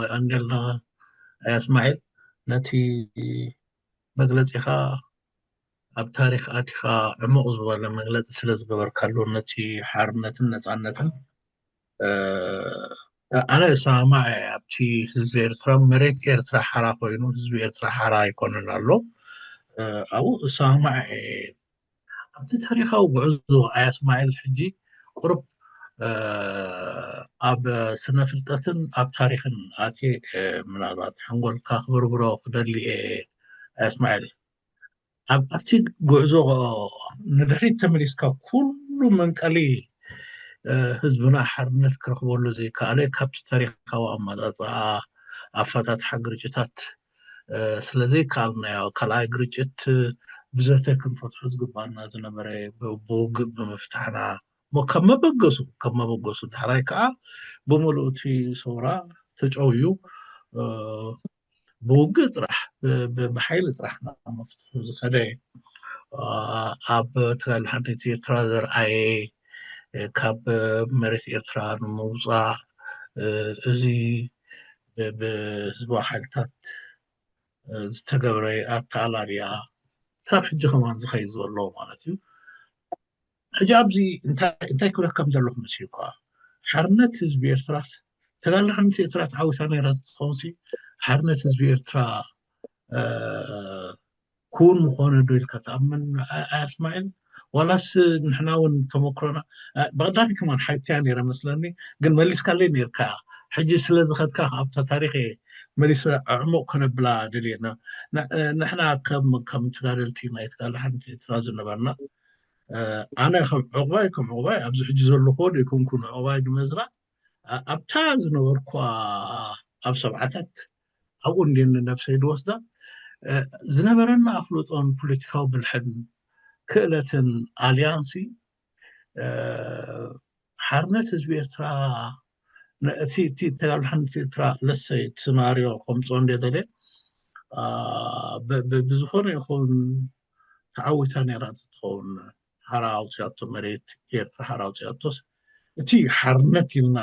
የቐንየልና ኣያ እስማዒል ነቲ መግለጺኻ ኣብ ታሪኽ ኣቲኻ ዕሙቕ ዝበለ መግለጺ ስለ ዝገበርካሉ ነቲ ሓርነትን ነጻነትን ኣነ እሰማማዕ እየ። ኣብቲ ህዝቢ ኤርትራ መሬት ኤርትራ ሓራ ኮይኑ ህዝቢ ኤርትራ ሓራ ኣይኮነን ኣሎ ኣብኡ እሰማማዕ እየ። ኣብቲ ታሪኻዊ ጉዕዞ ኣያ እስማዒል ሕጂ ቁሩብ ኣብ ስነ ፍልጠትን ኣብ ታሪኽን ኣትየ ምናልባት ሓንጎልካ ክብርብሮ ክደሊ እየ ኣያ እስማዒል። ኣብቲ ጉዕዞ ንድሕሪት ተመሊስካ ኩሉ መንቀሊ ህዝብና ሓርነት ክረኽበሉ ዘይከኣለ ካብቲ ታሪኻዊ ኣመፃፅኣ ኣፈታትሓ ግርጭታት ስለዘይከኣልናዮ ካልኣይ ግርጭት ብዘተ ክንፈትሖ ዝግባና ዝነበረ ብውግእ ብምፍታሕና ካብ መበገሱ ካብ መበገሱ ዳሕራይ ከዓ ብምሉእ እቲ ሰውራ ተጨውዩ ብውግእ ጥራሕ ብሓይሊ ጥራሕ ናብ መፍትሑ ዝኸደ ኣብ ትግራይ ሓድነት ኤርትራ ዘርኣየ ካብ መሬት ኤርትራ ንምውፃእ እዚ ብህዝባዊ ሓይልታት ዝተገብረ ኣተኣላልያ ክሳብ ሕጂ ከማን ዝኸይድ ዘሎ ማለት እዩ። ሕጂ ኣብዚ እንታይ ክብለካ ከም ዘለኹ መሲልኳ ሓርነት ህዝቢ ኤርትራስ ተጋድሎ ሓርነት ኤርትራ ተዓዊታ ነይራ ትኸውን ሲ ሓርነት ህዝቢ ኤርትራ ክውን ምኾነ ዶ ኢልካ ትኣምን ኣስማዒል? ዋላስ ንሕና እውን ተመክሮና ብቐዳሚ ከማን ሓይትያ ነይረ መስለኒ ግን መሊስካለይ ነይርካ ሕጂ ስለ ዝኸድካ ኣብታ ታሪኽ መሊሰ ኣዕሙቕ ከነብላ ደልየና ንሕና ከም ተጋደልቲ ናይ ተጋድሎ ሓርነት ኤርትራ ዝነበርና ኣነ ከም ዕቑባይ ከም ዕቑባይ ኣብዚ ሕጂ ዘለኹዎ ዘይኮንኩ ንዕቑባይ ንመዝራ ኣብታ ዝነበርኳ ኣብ ሰብዓታት ኣብኡ እንድየ ንነብሰይ ዝወስዳ ዝነበረና ኣፍልጦን ፖለቲካዊ ብልሕን ክእለትን ኣልያንሲ ሓርነት ህዝቢ ኤርትራ እቲ እቲ ተጋድሎ ሓርነት ኤርትራ ለሰይ ትስናርዮ ከምፅኦ እንደ ደለ ብዝኾነ ይኹን ተዓዊታ ነይራ ትኸውን ሓራ ኣውፅኣቶ መሬት ኤርትራ ሓራ ኣውፅኣቶስ እቲ ሓርነት ኢልና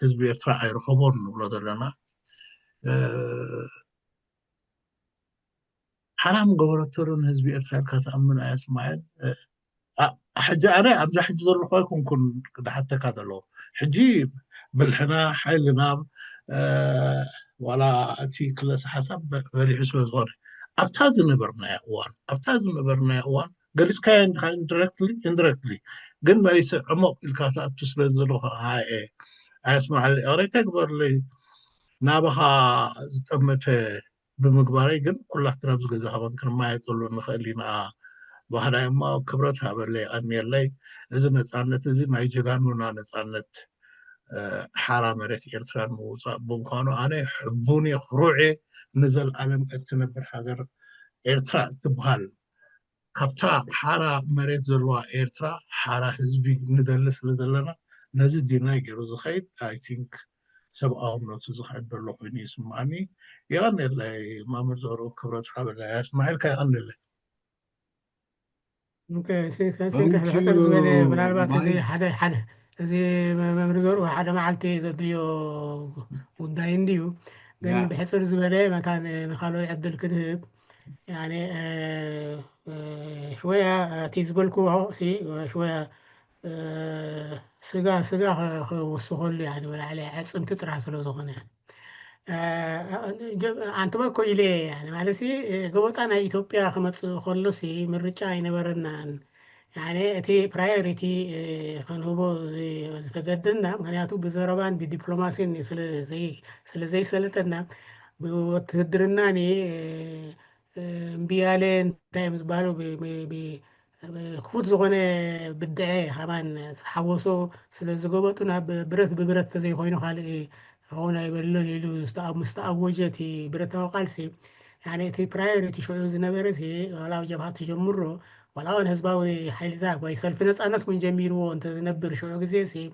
ህዝቢ ኤርትራ ኣይረኸቦን ንብሎ ዘለና ሓራም ገበረቶርን ህዝቢ ኤርትራ ኢልካ ትኣምን ኣያ እስማኤል ሕጂ ኣነ ኣብዛ ሕጂ ዘለኹ ኣይኮንኩን ክድሓተካ ዘለዎ ሕጂ ብልሕና ሓይልና ዋላ እቲ ክለስ ሓሳብ በሊሑ ስለ ዝኾነ ኣብታ ዝነበርናያ እዋን ኣብታ ዝነበርናያ እዋን ገሊፅካዮ እንዲኻ indirectly indirectly ግን መሊሰ ዕሞቕ ኢልካ ትኣቱ ስለ ዘለኹ ሃየ ኣያ እስማኤል ይቕሬታ ግበርለይ ናባኻ ዝጠመተ ብምግባረይ ግን ኩላትና ኣብዚ ገዛ ከማን ክንመያየጠሉ ንኽእል ኢና። ባህራይ እሞ ክብረት ሃበለይ፣ የቐንየለይ። እዚ ነፃነት እዚ ናይ ጀጋኑና ነፃነት፣ እ፣ ሓራ መሬት ኤርትራ ንምውፃእ ብምዃኑ ኣነ ሕቡን እየ፣ ኩሩዕ እየ። ንዘለኣለም እትነብር ሃገር ኤርትራ እትበሃል ካብታ ሓራ መሬት ዘለዋ ኤርትራ ሓራ ህዝቢ ንደሊ ስለ ዘለና ነዚ ዲናይ ገይሩ ዝኸይድ፣ I think፣ ሰብኣውነቱ ዝኸይድ ዘሎ ኮይኑ ይስምዓኒ። የቐንየለይ መምህር ዘሩ፣ ክብረት ሓበላ። እስማዒልካ የቐንየለይ። ኦኬ፣ ሲ- ሲ- ሲ- ብሕፅር ዝበለ ምናልባት እዚ ሓደ ሓደ እዚ መ- መምህር ዘሩ ሓደ መዓልቲ ዘድልዮ ጉዳይ እንድዩ። ግን ብሕፅር ዝበለ መታን ንካልኦት ዕድል ክድህብ ያኔ ሽወያ እቲ ዝበልክዎ ሲ ሽወያ ስጋ ስጋ ክውስኸሉ ያኔ ወላዕለ ዕፅምቲ ጥራሕ ስለ ዝኾነ ኣንተ በኮ ኢለ ያኔ ማለት ሲ ገወጣ ናይ ኢትዮጵያ ክመፅእ ከሎ ሲ ምርጫ ኣይነበረናን። ያኔ እቲ ፕራዮሪቲ ከንህቦ ዝተገደድና ምክንያቱ ብዘረባን ብዲፕሎማሲን ስለ ዘይሰለጠና ብወትህድርና እምቢ ያለ እንታይ እዮም ዝበሃሉ ክፉት ዝኾነ ብድዐ ሃባን ዝሓወሶ ስለ ዝገበጡ ናብ ብረት ብብረት ተዘይኮይኑ ካልእ ክኸውን ኣይበልን ኢሉ ምስ ተኣወጀ እቲ ብረታዊ ቃልሲ ያኔ እቲ ፕራዮሪቲ ሽዑ ዝነበረ ሲ ዋላ ጀብሃ ተጀምሮ ዋላ እውን ህዝባዊ ሓይልታት ወይ ሰልፊ ነፃነት እውን ጀሚርዎ እንተዝነብር ሽዑ ግዜ ሲ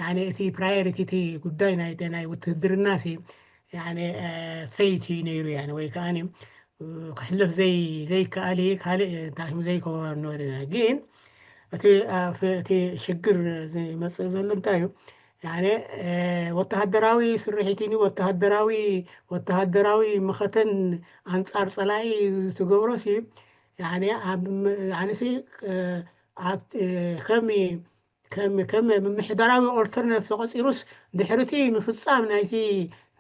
ያኔ እቲ ፕራዮሪቲ እቲ ጉዳይ ናይ ናይ ውትህድርና ሲ ያኔ ፈይቲ እዩ ነይሩ ያኔ ወይ ከዓ ክሕለፍ ዘይ ዘይከኣል ካልእ እንታይ ሽሙ ዘይከወኖ ግን እቲ እቲ ሽግር ዝመፅእ ዘሎ እንታይ እዩ ያኔ ወተሃደራዊ ስርሒትኒ ወተሃደራዊ ወተሃደራዊ መኸተን ኣንፃር ፀላኢ ዝትገብሮ ሲ ያኔ ኣብ ያኔ ሲ ኣብ ከም ከም ከም ምምሕዳራዊ ኦልተርነት ተቆፂሩስ ድሕርቲ ምፍፃም ናይቲ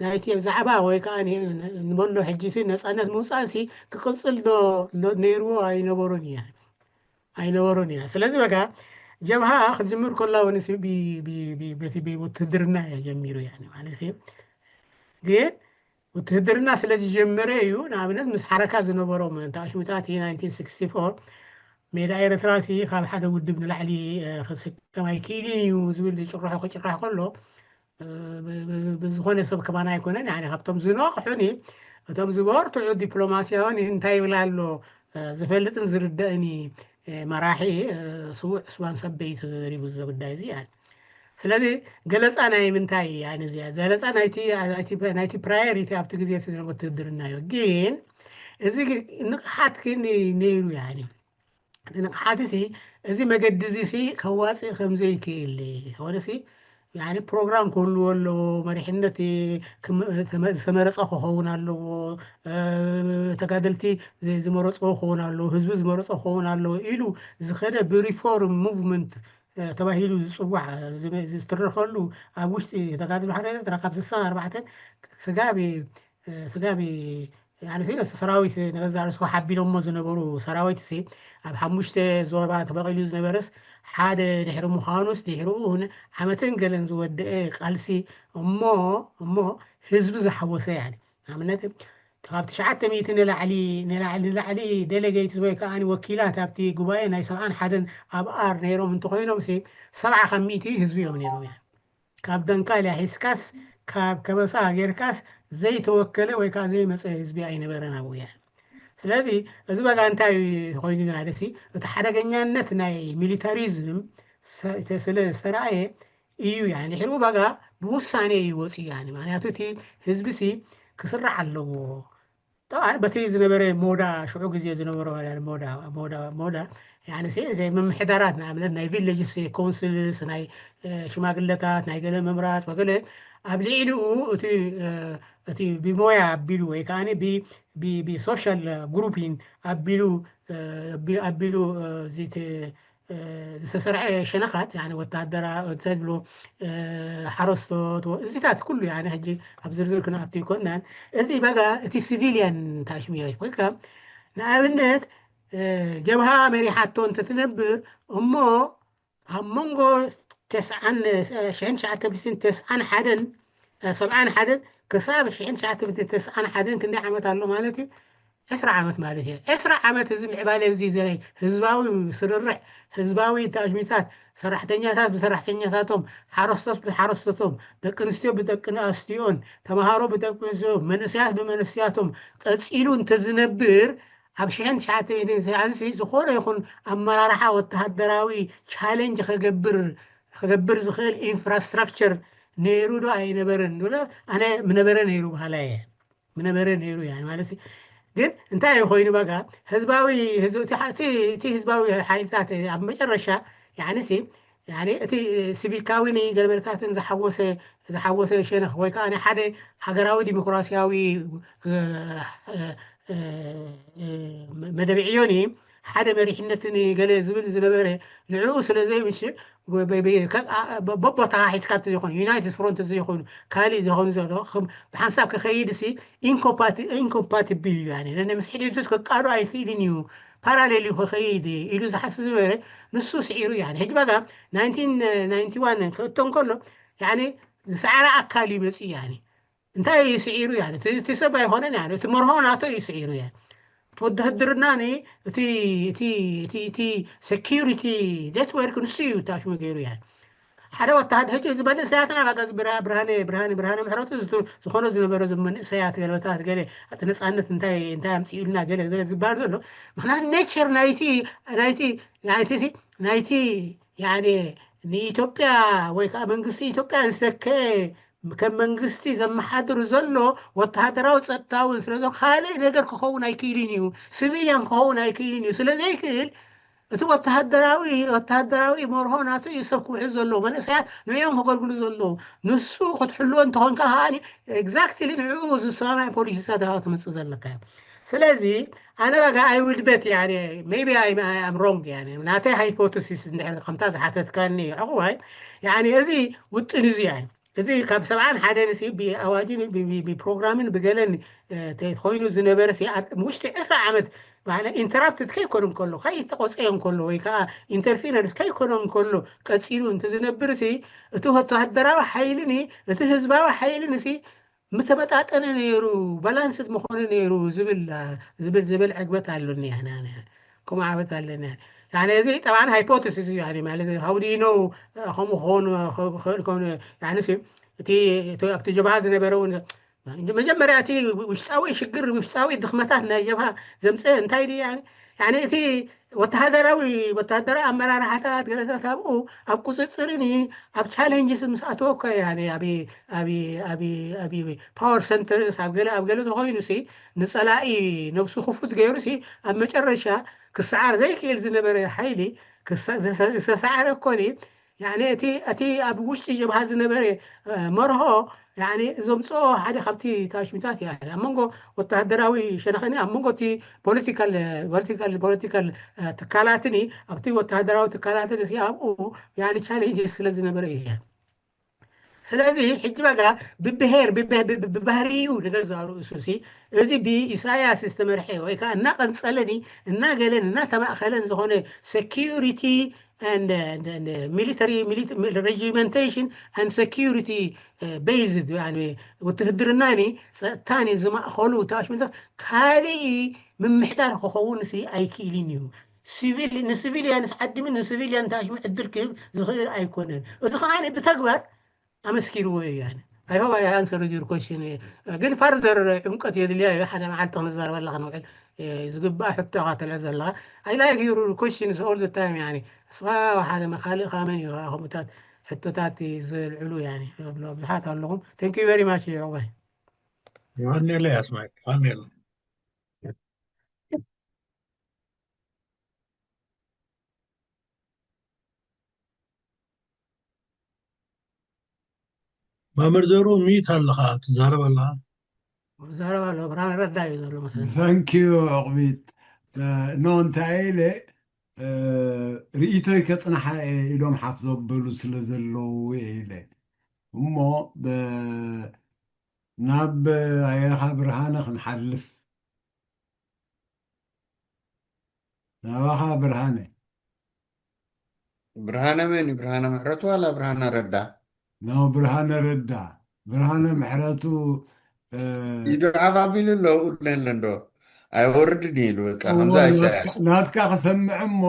ናይቲ ዛዕባ ወይ ከዓ ንበሎ ሕጂ ሲ ነፃነት ምውፃእ ሲ ክቅፅል ዶ ነይርዎ ኣይነበሮን እዩ ኣይነበሮን እዩ ስለዚ በቃ ጀብሃ ክጅምር ከላ እውን ሲ በቲ ብውትህድርና እያ ጀሚሩ ማለት ግን ውትህድርና ስለ ዝጀመረ እዩ ንኣብነት ምስ ሓረካ ዝነበሮም ተኣሽሙታት ናይንቲን ሲክስቲ ፎር ሜዳ ኤርትራ ሲ ካብ ሓደ ውድብ ንላዕሊ ክስከም ኣይክእልን እዩ ዝብል ጭርሖ ክጭራሕ ከሎ ብዝኾነ ሰብ ከማና ኣይኮነን ያኒ ካብቶም ዝነቕሑኒ እቶም ዝበርትዑ ዲፕሎማስያውን እንታይ ይብል ኣሎ ዝፈልጥን ዝርደእኒ መራሒ ስዉዕ ዑስማን ሰበይ ተዘሪቡ እዚ ጉዳይ እዚ ያኒ ስለዚ ገለፃ ናይ ምንታይ ያኒ እዚኣ ገለፃ ናይቲ ናይቲ ፕራዮሪቲ ኣብቲ ግዜ እቲ ዝነበረ ውትህድርና እዩ ግን እዚ ንቕሓት ግን ነይሩ ያኒ እቲ ንቕሓት ሲ እዚ መገዲ እዚ ሲ ከዋፅእ ከምዘይክእል ዝኾነ ሲ ያኒ ፕሮግራም ክህልዎ ኣለዎ መሪሕነት ዝተመረፀ ክኸውን ኣለዎ ተጋደልቲ ዝመረፅዎ ክኸውን ኣለዎ ህዝቢ ዝመረፆ ክኸውን ኣለዎ ኢሉ ዝኸደ ብሪፎርም ሙቭመንት ተባሂሉ ዝፅዋዕ ዝትረኸሉ ኣብ ውሽጢ ተጋድሎ ሓደ ኤርትራ ካብ ስሳን ኣርባዕተን ስጋብ ስጋብ ያኒ ነቲ ሰራዊት ንገዛ ርእስኻ ሓቢሎሞ ዝነበሩ ሰራዊት ሲ ኣብ ሓሙሽተ ዞባ ተበቒሉ ዝነበረስ ሓደ ድሕሪ ምዃኑስ ድሕሪኡ ዓመትን ገለን ዝወደአ ቃልሲ እሞ እሞ ህዝቢ ዝሓወሰ ያኒ ንኣብነት ካብ ትሽዓተ ሚእቲ ንላዕሊ ንላዕሊ ንላዕሊ ደለገይትስ ወይ ከዓ ወኪላት ኣብቲ ጉባኤ ናይ ሰብዓን ሓደን ኣብኣር ነይሮም እንተኮይኖም ሲ ሰብዓ ካብ ሚእቲ ህዝቢ እዮም ነይሮም ያኒ ካብ ደንካልያ ሒዝካስ ካብ ከበሳ ጌርካስ ዘይተወከለ ወይ ከዓ ዘይመፀ ህዝቢ ኣይነበረን ኣብኡ እያ ስለዚ እዚ በጋ እንታይ ኮይኑ ማለት እቲ ሓደገኛነት ናይ ሚሊታሪዝም ስለ ዝተረኣየ እዩ ያ ድሕሪኡ በጋ ብውሳኔ እዩ ወፂኡ ያ ምክንያቱ እቲ ህዝቢ ሲ ክስራዕ ኣለዎ ጠብዓን በቲ ዝነበረ ሞዳ ሽዑ ግዜ ዝነበረ ሞዳ ሞዳ ሞዳ ያኒ ምምሕዳራት ንኣብነት ናይ ቪሌጅስ ኮንስልስ ናይ ሽማግለታት ናይ ገለ ምምራፅ ወገለ ኣብ ልዕሊኡ እቲ እቲ ብሞያ ኣቢሉ ወይ ከዓ ብሶሻል ግሩፒን ኣቢሉ ኣቢሉ ዝተሰርዐ ሸነኻት ወታደራ ዝብሎ ሓረስቶት እዚታት ኩሉ ሕጂ ኣብ ዝርዝር ክንኣቱ ይኮናን እዚ በጋ እቲ ሲቪሊያን ታሽሚያ ኮይካ ንኣብነት ጀብሃ መሪሓቶ እንተትነብር እሞ ኣብ መንጎ ተስዓን ሽሕን ትሽዓተ ሚእትን ተስዓን ሓደን ሰብዓን ሓደን ክሳብ ሽሕን ትሽዓተ ሚእትን ተስዓን ሓደን ክንደይ ዓመት ኣሎ ማለት እዩ? ዕስራ ዓመት ማለት እዩ። ዕስራ ዓመት እዚ ምዕባለ እዚ ዘይ ህዝባዊ ስርርዕ፣ ህዝባዊ ታሽሚታት፣ ሰራሕተኛታት ብሰራሕተኛታቶም፣ ሓረስቶት ብሓረስቶቶም፣ ደቂ ኣንስትዮ ብደቂ ኣንስትዮን፣ ተምሃሮ ብደቂ ኣንስትዮ፣ መንእሰያት ብመንእሰያቶም ቀጺሉ እንተዝነብር፣ ኣብ ሽሕን ትሽዓተ ሚእትን ተስዓን ዝኾነ ይኹን ኣመራርሓ ወተሃደራዊ ቻሌንጅ ከገብር ዝኽእል ኢንፍራስትራክቸር ነይሩ ዶ ኣይነበረን? ኣነ ምነበረ ነይሩ በሃላይ እየ። ምነበረ ነይሩ እያ ማለት ግን እንታይ እዩ ኮይኑ በቃ ህዝባዊ ህዝብ እቲ ቲ ህዝባዊ ሓይልታት ኣብ መጨረሻ ያኒ ሲ ያኒ እቲ ሲቪካዊ ንገለመለታትን ዝሓወሰ ዝሓወሰ ሸነኽ ወይ ከዓ ናይ ሓደ ሃገራዊ ዲሞክራሲያዊ መደብ ዕዮኒ ሓደ መሪሕነትን ገለ ዝብል ዝነበረ ንዕኡ ስለ ዘይምሽ በቦታ ሒዝካ ዘይኮኑ ዩናይትድ ፍሮንት ዘይኮኑ ካሊእ ዝኾኑ ዘሎ ብሓንሳብ ክኸይድ ሲ ኢንኮምፓቲብል እዩ ያኒ ነነ ምስ ሕድሕዱስ ክቃዶ ኣይክእልን እዩ ፓራሌል እዩ ክኸይድ ኢሉ ዝሓስብ ዝነበረ ንሱ ስዒሩ ያኒ ሕጂ በጋ ናይንቲን ናይንቲ ዋን ክእቶ እንከሎ ያኒ ዝሰዓረ ኣካል እዩ መፅኡ ያኒ እንታይ እዩ ስዒሩ ያኒ እቲ ሰብ ኣይኮነን ያኒ እቲ መርሆ ናቶ እዩ ስዒሩ ያኒ ወተሃደርና እቲ እቲ እቲ እቲ ሴኪሪቲ ኔትወርክ ንሱ እዩ ታሽሙ ገይሩ ያኒ ሓደ ወተሃደር ሕጂ እዚ መንእሰያትና በቃ እዚ ብርሃ- ብርሃነ ብርሃነ ብርሃነ ምሕረቱ ዝት- ዝኾነ ዝነበረ እዚ መንእሰያት ገለታት ገለ እቲ ነፃነት እንታይ እንታይ ኣምፅኡልና ገለ ገለ ዝበሃል ዘሎ ምክንያቱ ኔቸር ናይቲ ናይቲ ናይቲ ሲ- ናይቲ ያኔ ንኢትዮጵያ ወይ ከዓ መንግስቲ ኢትዮጵያ ዝተከ ከም መንግስቲ ዘመሓድር ዘሎ ወተሃደራዊ ጸጥታውን ስለ ካልእ ነገር ክኸውን ኣይክእልን እዩ ስቪልያን ክኸውን ኣይክእልን እዩ ስለ ዘይክእል እቲ ወተሃደራዊ ወተሃደራዊ መርሆ ናቱ እዩ ሰብ ክውሕዝ ዘለዎ መንእሰያት ንዕኦም ከገልግሉ ዘለዉ ንሱ ክትሕልዎ እንተኾንካ ከዓ ኤግዛክትሊ ንዕኡ ዝሰማማዕ ፖሊሲታት ኢኻ ክትምፅእ ዘለካ እዩ ስለዚ ኣነ በጋ I will bet يعني maybe I am wrong يعني ናተይ ሃይፖተሲስ እንድሕር ከምታ ዝሓተትካኒ ዕቑባይ يعني እዚ ውጥን እዚ يعني እዚ ካብ ሰብዓን ሓደን ሲ ብኣዋጅን ብፕሮግራምን ብገለን ኮይኑ ዝነበረ ሲ ኣብ ውሽጢ ዕስራ ዓመት ባዕላ ኢንተራፕትድ ከይኮነ እንከሎ ከይተቆፀዮ እንከሎ ወይ ከዓ ኢንተርፊረንስ ከይኮነ እንከሎ ቀፂሉ እንተዝነብር ሲ እቲ ወተሃደራዊ ሓይልን እቲ ህዝባዊ ሓይልን ሲ ምተመጣጠነ ነይሩ ባላንስድ ምኾነ ነይሩ ዝብል ዝብል ዝብል ዕግበት ኣሎኒ ከምኡ ዓበት ኣለኒ يعني እዚ ጠብዓን ሃይፖቴሲስ እዩ يعني ማለት how do you know ከምኡ ክኾኑ ክኽእል ከምኡ يعني እቲ ኣብቲ ጀብሃ ዝነበረ እውን መጀመርያ እቲ ውሽጣዊ ሽግር ውሽጣዊ ድኽመታት ናይ ጀብሃ ዘምፀ እንታይ ድዩ يعني እቲ ወተሃደራዊ ወተሃደራዊ ኣመራርሓታት ገለታት ኣብኡ ኣብ ቁፅፅርን ኣብ ቻሌንጅስ ምስ ኣተወ እኮ ያኒ ኣብ ኣብ ኣብ ኣብ ፓወር ሰንተርስ ኣብ ገለ ኣብ ገለ ተኮይኑ ሲ ንፀላኢ ነብሱ ክፉት ገይሩ ሲ ኣብ መጨረሻ ክሰዓር ዘይክእል ዝነበረ ሓይሊ ዝተሰዓረ እኮ ያኒ እቲ እቲ ኣብ ውሽጢ ጀብሃ ዝነበረ መርሆ ያኒ ዘምፅኦ ሓደ ካብቲ ታሽሚታት ያኒ ኣብ መንጎ ወተሃደራዊ ሸነኸኒ ኣብ መንጎ እቲ ፖለቲካል ፖለቲካል ፖለቲካል ትካላትኒ ኣብቲ ወተሃደራዊ ትካላትን እዚ ኣብኡ ያኒ ቻሌንጅ ስለ ዝነበረ እዩ ስለዚ ሕጂ በጋ ብብሄር ብባህሪኡ ንገዛ ርእሱ ሲ እዚ ብኢሳያስ ዝተመርሐ ወይ ከዓ እናቀንፀለኒ እናገለን እናተማእኸለን ዝኾነ ሴኪሪቲ ሚሊተሪ ሬጂመንቴሽን ን ሴኪሪቲ ቤዝድ ውትህድርናኒ ፀጥታኒ ዝማእኸሉ ታሽሚታት ካልእ ምምሕዳር ክኸውን ሲ ኣይክእልን እዩ ንሲቪልያንስ ዓዲምን ንሲቪልያን ታሽሙ ዕድል ክህብ ዝኽእል ኣይኮነን እዚ ከዓ ብተግባር ኣመስኪርዎ እዩ ያኒ I hope I answered your question ግን further ዕምቀት የድልያ እዩ ሓደ መዓልቲ ክንዛረበላ ክንውዕል ዝግባእ ሕቶ ኢኻ ተልዕል ዘለኻ I like your questions all the time ያኒ እስኻ ሓደ ካልእ ካመን እዩ ከምኡታት ሕቶታት ዘልዕሉ ያኒ ብዙሓት ኣለኹም thank you very much ዕቁባይ ዮሃኔለ ያስማይ ዮሃኔለ መምህር ዘሩ ሚዩት ኣለኻ ትዛረብ ኣለኻ ዛረባ ኣሎ ብርሃን ረዳ እዩ ዘሎ መስለኒ thank you ዕቑቢት ኖ እንታይ ኢለ ርእይቶይ ከፅንሓ እየ ኢሎም ሓፍ ዘበሉ ስለ ዘለዉ እየ ኢለ እሞ ናብ ኣየኻ ብርሃነ ክንሓልፍ ናባኻ ብርሃነ ብርሃነ መን እዩ? ብርሃነ ምሕረቱ ዋላ ብርሃነ ረዳ? ነው ብርሃነ ረዳ። ብርሃነ ምሕረቱ ኢዱ ዓፍ ኣቢሉ ኣሎ። እውነለን ዶ ኣይወርድን እዩ ኢሉ፣ በቃ ከምዛ ኢሳያስ። ናትካ ክሰምዕ እሞ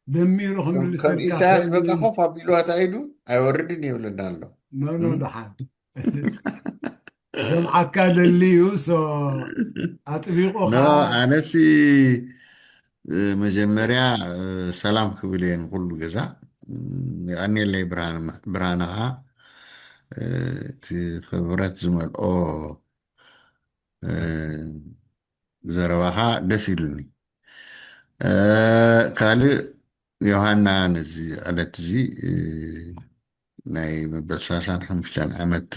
ደሚሩ ክምልሰልካ ከም ኢሳያስ በቃ ኮፍ ኣቢሉ ኣታ ኢዱ ኣይወርድን ይብለና ኣሎ። ኖኖ ደሓን ዘምዓካ ደልዩ ኣጥቢቑ። ኣነሲ መጀመርያ ሰላም ክብል እየ ንኩሉ ገዛ። የቐንየለይ ብርሃንኻ፣ እቲ ክብረት ዝመልኦ ዘረባኻ ደስ ኢሉኒ። ካልእ ዮሃና፣ ነዚ ዕለት እዚ ናይ መበል ሰላሳን ሓሙሽተን ዓመት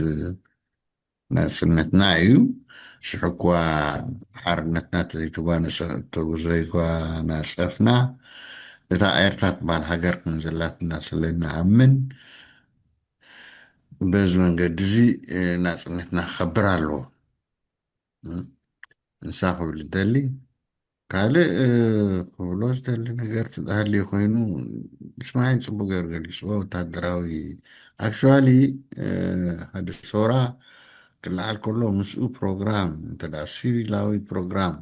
ናጽነትና እዩ። ሽሕኳ ሓርነትና ተዘይተጓነጸፍና፣ እታ ኤርትራ ትበሃል ሃገር ከም ዘላትና ስለ ንኣምን፣ በዚ መንገዲ እዚ ናጽነትና ክኸብር ኣለዎ። ንሳ ክብል ዝደሊ። ካልእ ክብሎ ዝደሊ ነገር ተዳሃልዩ ኮይኑ፣ እስማዒል ጽቡቅ ገይሩ ገሊጽዎ። ወታደራዊ፣ ኣክቹዋሊ፣ ሓደ ሰውራ ክለዓል ከሎ ምስኡ ፕሮግራም፣ እንተ ደኣ ሲቪላዊ ፕሮግራም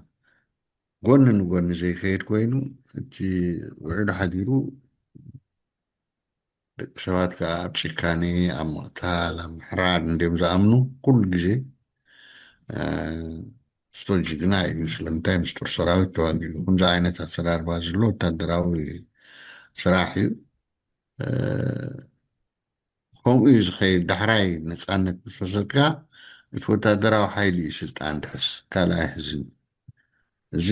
ጎኒ ንጎኒ ዘይከይድ ኮይኑ፣ እቲ ውዕሉ ሓዲሩ ደቂ ሰባት ከኣ ኣብ ጭካኔ፣ ኣብ ምቕታል፣ ኣብ ምሕራድ እንድዮም ዝኣምኑ። ኩሉ ግዜ ስቶ ጅግና እዩ። ስለምንታይ ምስ ጦር ሰራዊት ተዋጊኡ? ከምዚ ዓይነት ኣሰራርባ ዘሎ ወታደራዊ ስራሕ እዩ። ከምኡ እዩ ዝኸይድ። ዳሕራይ ነፃነት ምስ ወሰድካ እቲ ወታደራዊ ሓይሊ እዩ ስልጣን ድሕስ፣ ካልኣይ ህዝቢ። እዚ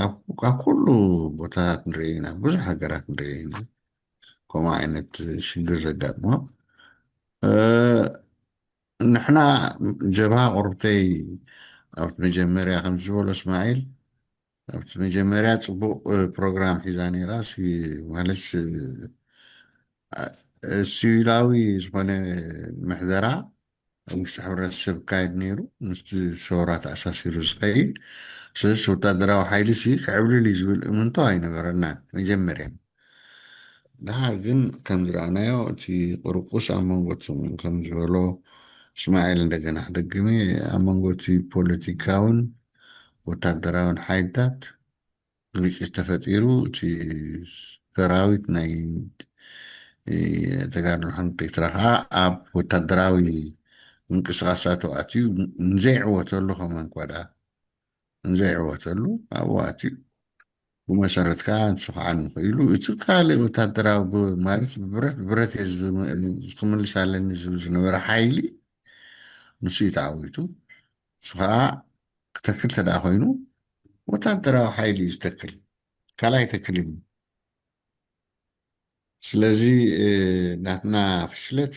ኣብ ኩሉ ቦታታት ንርኢ ኢና፣ ብዙሕ ሃገራት ንርኢ ኢና። ከምኡ ዓይነት ሽግር ዘጋጥሞ። ንሕና ጀብሃ ቁርብተይ ኣብቲ መጀመርያ ከም ዝበሎ እስማዒል ኣብቲ መጀመርያ ጽቡቕ ፕሮግራም ሒዛ ነይራ። ማለት ሲቪላዊ ዝኾነ ምሕደራ ኣብ ውሽጢ ሕብረተሰብ ይካየድ ነይሩ፣ ምስቲ ሰውራ ተኣሳሲሩ ዝኸይድ። ስለዚ ወታደራዊ ሓይሊ ሲ ክዕብልል እዩ ዝብል እምንቶ ኣይነበረናን መጀመርያ። ደሓር ግን ከም ዝረኣናዮ እቲ ቁርቁስ ኣብ መንጎ እቶም ከም ዝበሎ እስማኤል እንደገና ክደግም እየ፣ ኣብ መንጎ እቲ ፖለቲካውን ወታደራውን ሓይልታት ግጭት ተፈጢሩ፣ እቲ ሰራዊት ናይ ተጋድሎ ሓንቅይትራ ከዓ ኣብ ወታደራዊ ምንቅስቃሳቱ ኣትዩ፣ ንዘይዕወተሉ ከማን እኳ ደኣ ንዘይዕወተሉ ኣብኡ ኣትዩ ብመሰረት ከዓ ንሱ ከዓ ንኽኢሉ እቲ ካልእ ወታደራዊ ብ- ማለት ብብረት ብረት እየ ዝም- ክምልስ ኣለኒ ዝብል ዝነበረ ሓይሊ ንሱ እዩ ተዓዊቱ። ንሱ ከዓ ክተክል ተደኣ ኮይኑ ወታደራዊ ሓይሊ እዩ ዝተክል፣ ካልኣይ ተክል እዩ። ስለዚ ናትና ፍሽለት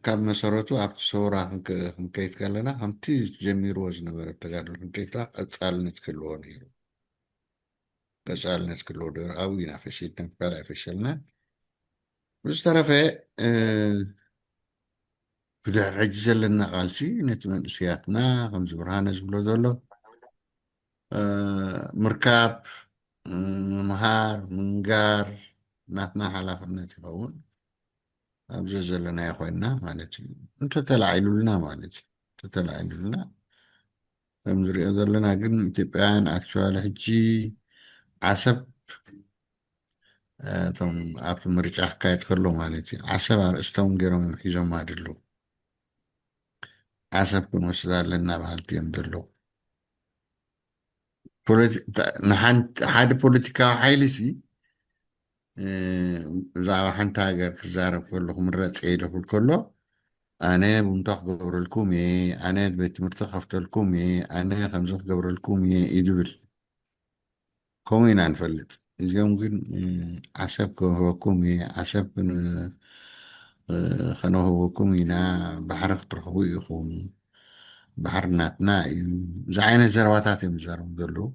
ካብ መሰረቱ ኣብቲ ሰውራ ክንከይድ ከለና ከምቲ ጀሚርዎ ዝነበረ ተጋድሎ ክንከይድ ከለና ቀፃልነት ክህልዎ ነይሩ። ቀፃልነት ክህልዎ ዶ ኣብኡ ኢና ፈሽልና፣ ካልኣይ ፈሸልና። ብዝተረፈ ብድሕሪ ሕጂ ዘለና ቃልሲ ነቲ መንእሰያትና ከምዚ ብርሃነ ዝብሎ ዘሎ ምርካብ፣ ምምሃር፣ ምንጋር ናትና ሓላፍነት ይኸውን። ኣብዚ ዘለናዮ ኮይንና ማለት እዩ። እንተተላዒሉልና ማለት እዩ። እንተተላዒሉልና ከም ዝሪኦ ዘለና ግን ኢትዮጵያውያን ኣክቹዋሊ ሕጂ ዓሰብ እቶም ኣብቲ ምርጫ ክካየድ ከሎ ማለት እዩ ዓሰብ ኣርእስቶም ገይሮም እዮም ሒዞም ኣለዉ። ዓሰብ ክንወስድ ኣለና በሃልቲ እዮም ዘለዉ። ሓደ ፖለቲካዊ ሓይሊ ሲ ብዛዕባ ሓንቲ ሃገር ክዛረብ ከሎ ክምረፅ እየ ኢሉ ክብል ከሎ ኣነ ቡምቶ ክገብረልኩም እየ፣ ኣነ ቤት ትምህርቲ ክኸፍተልኩም እየ፣ ኣነ ከምዚ ክገብረልኩም እየ እዩ ዝብል። ከምኡ ኢና ንፈልጥ። እዚኦም ግን ዓሰብ ክህበኩም እየ፣ ዓሰብ ከነህበኩም ኢና፣ ባሕሪ ክትረኽቡ ኢኹም፣ ባሕሪ ናትና እዩ። እዚ ዓይነት ዘረባታት እዮም ዝዛረቡ ዘለዉ።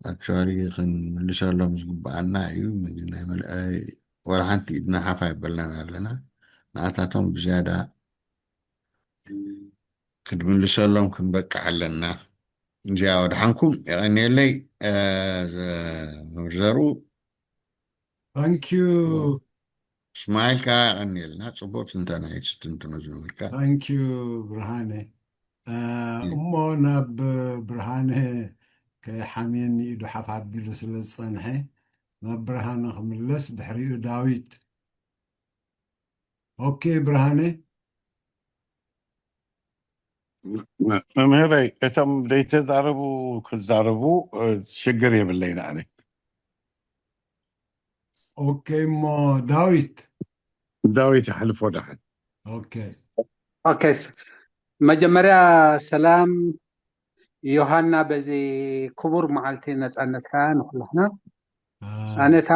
ኣክቹዋሊ ክንምልሰሎም ዝግብኣና እዩ። ናይ መልኣይ ወላ ሓንቲ ኢድና ሓፍ ኣይበልናን ኣለና። ንኣታቶም ብዝያዳ ክንምልሰሎም ክንበቅዕ ኣለና። እዚኣ ወድሓንኩም የቐንየለይ። መምህር ዘርኡ ታንኪዩ። እስማዒል ከኣ የቐንየልና፣ ጽቡቕ ትንተና እዩ ትትንትኖ ዝነበርካ። ታንኪዩ ብርሃነ። እ፣ እሞ ናብ ብርሃነ ከይሓምየኒ ኢዱ ሓፍ ኣቢሉ ስለ ዝጸንሐ ናብ ብርሃነ ክምለስ፣ ድሕሪኡ ዳዊት። ኦኬ ብርሃነ። መምህረይ፣ እቶም ዘይተዛረቡ ክዛረቡ፣ እ፣ ሽግር የብለይን ኣነ። ኦኬ እሞ ዳዊት። ዳዊት ኣሕልፎ ደሓን። ኦኬ ኦኬ፣ መጀመርያ ሰላም ዮሃና፣ በዚ ክቡር መዓልቲ ነጻነትካ ንኩላህና። አ፣ ኣነ እታ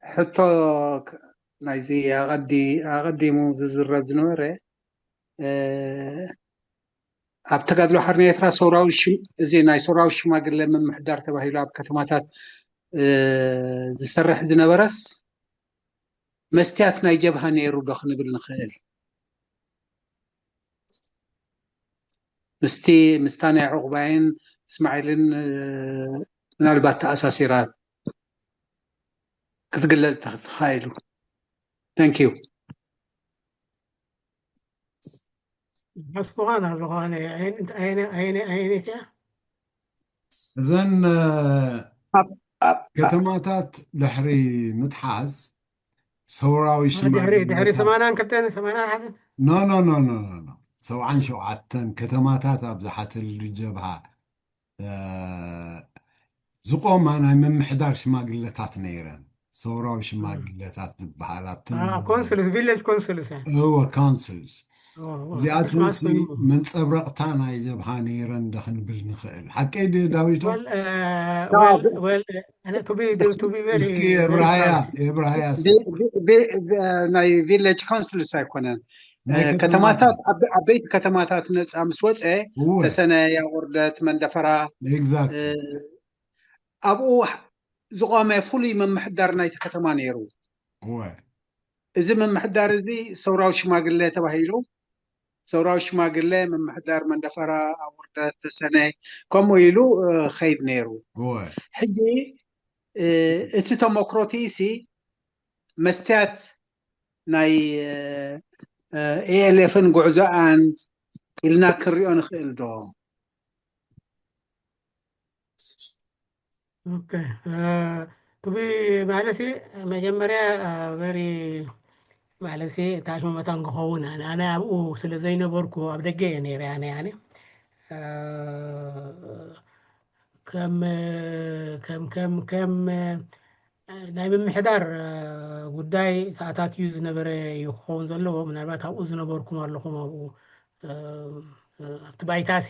ሕቶ ክ- ናይዚ ኣቐዲ- ኣቐዲሙ ዝዝረብ ዝነበረ፣ እ፣ ኣብ ተጋድሎ ሓርነት ኤርትራ ሰውራዊ ሽም- እዚ ናይ ሰውራዊ ሽማግለ ምምሕዳር ተባሂሉ ኣብ ከተማታት፣ እ፣ ዝሰርሕ ዝነበረስ መስትያት ናይ ጀብሃ ነይሩ ዶ ክንብል ንኽእል? ምስቲ ምስታ ናይ ዑቕባይን እስማዒልን፣ እ፣ ምናልባት ተኣሳሲራ ክትግለጽ ተኽእል ኢሉ። Thank you። ሓስኩኻን ኣለኹ ኣነ። ኣይነ- ኣይነ- ኣይነ- ኣይነት እያ? እዘን እ፣ ኣብ- ኣብ- ከተማታት ድሕሪ ምጥሓስ ሰውራዊ ድሕሪ ድሕሪ ሽማግለታት ሰማንያን ክልተን ሰማንያን ሓደን ኖ ኖ ኖ ኖ ኖ ኖ። ሰብዓን ሸውዓተን ከተማታት ኣብዝሓተሉ ጀብሃ እ፣ ዝቆማ ናይ ምምሕዳር ሽማግለታት ነይረን። ሰውራዊ ሽማግለታት ዝበሃል ኣብተን ኮንስልስ ቪሌጅ ኮንስልስ እያ። እወ ካውንስልስ እወ፣ እወ፣ እዚኣተን ክስማስ ሲ ኮይኑ። መንጸብረቕታ ናይ ጀብሃ ነይረን ዶ ክንብል ንኽእል? ሓቀይ ድዩ ዳዊቶ? ወል እ፣ ወል ወል ኣነ ቱ ቢ ቱ ቢ ቨሪ እስኪ ቨሪ የብርሃያ ፍራንክ የብርሃያ ቢ- እስኪ። ቢ- ቢ- እ፣ ናይ ቪሌጅ ካውንስልስ ኣይኮነን። ናይ እ፣ ከተማታት ከተማታት ዓበ- ዓበይቲ ከተማታት ነጻ ምስ ወፀ እወ ተሰነ፣ ያወርደት፣ መንደፈራ፣ እ፣ ኤግዛክትሊ ኣብኡ ዝቆመ ፍሉይ ምምሕዳር ናይቲ ከተማ ነይሩ። እወ እዚ ምምሕዳር እዚ ሰውራዊ ሽማግለ ተባሂሉ፣ ሰውራዊ ሽማግለ ምምሕዳር መንደፈራ፣ ኣውርደት፣ ተሰነ፣ ከምኡ ኢሉ እ፣ ኸይድ ነይሩ። እወ ሕጂ እ፣ እቲ ተመክሮ እቲ ሲ መስትያት ናይ ኤኤልኤፍን ጉዕዞኣን ኢልና ክንሪኦ ንኽእል ዶ? ኦኬ፣ እ፣ ቱ ቢ ማለት መጀመርያ ቨሪ ማለት ታሽሙ መታን ክኸውን ኣነ ኣነ ኣብኡ ስለ ዘይነበርኩ ኣብ ደገ እየ ነይረ ኣነ ኣነ እ፣ ከም ከም ከም ከም ናይ ምምሕዳር እ፣ ጉዳይ ተኣታትዩ ዝነበረ እዩ ክኸውን ዘለዎ። ምናልባት ኣብኡ ዝነበርኩም ኣለኹም ኣብኡ እ፣ እ፣ ኣብቲ ባይታሲ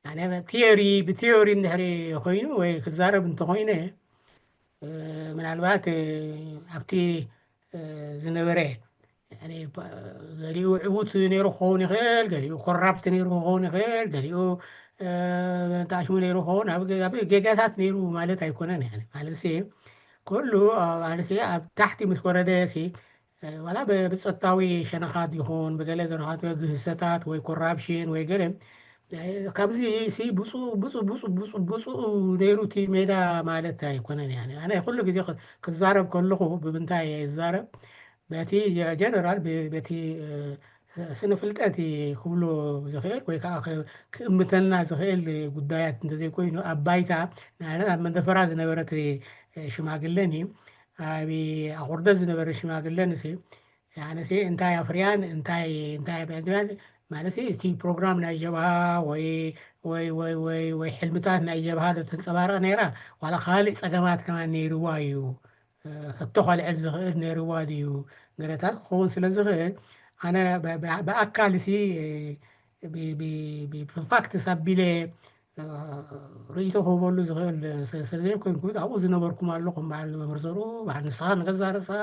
ኣነ ቲዮሪ ብቲዮሪ እንድሕሪ ኮይኑ ወይ ክዛረብ እንተኮይነ እ፣ ምናልባት እ፣ ኣብቲ እ፣ ዝነበረ ያኒ፣ ባ- ገሊኡ ዕዉት ነይሩ ክኸውን ይኽእል፣ ገሊኡ ኮራፕት ነይሩ ክኸውን ይኽእል፣ ገሊኡ እ፣ ተኣሽሙ ነይሩ ክኸውን ኣብ ገ- ኣብ ጌጋታት ነይሩ ማለት ኣይኮነን። ያኒ ማለት ሲ ኩሉ እ፣ ማለት ሲ ኣብ ታሕቲ ምስ ወረደ ሲ እ፣ ዋላ ብ- ብጸጥታዊ ሸነኻት ይኹን ብገለ ዘረኻት ግህሰታት ወይ ኮራፕሽን ወይ ገለ እ፣ ካብዚ ሲ ብፁ ብፁ ብፁ ብፁ ብፁ ነይሩ እቲ ሜዳ ማለት ኣይኮነን። ያኒ ኣነ ኩሉ ግዜ ክ- ክዛረብ ከለኹ ብምንታይ እየ ዝዛረብ በቲ ጀነራል ብ- በቲ እ፣ ስነ ፍልጠት ክብሎ ዝኽእል ወይ ከዓ ክ- ክእምተና ዝኽእል ጉዳያት እንተዘይኮይኑ ኣብ ባይታ ንኣብነት ኣብ መንደፈራ ዝነበረት እ፣ ሽማግለን እዩ ኣብ ኣቑርደት ዝነበረ ሽማግለን ሲ ያነሲ እንታይ ኣፍርያን እንታይ እንታይ ኣፍርያን ማለት እቲ ፕሮግራም ናይ ጀብሃ ወይ ወይ ወይ ወይ ወይ ሕልምታት ናይ ጀብሃ ዶ ተንጸባረቕ ነይራ ዋላ ካልእ ጸገማት ከማን ነይርዋ እዩ ሕቶ ከልዕል ዝኽእል ነይርዋ ድዩ ገለታት ክኸውን ስለ ዝኽእል ኣነ ብኣካል ሲ ብፋክትስ ኣቢለ ርእይቶ ክህበሉ ዝኽእል ስለዘይኮንኩ ኣብኡ ዝነበርኩም ኣሎ ከም በዓል መምህር ዘርኡ በዓል ንስኻ ንገዛ ርእስኻ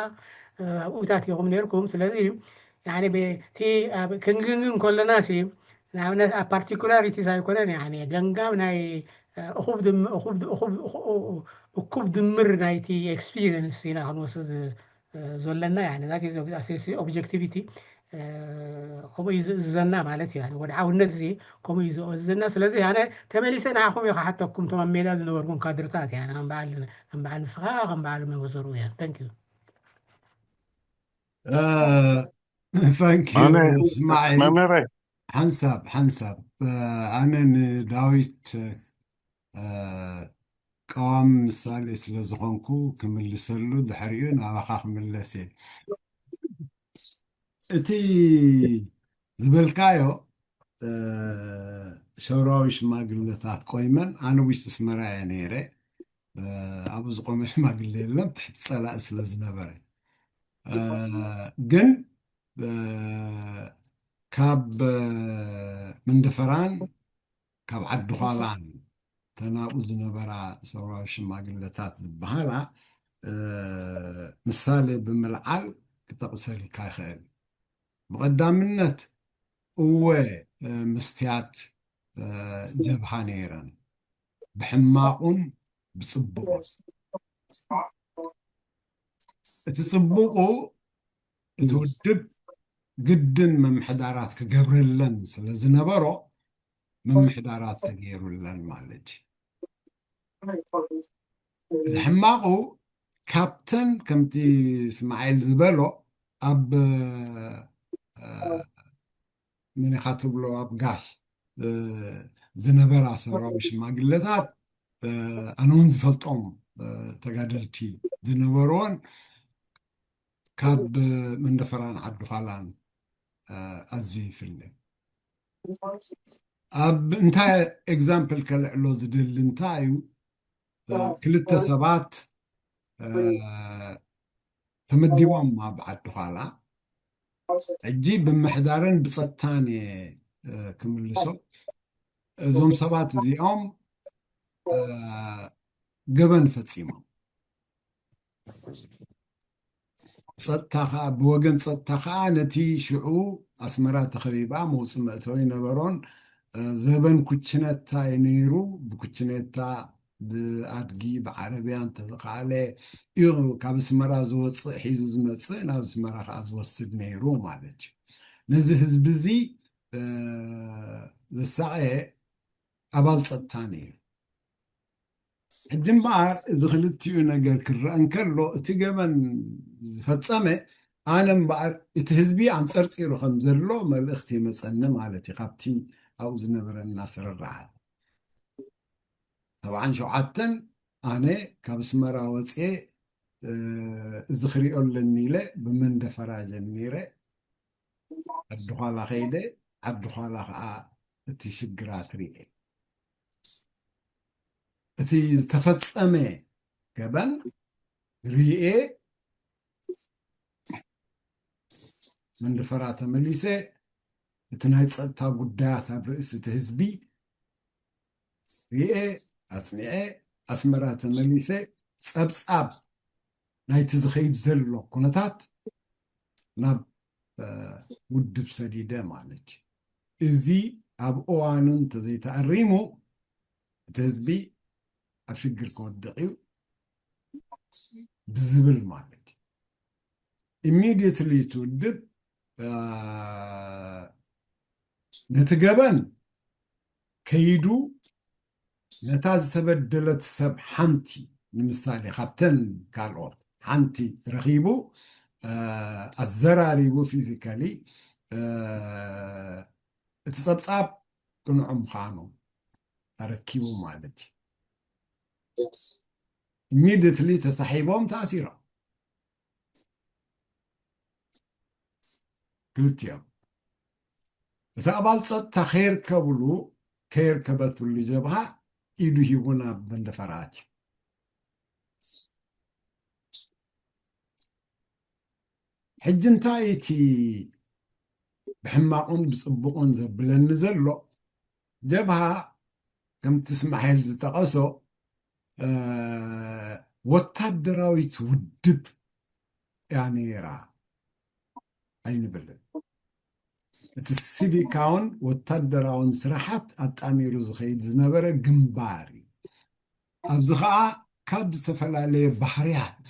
ኣብኡታት ኢኹም ነርኩም ስለዚ እቲ ክንግንግን ከለና ሲ ንኣብነት ኣብ ፓርቲኩላሪቲስ ኣይኮነን ገንጋም ናይ እኹብ እኩብ ድምር ናይቲ ኤክስፒሪየንስ ኢና ክንወስድ ዘለና ዛት ኦብጀክቲቪቲ ከምኡ እዩ ዝእዝዘና ማለት እዩ ወድዓውነት እዚ ከምኡ እዩ ዝእዝዘና ስለዚ ኣነ ተመሊሰ ንዓኹም እዩ ክሓተኩም ቶም ኣብ ሜዳ ዝነበርኩም ካድርታት እያ ከም በዓል ንስኻ ከም በዓል መወዘሩ እያ thank you Thank you እስማዒል። ሓንሳብ ሓንሳብ ኣነ ንዳዊት ቀዋሚ ምሳሌ ስለ ዝኾንኩ ክምልሰሉ፣ ድሕሪኡ ናባኻ ክምለስ እየ። እቲ ዝበልካዮ ሸውራዊ ሽማግለታት ቆይመን፣ ኣነ ውሽጢ ኣስመራ እየ ነይረ። ኣብኡ ዝቆመ ሽማግለ የለን፣ ትሕቲ ጸላኢ ስለ ዝነበረ። ግን ካብ መንደፈራን ካብ ዓዲ ዃላን ተናብኡ ዝነበራ ሰውራዊ ሽማግለታት ዝበሃላ ምሳሌ ብምልዓል ክጠቕሰልካ ይኽእል። ብቐዳምነት እወ መስትያት ጀብሃ ነይረን፣ ብሕማቑን ብጽቡቑን። እቲ ጽቡቑ እቲ ውድብ ግድን ምምሕዳራት ክገብረለን ስለ ዝነበሮ ምምሕዳራት ተገይሩለን ማለት እዩ። እቲ ሕማቑ ካብተን ከምቲ እስማዒል ዝበሎ ኣብ መን ኢኻ ትብሎ ኣብ ጋሽ ዝነበራ ሰውራዊ ሽማግለታት ኣነ እውን ዝፈልጦም ተጋደልቲ ዝነበርዎን ካብ መንደፈራን ዓዲ ዃላን ኣዝዩ ይፍለ። ኣብ እንታይ ኤግዛምፕል ከልዕሎ ዝደሊ እንታይ እዩ፣ ክልተ ሰባት ተመዲቦም ኣብ ዓዲ ዃላ፣ ሕጂ ብምሕዳርን ብጸጥታን እየ ክምልሶ። እዞም ሰባት እዚኦም ገበን ፈጺሞም። ጸጥታ ኸኣ፣ ብወገን ጸጥታ ኸኣ ነቲ ሽዑ ኣስመራ ተኸቢባ መውጽእ መእተዊ ነበሮን፣ ዘበን ኩችነታ እዩ ነይሩ። ብኩችነታ ብኣድጊ ብዓረብያ እንተዝኸኣለ እዩ ካብ ኣስመራ ዝወጽእ ሒዙ ዝመጽእ ናብ ኣስመራ ኸኣ ዝወስድ ነይሩ ማለት እዩ። ነዚ ህዝቢ እዚ ዘሳቐየ ኣባል ጸጥታ ነይሩ። ሕጂ እምበኣር እዚ ክልቲኡ ነገር ክረአ እንከሎ እቲ ገበን ዝፈጸመ ኣነ እምበኣር እቲ ህዝቢ ኣንጸርጺሩ ከም ዘሎ መልእኽቲ ይመጸኒ ማለት እዩ ካብቲ ኣብኡ ዝነበረና ስርርዓት። ሰብዓን ሸውዓተን ኣነ ካብ ኣስመራ ወፅየ እዚ ክሪኦ ኣለኒ ኢለ ብመንደፈራ ጀሚረ ዓዲ ዃላ ከይደ። ዓዲ ዃላ ከዓ እቲ ሽግራት ርኤ። እቲ ዝተፈጸመ ገበን ርኤ መንደፈራ ተመሊሰ። እቲ ናይ ፀጥታ ጉዳያት ኣብ ርእሲ እቲ ህዝቢ ርኤ ኣፅኒዐ ኣስመራ ተመሊሰ ፀብፃብ ናይቲ ዝኸይድ ዘሎ ኩነታት ናብ ውድብ ሰዲደ ማለት እዩ። እዚ ኣብ እዋኑ እንተዘይተኣሪሙ እቲ ህዝቢ ኣብ ሽግር ክወድቕ እዩ ብዝብል ማለት እዩ። ኢሚድየትሊ እቲ ውድብ ነቲ ገበን ከይዱ ነታ ዝተበደለት ሰብ ሓንቲ ንምሳሌ ካብተን ካልኦት ሓንቲ ረኺቡ ኣዘራሪቡ ፊዚካሊ እቲ ጸብጻብ ቅኑዕ ምዃኑ ኣረኪቡ ማለት እዩ። ኢሚድየትሊ ተሳሒቦም ተኣሲሮም ክልቲኦም። እቲ ኣባል ጸጥታ ከየርከብሉ ከየርከበትሉ ጀብሃ ኢዱ ሂቡ ናብ መንደፈራ ኣትዩ። ሕጂ እንታይ እቲ ብሕማቑን ብጽቡቑን ዘብለኒ ዘሎ ጀብሃ ከምቲ እስማዒል ዝጠቐሶ ወታደራዊት ውድብ እያ ነይራ ኣይንብልን። እቲ ሲቪካውን ወታደራውን ስራሓት ኣጣሚሩ ዝኸይድ ዝነበረ ግንባር እዩ። ኣብዚ ኸዓ ካብ ዝተፈላለየ ባህርያት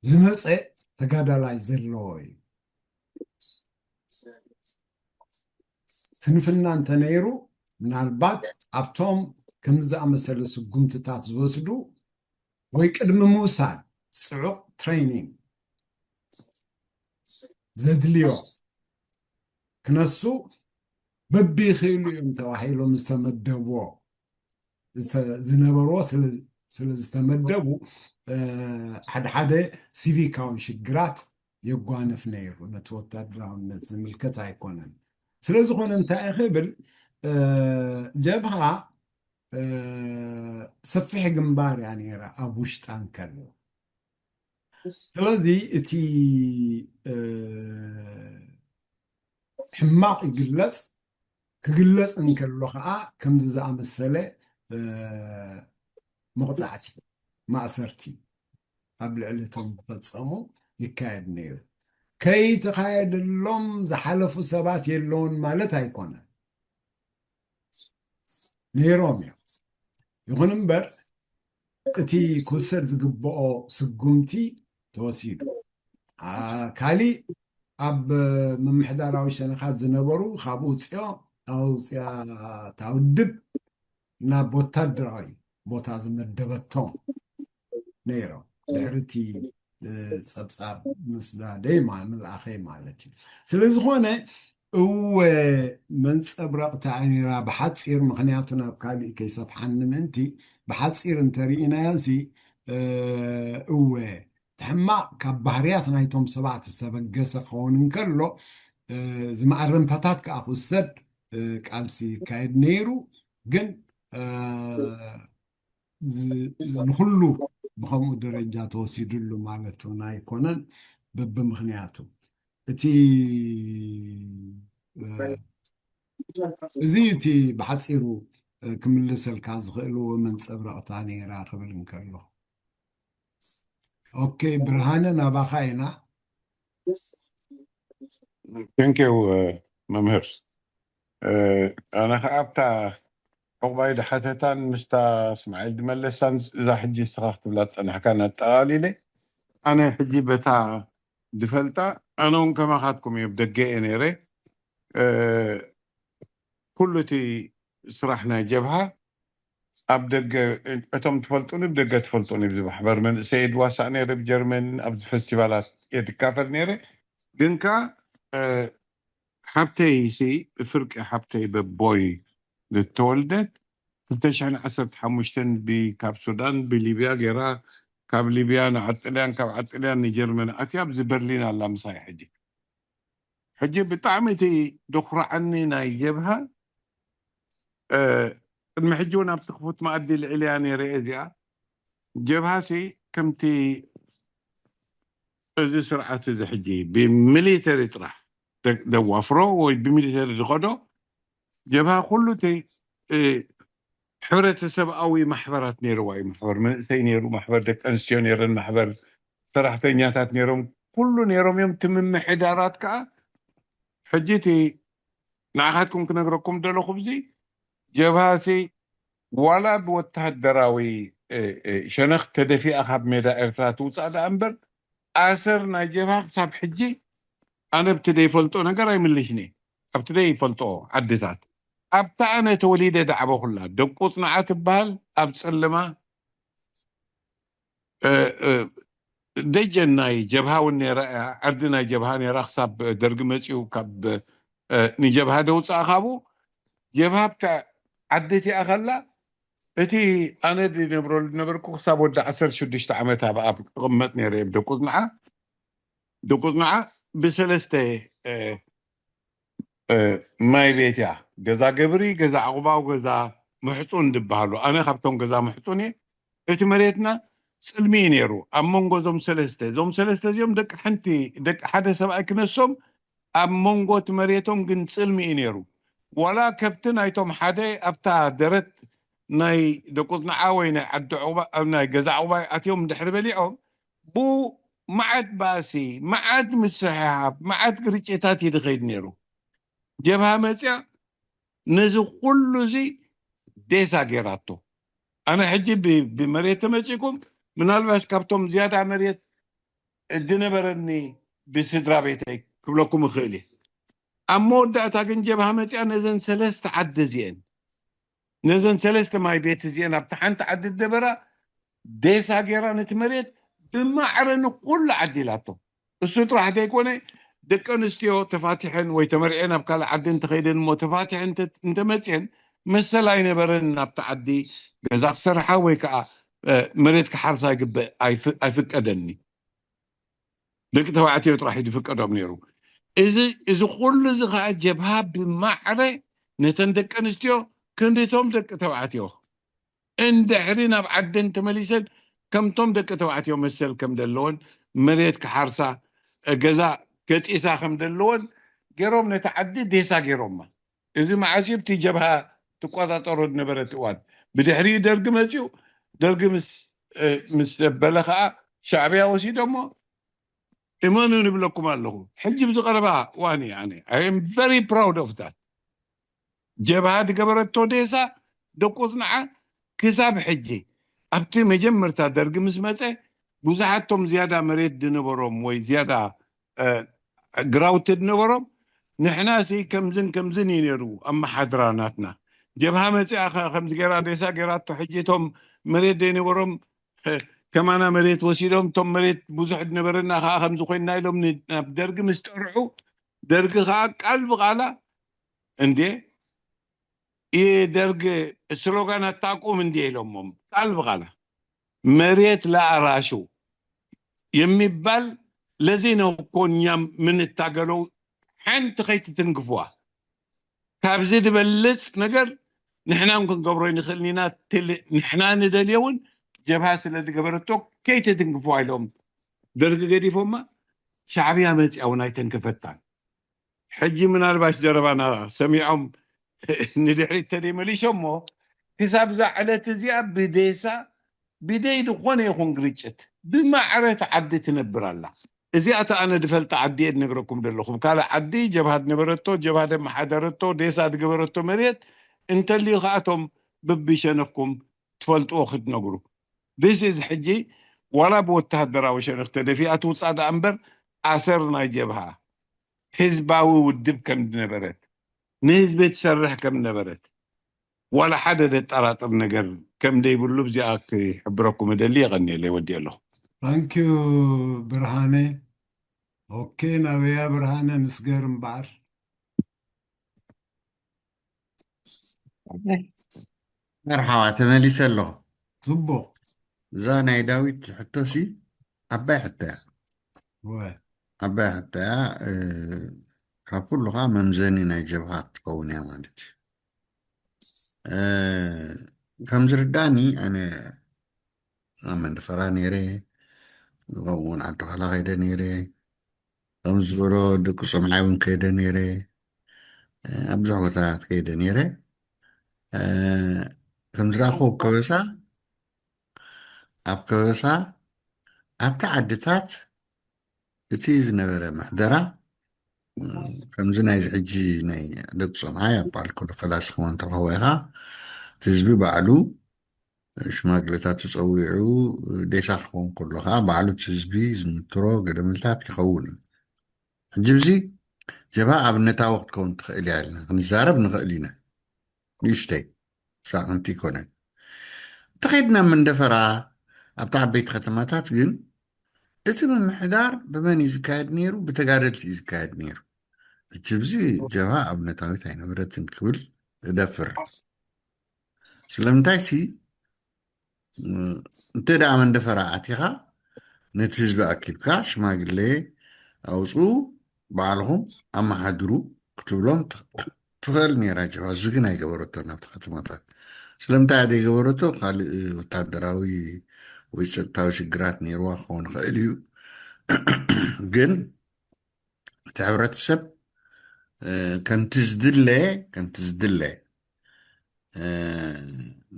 ዝመፀ ተጋዳላይ ዘለዎ እዩ። ስንፍና እንተነይሩ ምናልባት ኣብቶም ከምዚ ዝኣመሰለ ስጉምትታት ዝወስዱ ወይ ቅድሚ ምውሳድ ፅዑቕ ትሬኒንግ ዘድልዮ ክነሱ በብይኽእሉ እዮም ተባሂሎም ዝተመደብዎ ዝነበርዎ ስለ ዝተመደቡ ሓደ ሓደ ሲቪካዊ ሽግራት የጓንፍ ነይሩ። ነቲ ወታደራውነት ዝምልከት ኣይኮነን። ስለ ዝኾነ እንታይ ክብል ጀብሃ ሰፊሕ ግንባር እያ ነይራ ኣብ ውሽጣ እንከሎ። ስለዚ እቲ ሕማቕ ይግለጽ፣ ክግለጽ እንከሎ ከዓ ከምዚ ዝኣመሰለ መቕጻዕቲ፣ ማእሰርቲ ኣብ ልዕሊ እቶም ዝፈጸሙ ይካየድ ነይሩ። ከይተኻየደሎም ዝሓለፉ ሰባት የለውን ማለት ኣይኮነን። ነይሮም እዮም። ይኹን እምበር እቲ ክውሰድ ዝግብኦ ስጉምቲ ተወሲዱ። ካሊእ ኣብ ምምሕዳራዊ ሸነኻት ዝነበሩ ካብኡ ውፅኦ ኣውፅያ ታውድብ ናብ ወታደራዊ ቦታ ዝመደበቶም ነይሮም። ድሕርቲ ፀብፃብ ምስዳደይ ምልኣኸይ ማለት እዩ። ስለ ዝኾነ እወ መንፀብረቕታ ነይራ ብሓፂር፣ ምክንያቱ ናብ ካሊእ ከይሰፍሓኒ ምእንቲ ብሓፂር እንተርኢናዮ ሲ እወ ሕማቕ ካብ ባህርያት ናይቶም ሰባት ዝተበገሰ ክኸውን እንከሎ ዝመኣረምታታት ከዓ ክውሰድ ቃልሲ ይካየድ ነይሩ። ግን ንኩሉ ብከምኡ ደረጃ ተወሲድሉ ማለት እውን ኣይኮነን። በብምክንያቱ እቲ እዚ እቲ ብሓፂሩ ክምልሰልካ ዝኽእል መንፀብረቕታ ነይራ ክብል እንከሎ። ኦኬ ብርሃነ ናባኻ ኢና። ቴንኪው መምህር። ኣነ ከዓ ኣብታ ዕቑባይ ዝሓተታን ምስታ እስማዒል ዝመለሳን እዛ ሕጂ ንስኻ ክትብላ ዝፀናሕካ ነጠቓሊለ። ኣነ ሕጂ በታ ዝፈልጣ ኣነ እውን ከማኻትኩም እየ፣ ደገ እየ ነይረ። ኩሉ እቲ ስራሕ ናይ ጀብሃ ኣብ ደገ እቶም ትፈልጡኒ ብደገ ትፈልጡኒ ብዚ ማሕበር መንእሰይ ድዋሳእ ነይረ ብጀርመን ኣብዚ ፈስቲቫላት እየ ድካፈል ነይረ። ግን ከ ሓብተይ ሲ ብፍርቂ ሓብተይ በቦይ ዝተወልደት ክልተ ሽሕን ዓሰርተ ሓሙሽተን ካብ ሱዳን ብሊብያ ገይራ ካብ ሊብያ ንዓጥልያን ካብ ዓጥልያን ንጀርመን ኣትያ ኣብዚ በርሊን ኣላ ምሳይ ሕጂ። ሕጂ ብጣዕሚ እቲ ድኹርዓኒ ናይ ጀብሃ ቅድሚ ሕጂ እውን ኣብቲ ክፉት መኣዲ ልዕልያ ነይረ እየ እዚኣ ጀብሃ ሲ ከምቲ እዚ ስርዓት እዚ ሕጂ ብሚሊተሪ ጥራሕ ደዋፍሮ ወይ ብሚሊተሪ ዝኸዶ ጀብሃ ኩሉ እቲ ሕብረተሰብኣዊ ማሕበራት ነይርዋ እዩ። ማሕበር መንእሰይ ነይሩ፣ ማሕበር ደቂ ኣንስትዮ ነይረን፣ ማሕበር ሰራሕተኛታት ነይሮም፣ ኩሉ ነይሮም እዮም። እቲ ምምሕዳራት ከዓ ሕጂ እቲ ንዓኻትኩም ክነግረኩም ደለኹ ብዚ ጀብሃ ሲ ዋላ ብወታደራዊ ሸነኽ ተደፊኣ ካብ ሜዳ ኤርትራ ትውፃእ ደኣ እምበር ኣሰር ናይ ጀብሃ ክሳብ ሕጂ ኣነ ብቲ ዘይፈልጦ ነገር ኣይምልሽኒ። ኣብቲ ዘይፈልጦ ዓድታት ኣብታ ኣነ ተወሊደ ዳዕበኹላ ደቁ ፅንዓ ትበሃል ኣብ ፀለማ ደጀን ናይ ጀብሃ እውን ነይራ እያ። ዓዲ ናይ ጀብሃ ነይራ ክሳብ ደርጊ መፂኡ ካብ ንጀብሃ ደውፅኣ ካብኡ ጀብሃ ኣብታ ዓዲ እቲኣ ከላ እቲ ኣነ ዝነብረሉ ዝነበርኩ ክሳብ ወዲ ዓሰርተ ሽዱሽተ ዓመት ኣብ ኣብ ክቕመጥ ነይረ እየ ደቁ ፅንዓ ደቁ ፅንዓ ብሰለስተ ማይ ቤት እያ። ገዛ ገብሪ፣ ገዛ ዕቑባው፣ ገዛ ምሕፁን ዝበሃሉ። ኣነ ካብቶም ገዛ ምሕፁን እየ። እቲ መሬትና ፅልሚ እዩ ነይሩ ኣብ መንጎ እዞም ሰለስተ። እዞም ሰለስተ እዚኦም ደቂ ሓንቲ ደቂ ሓደ ሰብኣይ ክነሶም ኣብ መንጎ እቲ መሬቶም ግን ፅልሚ እዩ ነይሩ። ዋላ ከብቲ ናይቶም ሓደ ኣብታ ደረት ናይ ደቁፅንዓ ወይ ናይ ዓዲ ዕቑባ ናይ ገዛ ዕቑባይ ኣትዮም ድሕሪ በሊዖም ብኡ መዓት ባእሲ፣ መዓት ምስሕሓብ፣ መዓት ግርጭታት እዩ ዝኸይድ ነይሩ። ጀብሃ መፅያ ነዚ ኩሉ እዚ ዴሳ ገይራቶ። ኣነ ሕጂ ብመሬት ተመፂኩም ምናልባሽ ካብቶም ዝያዳ መሬት ዝነበረኒ ብስድራ ቤተይ ክብለኩም እኽእል እየ። ኣብ መወዳእታ ግን ጀብሃ መፅያ ነዘን ሰለስተ ዓዲ እዚአን ነዘን ሰለስተ ማይ ቤት እዚአን ኣብቲ ሓንቲ ዓዲ ዝነበራ ዴሳ ገይራ ነቲ መሬት ብማዕረ ንኩሉ ዓዲላቶ። እሱ ጥራሕ ዘይኮነ ደቂ ኣንስትዮ ተፋቲሐን ወይ ተመርዕየን ኣብ ካልእ ዓዲ እንተኸይደን እሞ ተፋቲሐን እንተ- እንተመፅየን መሰል ኣይነበረን ናብቲ ዓዲ ገዛ ክሰርሓ ወይ ከዓ እ፣ መሬት ክሓርሳ ይግበእ ኣይፍ- ኣይፍቀደኒ። ደቂ ተባዕትዮ ጥራሕ እዩ ዝፍቀዶም ነይሩ። እዚ እዚ ኩሉ እዚ ከዓ ጀብሃ ብማዕረ ነተን ደቂ ኣንስትዮ ክንዲቶም ደቂ ተባዕትዮ እንድሕሪ ናብ ዓደን ተመሊሰን ከምቶም ደቂ ተባዕትዮ መሰል ከም ዘለወን መሬት ክሓርሳ እ፣ ገዛ ገጢሳ ከም ዘለወን ገይሮም ነቲ ዓዲ ዴሳ ገይሮማ። እዚ መዓስ እዩ? ኣብቲ ጀብሃ ትቆጻጸሮ ዝነበረት እዋን። ብድሕሪኡ ደርጊ መጺኡ፣ ደርጊ ምስ እ፣ ምስ ዘበለ ከኣ ሻዕብያ ወሲዶሞ። እመኑ ንብለኩም ኣለኹ። ሕጂ ብዚ ቀረባ እዋን እዩ ኣነ I am very proud of that። ጀብሃ ዝገበረቶ ዴሳ ደቁጽንዓ ክሳብ ሕጂ ኣብቲ መጀመርታ ደርጊ ምስ መጸ ብዙሓቶም ዝያዳ መሬት ዝነበሮም ወይ ዝያዳ እ፣ ግራውቲ ዝነበሮም ንሕና ሲ ከምዝን ከምዝን እዩ ነይሩ ኣመሓድራ ናትና። ጀብሃ መፂኣ ከ ከምዚ ገይራ ዴሳ ገይራቶ ሕጂ እቶም መሬት ዘይነበሮም እ፣ ከማና መሬት ወሲዶም እቶም መሬት ብዙሕ ዝነበረና ከዓ ከምዚ ኮይንና ኢሎም ን- ናብ ደርጊ ምስ ጠርሑ ደርጊ ከዓ ቃል ብቃላ እንዴ የደርግ ስሎጋን አታቁም እንዴ ኢሎሞም ቃል ብቃላ መሬት ለአራሹ የሚባል ለዚህ ነው እኮ እኛ የምንታገለው ሓንቲ ከይትትንክፍዋ ካብዚ ዝበልፅ ነገር ንሕናም ክንገብሮ ይንኽእል ኢና ትል ንሕና ንደልዮ እውን ጀብሃ ስለ ዝገበረቶ ከይትትንክፍዋ ኢሎም ደርጊ ገዲፎማ ሻዕብያ መፅያ እውን ኣይተንከፈታን ሕጂ ምናልባሽ ዘረባና ሰሚዖም ንድሕሪት ተደይመሊሾሞ ክሳብ እዛ ዕለት እዚኣ ብዴሳ ብደይ ዝኾነ ይኹን ግርጭት ብማዕረ እቲ ዓዲ ትነብር ኣላ። እዚኣ እቲ ኣነ ዝፈልጣ ዓዲ እየ ዝነግረኩም ዘለኹም። ካልእ ዓዲ ጀብሃ ዝነበረቶ፣ ጀብሃ ዘመሓደረቶ፣ ዴሳ ዝገበረቶ መሬት እንተልዩ ከኣቶም በብሸነኽኩም ትፈልጥዎ ክትነግሩ። This is ሕጂ ዋላ ብወተሃደራዊ ሸነኽ ተደፊኣ ትውፃእ ደኣ እምበር ኣሰር ናይ ጀብሃ ህዝባዊ ውድብ ከም ዝነበረት ንህዝቢ ትሰርሕ ከም ነበረት ዋላ ሓደ ዘጠራጥር ነገር ከም ዘይብሉ ብዚኣ ክሕብረኩም እደሊ። የቐንየለይ። ወዲ ኣለኹ። ታንኪዩ ብርሃነ። ኦኬ፣ ናበያ ብርሃነ ንስገር እምበኣር። መርሓባ፣ ተመሊሰ ኣለኹ። ጽቡቕ። እዛ ናይ ዳዊት ሕቶሲ ዓባይ ሕቶ እያ። ወ ዓባይ ሕቶ እያ። እ፣ ካብ ኩሉ ከዓ መምዘኒ ናይ ጀብሃ ክትከውን እያ ማለት እዩ። እ፣ ከም ዝርዳእኒ ኣነ ኣብ መንደፈራ ነይረ፣ ከምኡ እውን ዓዲ ኋላ ከይደ ነይረ። ከም ዝበሎ ደቂ ጾምዓይ እውን ከይደ ነይረ። እ፣ ኣብ ብዙሕ ቦታታት ከይደ ነይረ። እ፣ ከም ዝረኣኹ ኣብ ከበሳ ኣብ ከበሳ ኣብቲ ዓድታት እቲ ዝነበረ ምሕደራ እ፣ ከምዚ ናይዚ ሕጂ ናይ ደቂ ጾምዓይ ኣብ በዓል ኩሉ ፈላሲ ክመን ትረኸቦ ኢኻ። እቲ ህዝቢ ባዕሉ ሽማግለታት ተጸዊዑ ዴሳ ክኸውን ከሎ ከዓ ባዕሉ እቲ ህዝቢ ዝምትሮ ገለመልታት ይኸውን እዩ። ሕጂ ብዚ ጀብሃ ኣብነታዊ ክትከውን ትኽእል እያ ኢልና ክንዛረብ ንኽእል ኢና። ንእሽተይ ሳቕንቲ ይኮነን። እንተኸይድና መንደፈራ ኣብቲ ዓበይቲ ከተማታት ግን እቲ ምምሕዳር ብመን እዩ ዝካየድ ነይሩ? ብተጋደልቲ እዩ ዝካየድ ነይሩ። ሕጂ ብዚ ጀብሃ ኣብነታዊት ኣይነበረትን ክብል እደፍር። ስለምንታይ ሲ እንተ ደኣ መንደፈራ ኣቲኻ ነቲ ህዝቢ ኣኪብካ ሽማግሌ ኣውፅኡ ባዕልኹም ኣመሓድሩ ክትብሎም ትኽእል ነይራ ጀብሃ። እዚ ግን ኣይገበረቶን ኣብቲ ከተማታት። ስለምንታይ እያ ዘይገበረቶ? ካልእ ወታደራዊ ወይ ፀጥታዊ ሽግራት ነይርዋ ክኸውን ይኽእል እዩ። ግን እቲ ሕብረተሰብ ከምቲ ዝድለ ከምቲ ዝድለ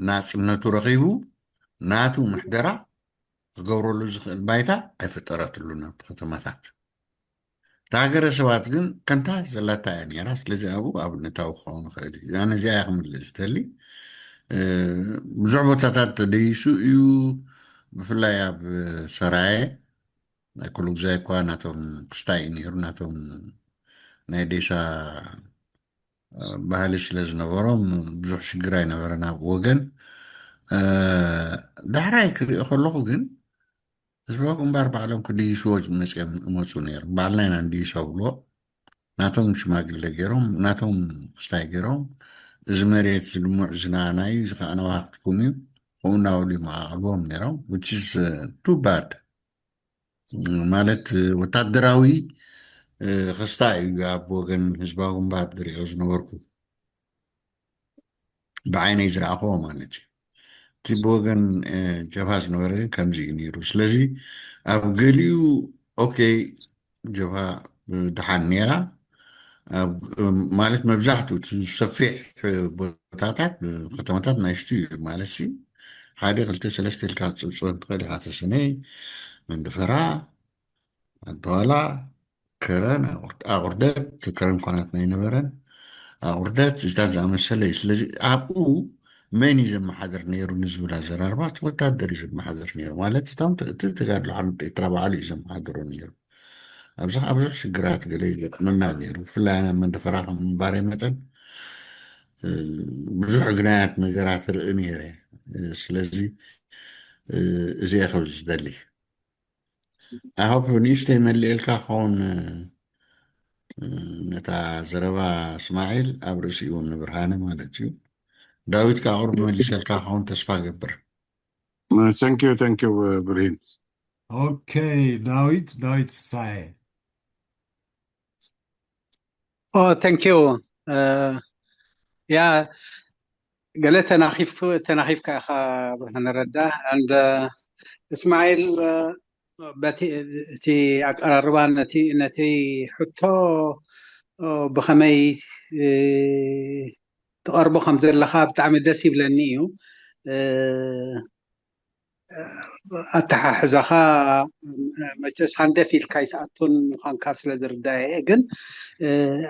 ናፅነቱ ረኺቡ ናቱ ምሕደራ ክገብረሉ ዝኽእል ባይታ ኣይፈጠረትሉን ኣብቲ ከተማታት። እታ ሃገረ ሰባት ግን ከምታ ዘላታ እያ ነይራ። ስለዚ ኣብኡ ኣብነታዊ ክኸውን ይኽእል እዩ። ኣነ እዚኣ እያ ክምልእ ዝደሊ። ብዙሕ ቦታታት ተደይሱ እዩ። ብፍላይ ኣብ ሰራየ ናይ ኩሉ ግዜ እኳ ናቶም ክስታይ እዩ ነይሩ። ናቶም ናይ ዴሳ ባህሊ ስለ ዝነበሮም ብዙሕ ሽግር ኣይነበረን ኣብ ወገን። ዳሕራይ ክሪኦ ከለኹ ግን ህዝባዊ ግንባር ባዕሎም ክድይስዎ መፅኦም እመፁ ነይሮም። ባዕልና ኢና ንድይሶ ብሎ ናቶም ሽማግለ ገይሮም፣ ናቶም ክስታይ ገይሮም፣ እዚ መሬት ዝድሙዕ ዝናናዩ፣ እዚ ከዓ ናባክትኩም እዩ፣ ከምኡ እናበሉ ይመቓቕልዎም ነይሮም። Which is too bad። ማለት ወታደራዊ ክስታይ እዩ ኣብ ወገን ህዝባዊ ግንባር ዝሪኦ ዝነበርኩ፣ ብዓይነይ ዝረኣኽዎ ማለት እዩ። እቲ ብወገን ጀብሃ ዝነበረ ግን ከምዚ እዩ ነይሩ። ስለዚ ኣብ ገሊኡ ኦኬ፣ ጀብሃ ድሓን ነይራ፣ ማለት መብዛሕትኡ እቲ ሰፊሕ ቦታታት፣ ከተማታት ናይሽቱ እዩ ማለት ሲ ሓደ ክልተ ሰለስተ ኢልካ ክትፅብፅበን ትኽእል ኢኻ። ተሰነይ፣ መንደፈራ፣ ኣድዋላ፣ ከረን፣ ኣቑርደት፣ ከረን ኮናት ናይ ነበረን ኣቑርደት እዚታት ዝኣመሰለ እዩ። ስለዚ ኣብኡ መን እዩ ዘመሓደር ነይሩ ንዝብል ኣዘራርባ እቲ ወታደር እዩ ዘመሓደር ነይሩ ማለት እቶም እቲ ተጋድሎ ሓርነት ኤርትራ ባዕሉ እዩ ዘመሓደሮ ነይሩ። ኣብዚ ከዓ ብዙሕ ሽግራት ገለ ይገጥመና ነይሩ። ብፍላይ ኣነ ኣብ መንደፈራ ከም ምንባረይ መጠን ብዙሕ ግናያት ነገራት ርኢ ነይረ። ስለዚ እዚኣ ክብል ዝደሊ ኣሆፕ ንእሽተይ መሊኤልካ ክኸውን ነታ ዘረባ እስማዒል ኣብ ርእሲኡ ንብርሃነ ማለት እዩ። ዳዊት ከዓ ቁሩብ መሊሰልካ ክኸውን ተስፋ ገብር። Thank you, thank you, ብርሂን። ኦኬ፣ ዳዊት ዳዊት ፍሳሐ። Oh, thank you. ያ ገለ ተናኺፍካ ኢኻ ብርሃነ ረዳ and እስማዒል፣ በቲ እቲ ኣቀራርባ ነቲ ነቲ ሕቶ ብኸመይ ትቐርቦ ከም ዘለኻ ብጣዕሚ ደስ ይብለኒ እዩ። ኣተሓሕዛኻ መቸስ ሃንደፍ ኢልካ ኣይትኣቱን ምዃንካ ስለ ዝርዳእ እየ። ግን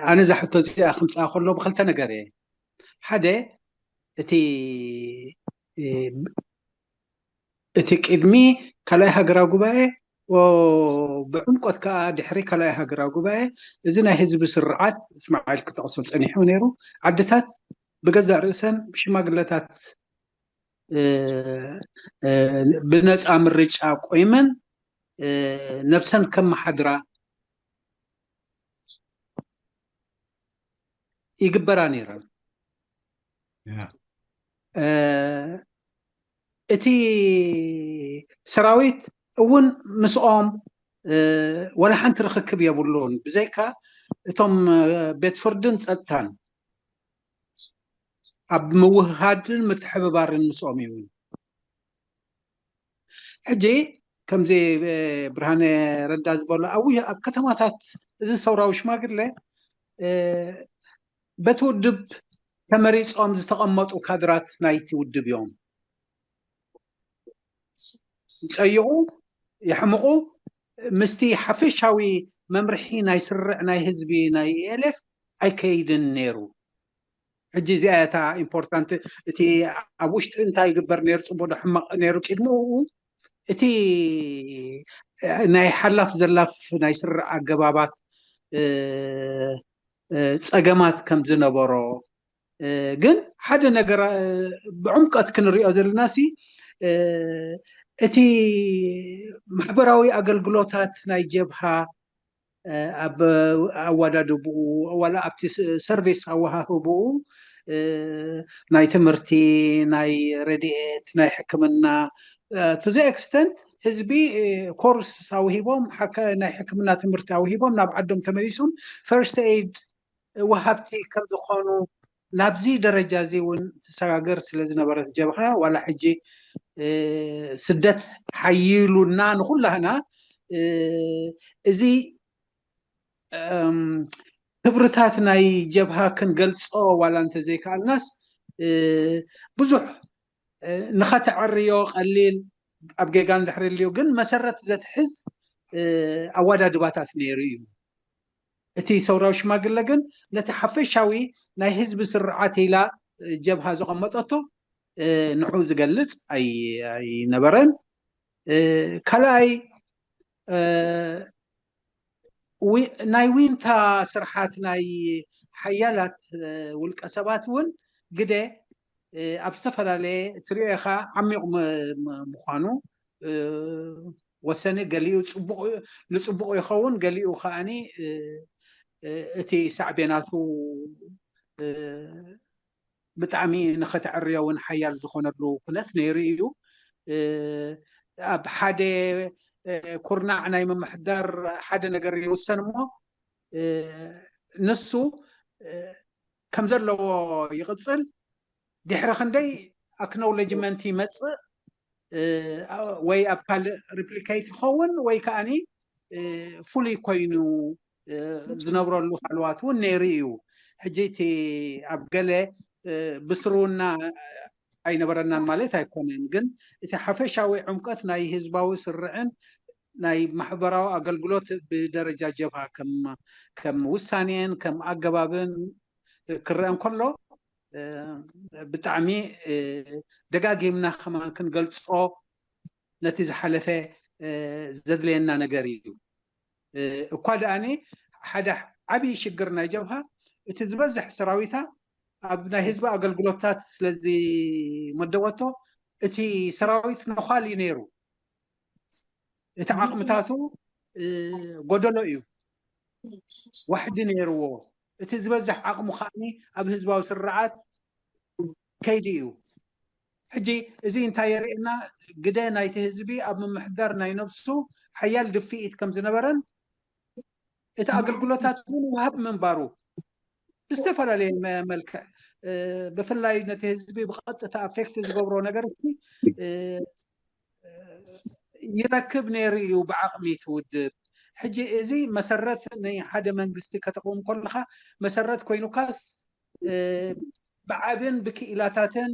ኣነ እዛ ሕቶ እዚኣ ክምፅኣ ከሎ ብክልተ ነገር እየ። ሓደ እቲ እቲ ቅድሚ ካልኣይ ሃገራዊ ጉባኤ ብዕምቆት ከዓ ድሕሪ ካልኣይ ሃገራዊ ጉባኤ እዚ ናይ ህዝቢ ስርዓት እስማዒል ክጠቕሶ ፀኒሑ ነይሩ። ዓድታት ብገዛእ ርእሰን ብሽማግለታት ብነፃ ምርጫ ቆይመን ነብሰን ከመሓድራ ይግበራ ነይረን። እቲ ሰራዊት እውን ምስኦም ዋላ ሓንቲ ርክክብ የብሉን። ብዘይካ እቶም ቤት ፍርድን ፀጥታን ኣብ ምውህሃድን ምትሕብባርን ምስኦም ይውን። ሕጂ ከምዚ ብርሃነ ረዳ ዝበሎ ኣብ ከተማታት እዚ ሰውራዊ ሽማግለ በቲ ውድብ ተመሪፆም ዝተቐመጡ ካድራት ናይቲ ውድብ እዮም። ይፀይቑ፣ የሕምቑ፣ ምስቲ ሓፈሻዊ መምርሒ ናይ ስርዕ ናይ ህዝቢ ናይ ኢኤልኤፍ ኣይከይድን ነይሩ። ሕጂ እዚኣ እታ ኢምፖርታንት፣ እቲ ኣብ ውሽጢ እንታይ ይግበር ነይሩ፣ ፅቡቅ ዶ ሕማቅ ነይሩ ቅድሚኡ፣ እቲ ናይ ሓላፍ ዘላፍ ናይ ስርዕ ኣገባባት ፀገማት ከም ዝነበሮ፣ ግን ሓደ ነገር ብዕምቀት ክንሪኦ ዘለና ሲ እቲ ማሕበራዊ ኣገልግሎታት ናይ ጀብሃ ኣብ ኣዋዳድብኡ ዋላ ኣብቲ ሰርቪስ ኣወሃህብኡ ናይ ትምህርቲ፣ ናይ ረድኤት፣ ናይ ሕክምና to the extent ህዝቢ ኮርስ ኣውሂቦም ናይ ሕክምና ትምህርቲ ኣውሂቦም ናብ ዓዶም ተመሊሶም ፈርስት ኤድ ወሃብቲ ከም ዝኾኑ ናብዚ ደረጃ እዚ እውን ትሰጋገር ስለ ዝነበረት ጀብሃ ዋላ ሕጂ ስደት ሓይሉና ንኩላህና እዚ ክብርታት ናይ ጀብሃ ክንገልፆ ዋላ እንተዘይከኣልናስ ብዙሕ ንኸተዕርዮ ቀሊል ኣብ ጌጋ እንድሕር ልዩ ግን መሰረት ዘትሕዝ ኣወዳድባታት ነይሩ እዩ። እቲ ሰውራዊ ሽማግለ ግን ነቲ ሓፈሻዊ ናይ ህዝቢ ስርዓት ኢላ ጀብሃ ዘቐመጠቶ ንዑ ዝገልፅ ኣይነበረን። ካልኣይ ናይ ዊንታ ስርሓት ናይ ሓያላት ውልቀ ሰባት እውን ግደ ኣብ ዝተፈላለየ እትሪኦ ኢኻ ዓሚቕ ምዃኑ ወሰኒ ገሊኡ ንፅቡቕ ይኸውን፣ ገሊኡ ከዓኒ እቲ ሳዕቤናቱ ብጣዕሚ ንኸተዕርዮ እውን ሓያል ዝኾነሉ ኩነት ነይሩ እዩ። ኣብ ሓደ ኩርናዕ ናይ ምምሕዳር ሓደ ነገር ይውሰን እሞ ንሱ ከም ዘለዎ ይቕፅል። ድሕሪ ክንደይ ኣክኖውለጅመንት ይመፅእ ወይ ኣብ ካልእ ሪፕሊኬት ይኸውን ወይ ከዓኒ ፍሉይ ኮይኑ ዝነብረሉ ሃለዋት እውን ነይሩ እዩ። ሕጂ እቲ ኣብ ገለ ብስርውና ኣይነበረናን ማለት ኣይኮነን፣ ግን እቲ ሓፈሻዊ ዕምቀት ናይ ህዝባዊ ስርዕን ናይ ማሕበራዊ ኣገልግሎት ብደረጃ ጀብሃ ከም ውሳኔን ከም ኣገባብን ክረአ እንከሎ ብጣዕሚ ደጋጊምና ከማን ክንገልፆ ነቲ ዝሓለፈ ዘድለየና ነገር እዩ። እኳ ደኣኒ ሓደ ዓብዪ ሽግር ናይ ጀብሃ እቲ ዝበዝሕ ሰራዊታ ኣብ ናይ ህዝቢ ኣገልግሎታት ስለዚ መደበቶ እቲ ሰራዊት ነዃል እዩ ነይሩ። እቲ ዓቕምታቱ ጎደሎ እዩ፣ ዋሕዲ ነይርዎ። እቲ ዝበዝሕ ዓቕሙ ከዓኒ ኣብ ህዝባዊ ስርዓት ከይዲ እዩ። ሕጂ እዚ እንታይ የርእየና? ግደ ናይቲ ህዝቢ ኣብ ምምሕዳር ናይ ነብሱ ሓያል ድፍኢት ከም ዝነበረን እቲ ኣገልግሎታት እውን ውሃብ ምንባሩ ብዝተፈላለየ መልክዕ ብፍላይ ነቲ ህዝቢ ብቐጥታ ኣፌክት ዝገብሮ ነገር እ ይረክብ ነይሩ እዩ ብዓቕሚ እቲ ውድብ። ሕጂ እዚ መሰረት ናይ ሓደ መንግስቲ ከተቕውም ከለካ መሰረት ኮይኑካስ ብዓብን ብክኢላታትን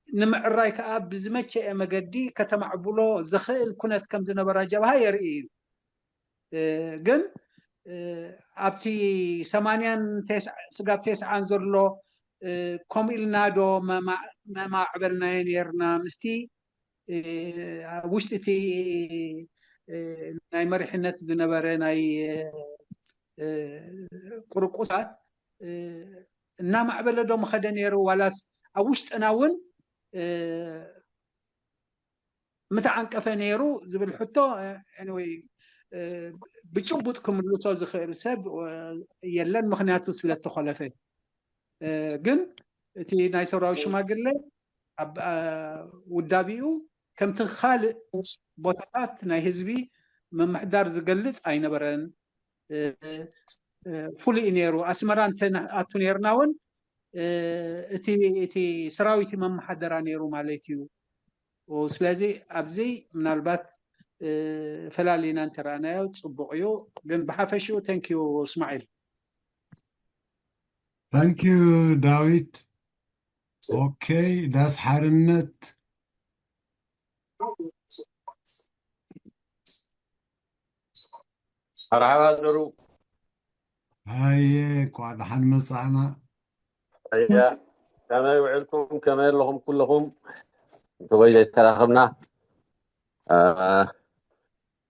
ንምዕራይ ከዓ ብዝመቸአ መገዲ ከተማዕብሎ ዝኽእል ኩነት ከም ዝነበራ ጀብሃ የርኢ እዩ። ግን ኣብቲ ሰማንያን ስጋብ ተስዓን ዘሎ ከምኡ ኢልና ዶ መማዕበልናዮ ነርና? ምስቲ ውሽጢ እቲ ናይ መሪሕነት ዝነበረ ናይ ቁርቁሳት እናማዕበለ ዶ ምኸደ ነይሩ ዋላስ ኣብ ውሽጥና እውን ምተዓንቀፈ ነይሩ ዝብል ሕቶ ብጭቡጥ ክምልሶ ዝኽእል ሰብ የለን፣ ምክንያቱ ስለተኾለፈ። ግን እቲ ናይ ሰውራዊ ሽማግለ ኣብ ውዳቢኡ ከምቲ ካልእ ቦታታት ናይ ህዝቢ ምምሕዳር ዝገልፅ ኣይነበረን። ፍሉይ ነይሩ። ኣስመራ እንተኣቱ ነይርና እውን እቲ እቲ ሰራዊት መመሓደራ ነይሩ ማለት እዩ። ስለዚ ኣብዚ ምናልባት ፈላሊና እንተረኣናዮ ፅቡቕ እዩ። ግን ብሓፈሽኡ ተንኪዩ እስማዒል። ታንኪዩ ዳዊት። ኦኬ፣ ዳስ ሓርነት። መርሓባ ዘሩ። ሃየ፣ እንኳዕ ደሓን መጻእና። ሃየ፣ ከመይ ውዕልኩም? ከመይ ኣለኹም ኩለኹም? እንተወይ ዘይተራኸብና።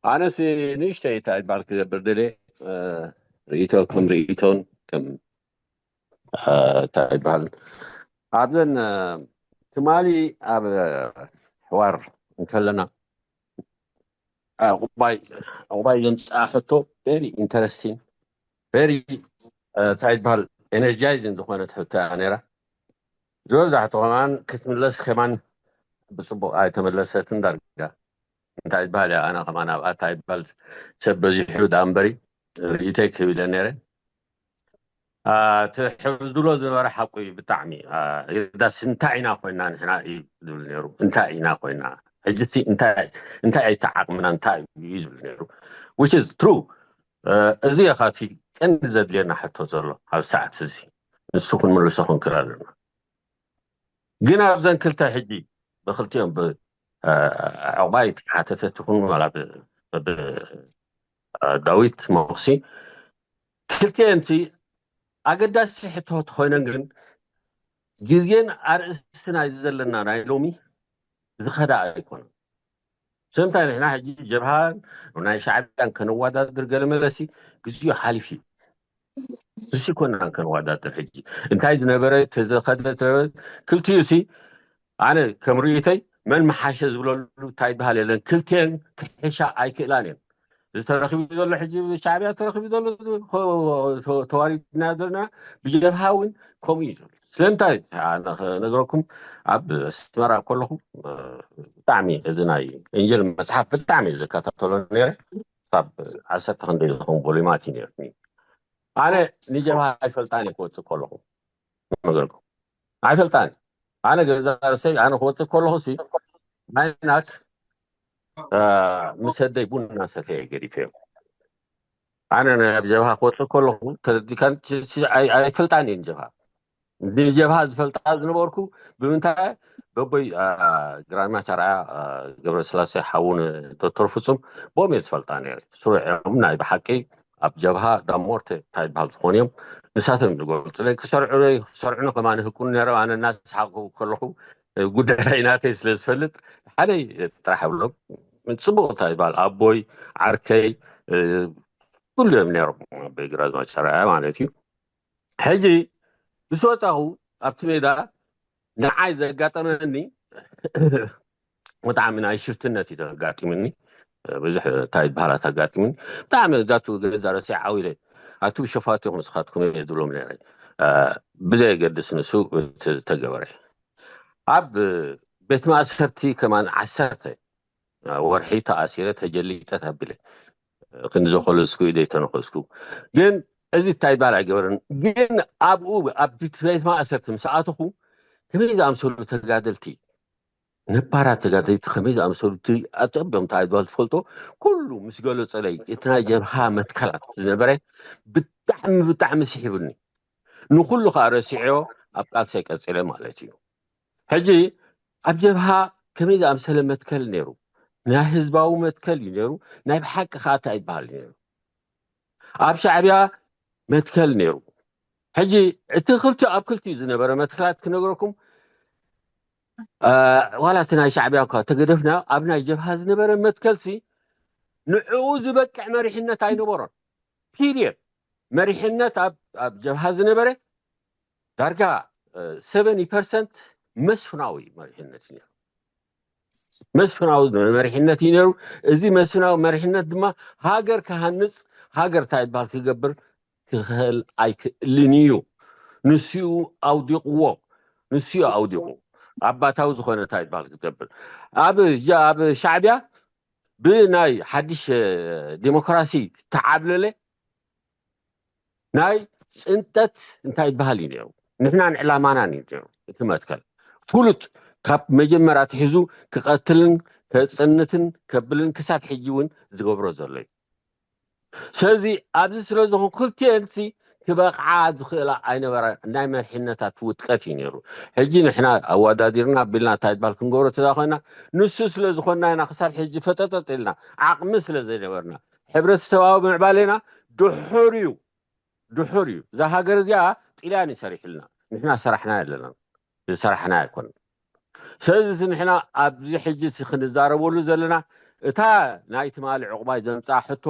ኣነስ ንእሽተይ እንታይ ይበሃል ክገብር ደልየ፣ ርእይቶ ከም ርእይቶን ከም እንታይ ይበሃል ኣብዘን ትማሊ ኣብ ሕዋር እንከለና ዕቑባይ ዕቑባይ ዘምፅኣ ሕቶ very interesting very እንታይ ይበሃል energizing ዝኾነት ሕቶ እያ ነይራ። ዝበዛሕቱ ከማን ክትምለስ ከማን ብፅቡቕ ኣይተመለሰትን ዳርጋ እንታይ ይበሃል እያ ኣነ ከማን ኣብኣ እንታይ ይበሃል ሰብ በዚሑ ዳ እምበሪ ርእይተይ ክህብ ኢለ ነይረ። ትሕዝሎ ዝነበረ ሓቁ እዩ ብጣዕሚ ዳስ እንታይ ኢና ኮይና ንሕና እዩ ዝብል ነይሩ። እንታይ ኢና ኮይና ሕጂ እንታይ ኣይተዓቕምና እንታይ እዩ ዝብል ነይሩ። Which is true። እዚ ኢኻቲ ቀንዲ ዘድልየና ሕቶ ዘሎ ኣብ ሰዓት እዚ ንሱ ክንምልሶ ክንክእል ኣለና። ግን ኣብዘን ክልተ ሕጂ ብክልቲኦም ዕቑባይ ተሓተተት ይኹን ዋላ ዳዊት መኩሲ ክልቲኤንቲ ኣገዳሲ ሕቶት ኮይነን ግን ግዜን ኣርእስቲ ናይዚ ዘለና ናይ ሎሚ ዝኸዳ ኣይኮነን። ስለምንታይ ንሕና ሕጂ ጀብሃን ናይ ሻዕብያን ከነወዳድር ገለ መለሲ ግዜኡ ሓሊፉ እዩ። እዚ ኮናን ከነወዳድር ሕጂ እንታይ ዝነበረ ተዘኸደ ክልቲኡ ሲ ኣነ ከም ርእይተይ መን መሓሸ ዝብለሉ እንታይ ይበሃል የለን። ክልቲኤን ክሕሻ ኣይክእላን እየን። ዝተረኺቡ ዘሎ ሕጂ ሻዕብያ ተረኺቡ ዘሎ ተዋሪድና ዘለና ብጀብሃ እውን ከምኡ እዩ ዘሎ። ስለምንታይ ኣነ ክነግረኩም ኣብ ኣስመራ ከለኹ ብጣዕሚ እዚ ናይ እንጀል መፅሓፍ ብጣዕሚ እዩ ዝከታተሎ ነይረ። ክሳብ ዓሰርተ ክንደይ ዝኸውን ቮሊማት እዩ ነይሩኒ። ኣነ ንጀብሃ ኣይፈልጣን እየ ክወፅእ ከለኹ ነገርኩም ኣይፈልጣን። ኣነ ገዛ ርእሰይ ኣነ ክወፅእ ከለኹ ሲ ማይናት ምስ ኣደይ ቡና ሰተየ ገዲፈ እዮም። ኣነ ናብ ጀብሃ ክወፅእ ከለኹ ተረዲካን ኣይፈልጣን እየን ጀብሃ። ንጀብሃ ዝፈልጣ ዝነበርኩ ብምንታይ በቦይ ግራዝማች ኣርኣያ ገብረስላሴ ሓውን ዶክተር ፍፁም ቦም እየ ዝፈልጣ ነይረ። ስሩዕ እዮም ናይ ብሓቂ ኣብ ጀብሃ ዳሞርተ እንታይ ይበሃል ዝኾኑ እዮም። ንሳቶም ዝገልፁለይ ክሰርዑለይ ክሰርዑኒ ከማን ይህቁኒ ነይሮም። ኣነ እናሰሓቅኩ ከለኹ ጉዳይ ናተይ ስለ ዝፈልጥ ሓደይ ጥራሕ እብሎም። ፅቡቅ እንታይ ይበሃል ኣቦይ ዓርከይ ኩሉ እዮም ነይሮም ኣቦይ ግራዝማች ኣርኣያ ማለት እዩ። ሕጂ ምስ ወፃኹ ኣብቲ ሜዳ ንዓይ ዘጋጠመኒ ብጣዕሚ ናይ ሽፍትነት እዩ ኣጋጢምኒ። ብዙሕ እንታይ ይበሃላት ኣጋጢምኒ። ብጣዕሚ እዛቱ ገዛ ረሲዓ ዓው ኢለ ኣቱ ሸፋቱ ኢኹም ንስኻትኩም እየ ዝብሎም ነይረ። ብዘየገድስ ንሱ እቲ ዝተገበረ ኣብ ቤት ማእሰርቲ ከማን ዓሰርተ ወርሒ ተኣሲረ ተጀሊጠ ተቢለ ክንዲ ዘኮለስኩ ኢደይ ተነኸስኩ። ግን እዚ እንታይ ይበሃል ኣይገበረን። ግን ኣብኡ ኣብ ቤት ማእሰርቲ ምስ ኣተኹ ከመይ ዝኣምሰሉ ተጋደልቲ ነባራት ተጋደልቲ ከመይ ዝኣምሰሉ ኣፀብዮም እንታይ ይበሃል ትፈልጦ ኩሉ ምስ ገለፀለይ እቲ ናይ ጀብሃ መትከላት ዝነበረ ብጣዕሚ ብጣዕሚ ስሒቡኒ። ንኩሉ ከዓ ረሲዐዮ ኣብ ቃልሰይ ቀፂለ ማለት እዩ። ሕጂ ኣብ ጀብሃ ከመይ ዝኣምሰለ መትከል ነይሩ። ናይ ህዝባዊ መትከል እዩ ነይሩ። ናይ ብሓቂ ከዓ እንታይ ይበሃል እዩ ነይሩ። ኣብ ሻዕብያ መትከል ነይሩ። ሕጂ እቲ ክልቲኡ ኣብ ክልቲኡ ዝነበረ መትከላት ክነግረኩም ዋላ እቲ ናይ ሻዕብያ እኳ ተገደፍና ኣብ ናይ ጀብሃ ዝነበረ መትከልሲ ንዕኡ ዝበቅዕ መሪሕነት ኣይነበሮን። ፒሪየድ መሪሕነት ኣብ ጀብሃ ዝነበረ ዳርጋ ሰቨንቲ ፐርሰንት መስፍናዊ መሪሕነት እዩ ነይሩ። መስፍናዊ መሪሕነት እዩ ነይሩ። እዚ መስፍናዊ መሪሕነት ድማ ሃገር ክሃንፅ ሃገር እንታይ ይበሃል ክገብር ክኽእል ኣይክእልን እዩ። ንስኡ ኣውዲቕዎ ንስኡ ኣውዲቑ ኣባታዊ ዝኾነ እንታይ ይበሃል ክገብር ኣብ ሻዕብያ ብናይ ሓድሽ ዲሞክራሲ ተዓብለለ ናይ ፅንጠት እንታይ ይበሃል እዩ ነይሩ። ንሕናን ዕላማናን እዩ ነይሩ እቲ መትከል ፍሉጥ ካብ መጀመርያ ትሒዙ ክቐትልን ከፅንትን ከብልን ክሳብ ሕጂ እውን ዝገብሮ ዘሎ እዩ። ስለዚ ኣብዚ ስለ ዝኾን ክልቲኤንሲ ክበቕዓ ዝኽእላ ኣይነበራ ናይ መሪሕነታት ውጥቀት እዩ ነይሩ። ሕጂ ንሕና ኣወዳዲርና ኣቢልና እንታይ ይበሃል ክንገብሮ ተዛ ኮይና ንሱ ስለ ዝኾንና ኢና ክሳብ ሕጂ ፈጠጠጥ ኢልና ዓቕሚ ስለ ዘይነበርና ሕብረተሰባዊ ምዕባሌና ድሑር እዩ ድሑር እዩ። እዛ ሃገር እዚኣ ጥልያን እዩ ሰሪሕልና ንሕና ሰራሕና ኣለና ዝሰራሕና ኣይኮን። ስለዚ ንሕና ኣብዚ ሕጂ ክንዛረበሉ ዘለና እታ ናይ ትማሊ ዕቑባይ ዘምፅኣ ሕቶ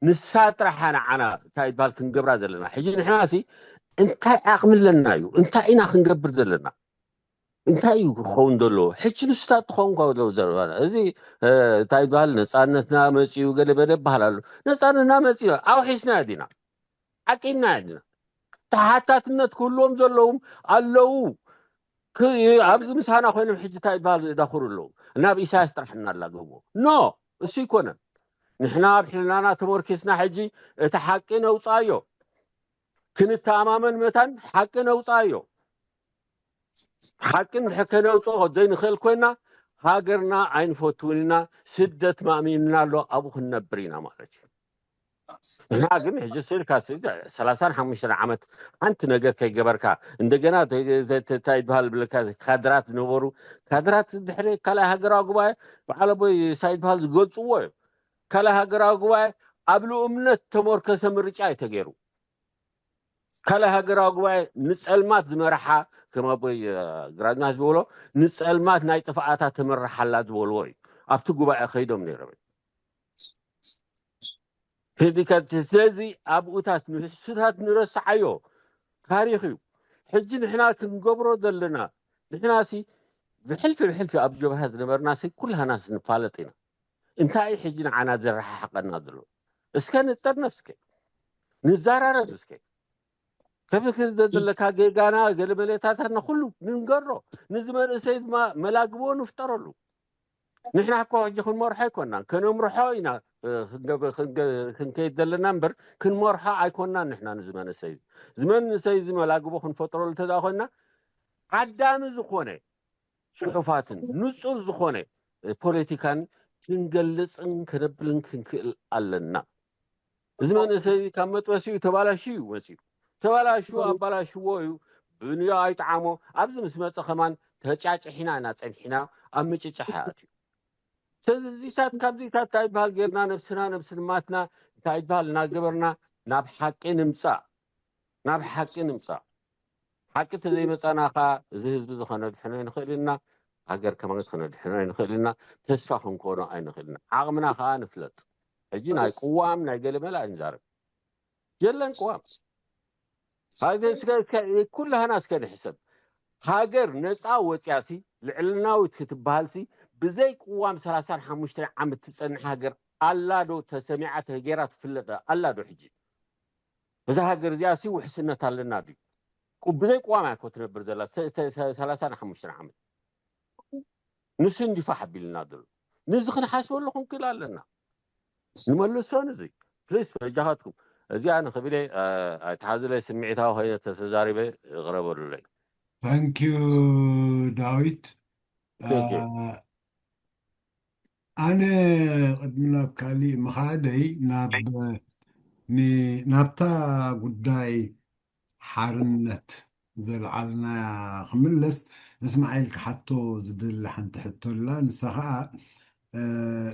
ንሳ ጥራሓ ንዓና እንታይ ይበሃል ክንገብራ ዘለና ሕጂ ንሕና ሲ እንታይ ዓቕሚ ኣለና እዩ እንታይ ኢና ክንገብር ዘለና እንታይ እዩ ክኸውን ዘሎ ሕጂ ንስታት ትኸውን ዘ እዚ እንታይ ይበሃል ነፃነትና መፅኡ ገለ በለ ይበሃል ኣሎ ነፃነትና መፅኡ ኣውሒስና ዲና ዓቂብና ዲና ተሓታትነት ክህልዎም ዘለዎም ኣለዉ ኣብዚ ምሳና ኮይኖም ሕጂ እንታይ ይበሃል ዘዳኽሩ ኣለዉ ናብ ኢሳያስ ጥራሕ እናላገብዎ ኖ እሱ ይኮነን ንሕና ኣብ ሕልናና ተመርኪስና ሕጂ እቲ ሓቂ ነውፃዮ ክንተኣማመን መታን ሓቂ ነውፃዮ ሓቂ ከነውፅኦ ዘይንኽእል ኮይና ሃገርና ኣይንፈትውን ኢና ስደት ማእሚንና ኣሎ ኣብኡ ክንነብር ኢና ማለት እዩ ንሕና ግን ሕጂ ስልካ ሰላሳን ሓሙሽተን ዓመት ሓንቲ ነገር ከይገበርካ እንደገና እንታይ ይበሃል ብለካ ካድራት ዝነበሩ ካድራት ድሕሪ ካልኣይ ሃገራዊ ጉባኤ በዓል ኣቦይ እንታይ ይበሃል ዝገልፅዎ እዩ ካልኣይ ሃገራዊ ጉባኤ ኣብ ልኡምነት ተመርኮሰ ምርጫ እዩ ተገይሩ ካልኣይ ሃገራዊ ጉባኤ ንፀልማት ዝመርሓ ከም ኣቦይ ግራዝማች ዝበሎ ንፀልማት ናይ ጥፍኣታ ትምርሓላ ዝበልዎ እዩ ኣብቲ ጉባኤ ከይዶም ነይሮም ስለዚ ኣብኡታት ንሱታት ንረስዓዮ ታሪክ እዩ ሕጂ ንሕና ክንገብሮ ዘለና ንሕና ሲ ብሕልፊ ብሕልፊ ኣብ ጀብሃ ዝነበርና ሲ ኩላህና ንፋለጥ ኢና። እንታይ እዩ ሕጂ ንዓና ዘረሓሓቐና ዘሎ? እስከ ንጠርነፍ እስከ፣ ንዘራረብ እስከ። ከፍክር ዘለካ ጌጋና፣ ገለ መለታታትና ኩሉ ንንገሮ። ንዚ መንእሰይ ድማ መላግቦ ንፍጠረሉ። ንሕና እኮ ሕጂ ክንመርሖ ኣይኮናን፣ ከነምርሖ ኢና። እ፣ ክንገብ- ክንገ- ክንከይድ ዘለና እምበር ክንመርሖ ኣይኮናን። ንሕና ንዚ መንእሰይ እዚ መንእሰይ እዚ መላግቦ ክንፈጥረሉ እንተ ደኣ ኮይና፣ ዓዳሚ ዝኾነ ጽሑፋትን ንጹር ዝኾነ ፖለቲካን ክንገልጽን ከነብልን ክንክእል ኣለና። እዚ መንእሰይ ካብ መጥበሲኡ ተባላሽዩ እዩ መጺኡ። ተባላሽዎ ኣባላሽዎ እዩ። ብንዮ ኣይጠዓሞ። ኣብዚ ምስ መጸ ከማን ተጫጭሒና ኢና ጸኒሕና፣ ኣብ ምጭጫሕ ኣትዩ። ስለዚታት ካብዚታት እንታይ ይበሃል ጌርና ነብስና ነብስንማትና እንታይ ይበሃል እናገበርና ናብ ሓቂ ንምጻእ፣ ናብ ሓቂ ንምጻእ። ሓቂ ተዘይመጻና ኸዓ እዚ ህዝቢ እዚ ከነድሕኖ ኣይንኽእል ኢና፣ ሃገር ከማን ከነድሕኖ ኣይንኽእል ኢና፣ ተስፋ ክንኮኖ ኣይንኽእል ኢና። ዓቕምና ኸዓ ንፍለጥ። ሕጂ ናይ ቅዋም ናይ ገለ መለ ኣይንዛረብ። የለን ቅዋም። ሃገር እስከ እስከ ኩላህና እስከ ንሕሰብ። ሃገር ነፃ ወፅያሲ ልዕልናዊት ክትበሃልሲ ብዘይ ቅዋም ሰላሳን ሓሙሽተን ዓመት ትፀንሕ ሃገር ኣላ ዶ? ተሰሚዓ ተገይራ ትፍለጥ ኣላ ዶ? ሕጂ እዛ ሃገር እዚኣ ሲ ውሕስነት ኣለና ድዩ? ቁ- ብዘይ ቅዋም እኮ ትነብር ዘላ ሰ- ሰ- ሰ- ሰላሳን ሓሙሽተን ዓመት። ንሱ እንዲፋሕ ኣቢልና ዘሎ ንዚ ክንሓስበሉ ክንክእል ኣለና። ንመልሶ ንዚ ፕሊስ በጃኻትኩም እዚኣ ንኽብለ ኣይትሓዙለይ፣ ስምዒታዊ ኮይነ ተተዛሪበ ይቕረበሉለይ። ታንኪዩ ዳዊት። Thank you። አ፣ ኣነ ቅድሚ ናብ ካሊእ ምኻደይ ናብ ን- ናብታ ጉዳይ ሓርነት ዘልዓልናያ ክምለስ፣ እስማዒል ክሓቶ ዝደሊ ሓንቲ ሕቶ ኣላ። ንሳ ኸዓ እ፣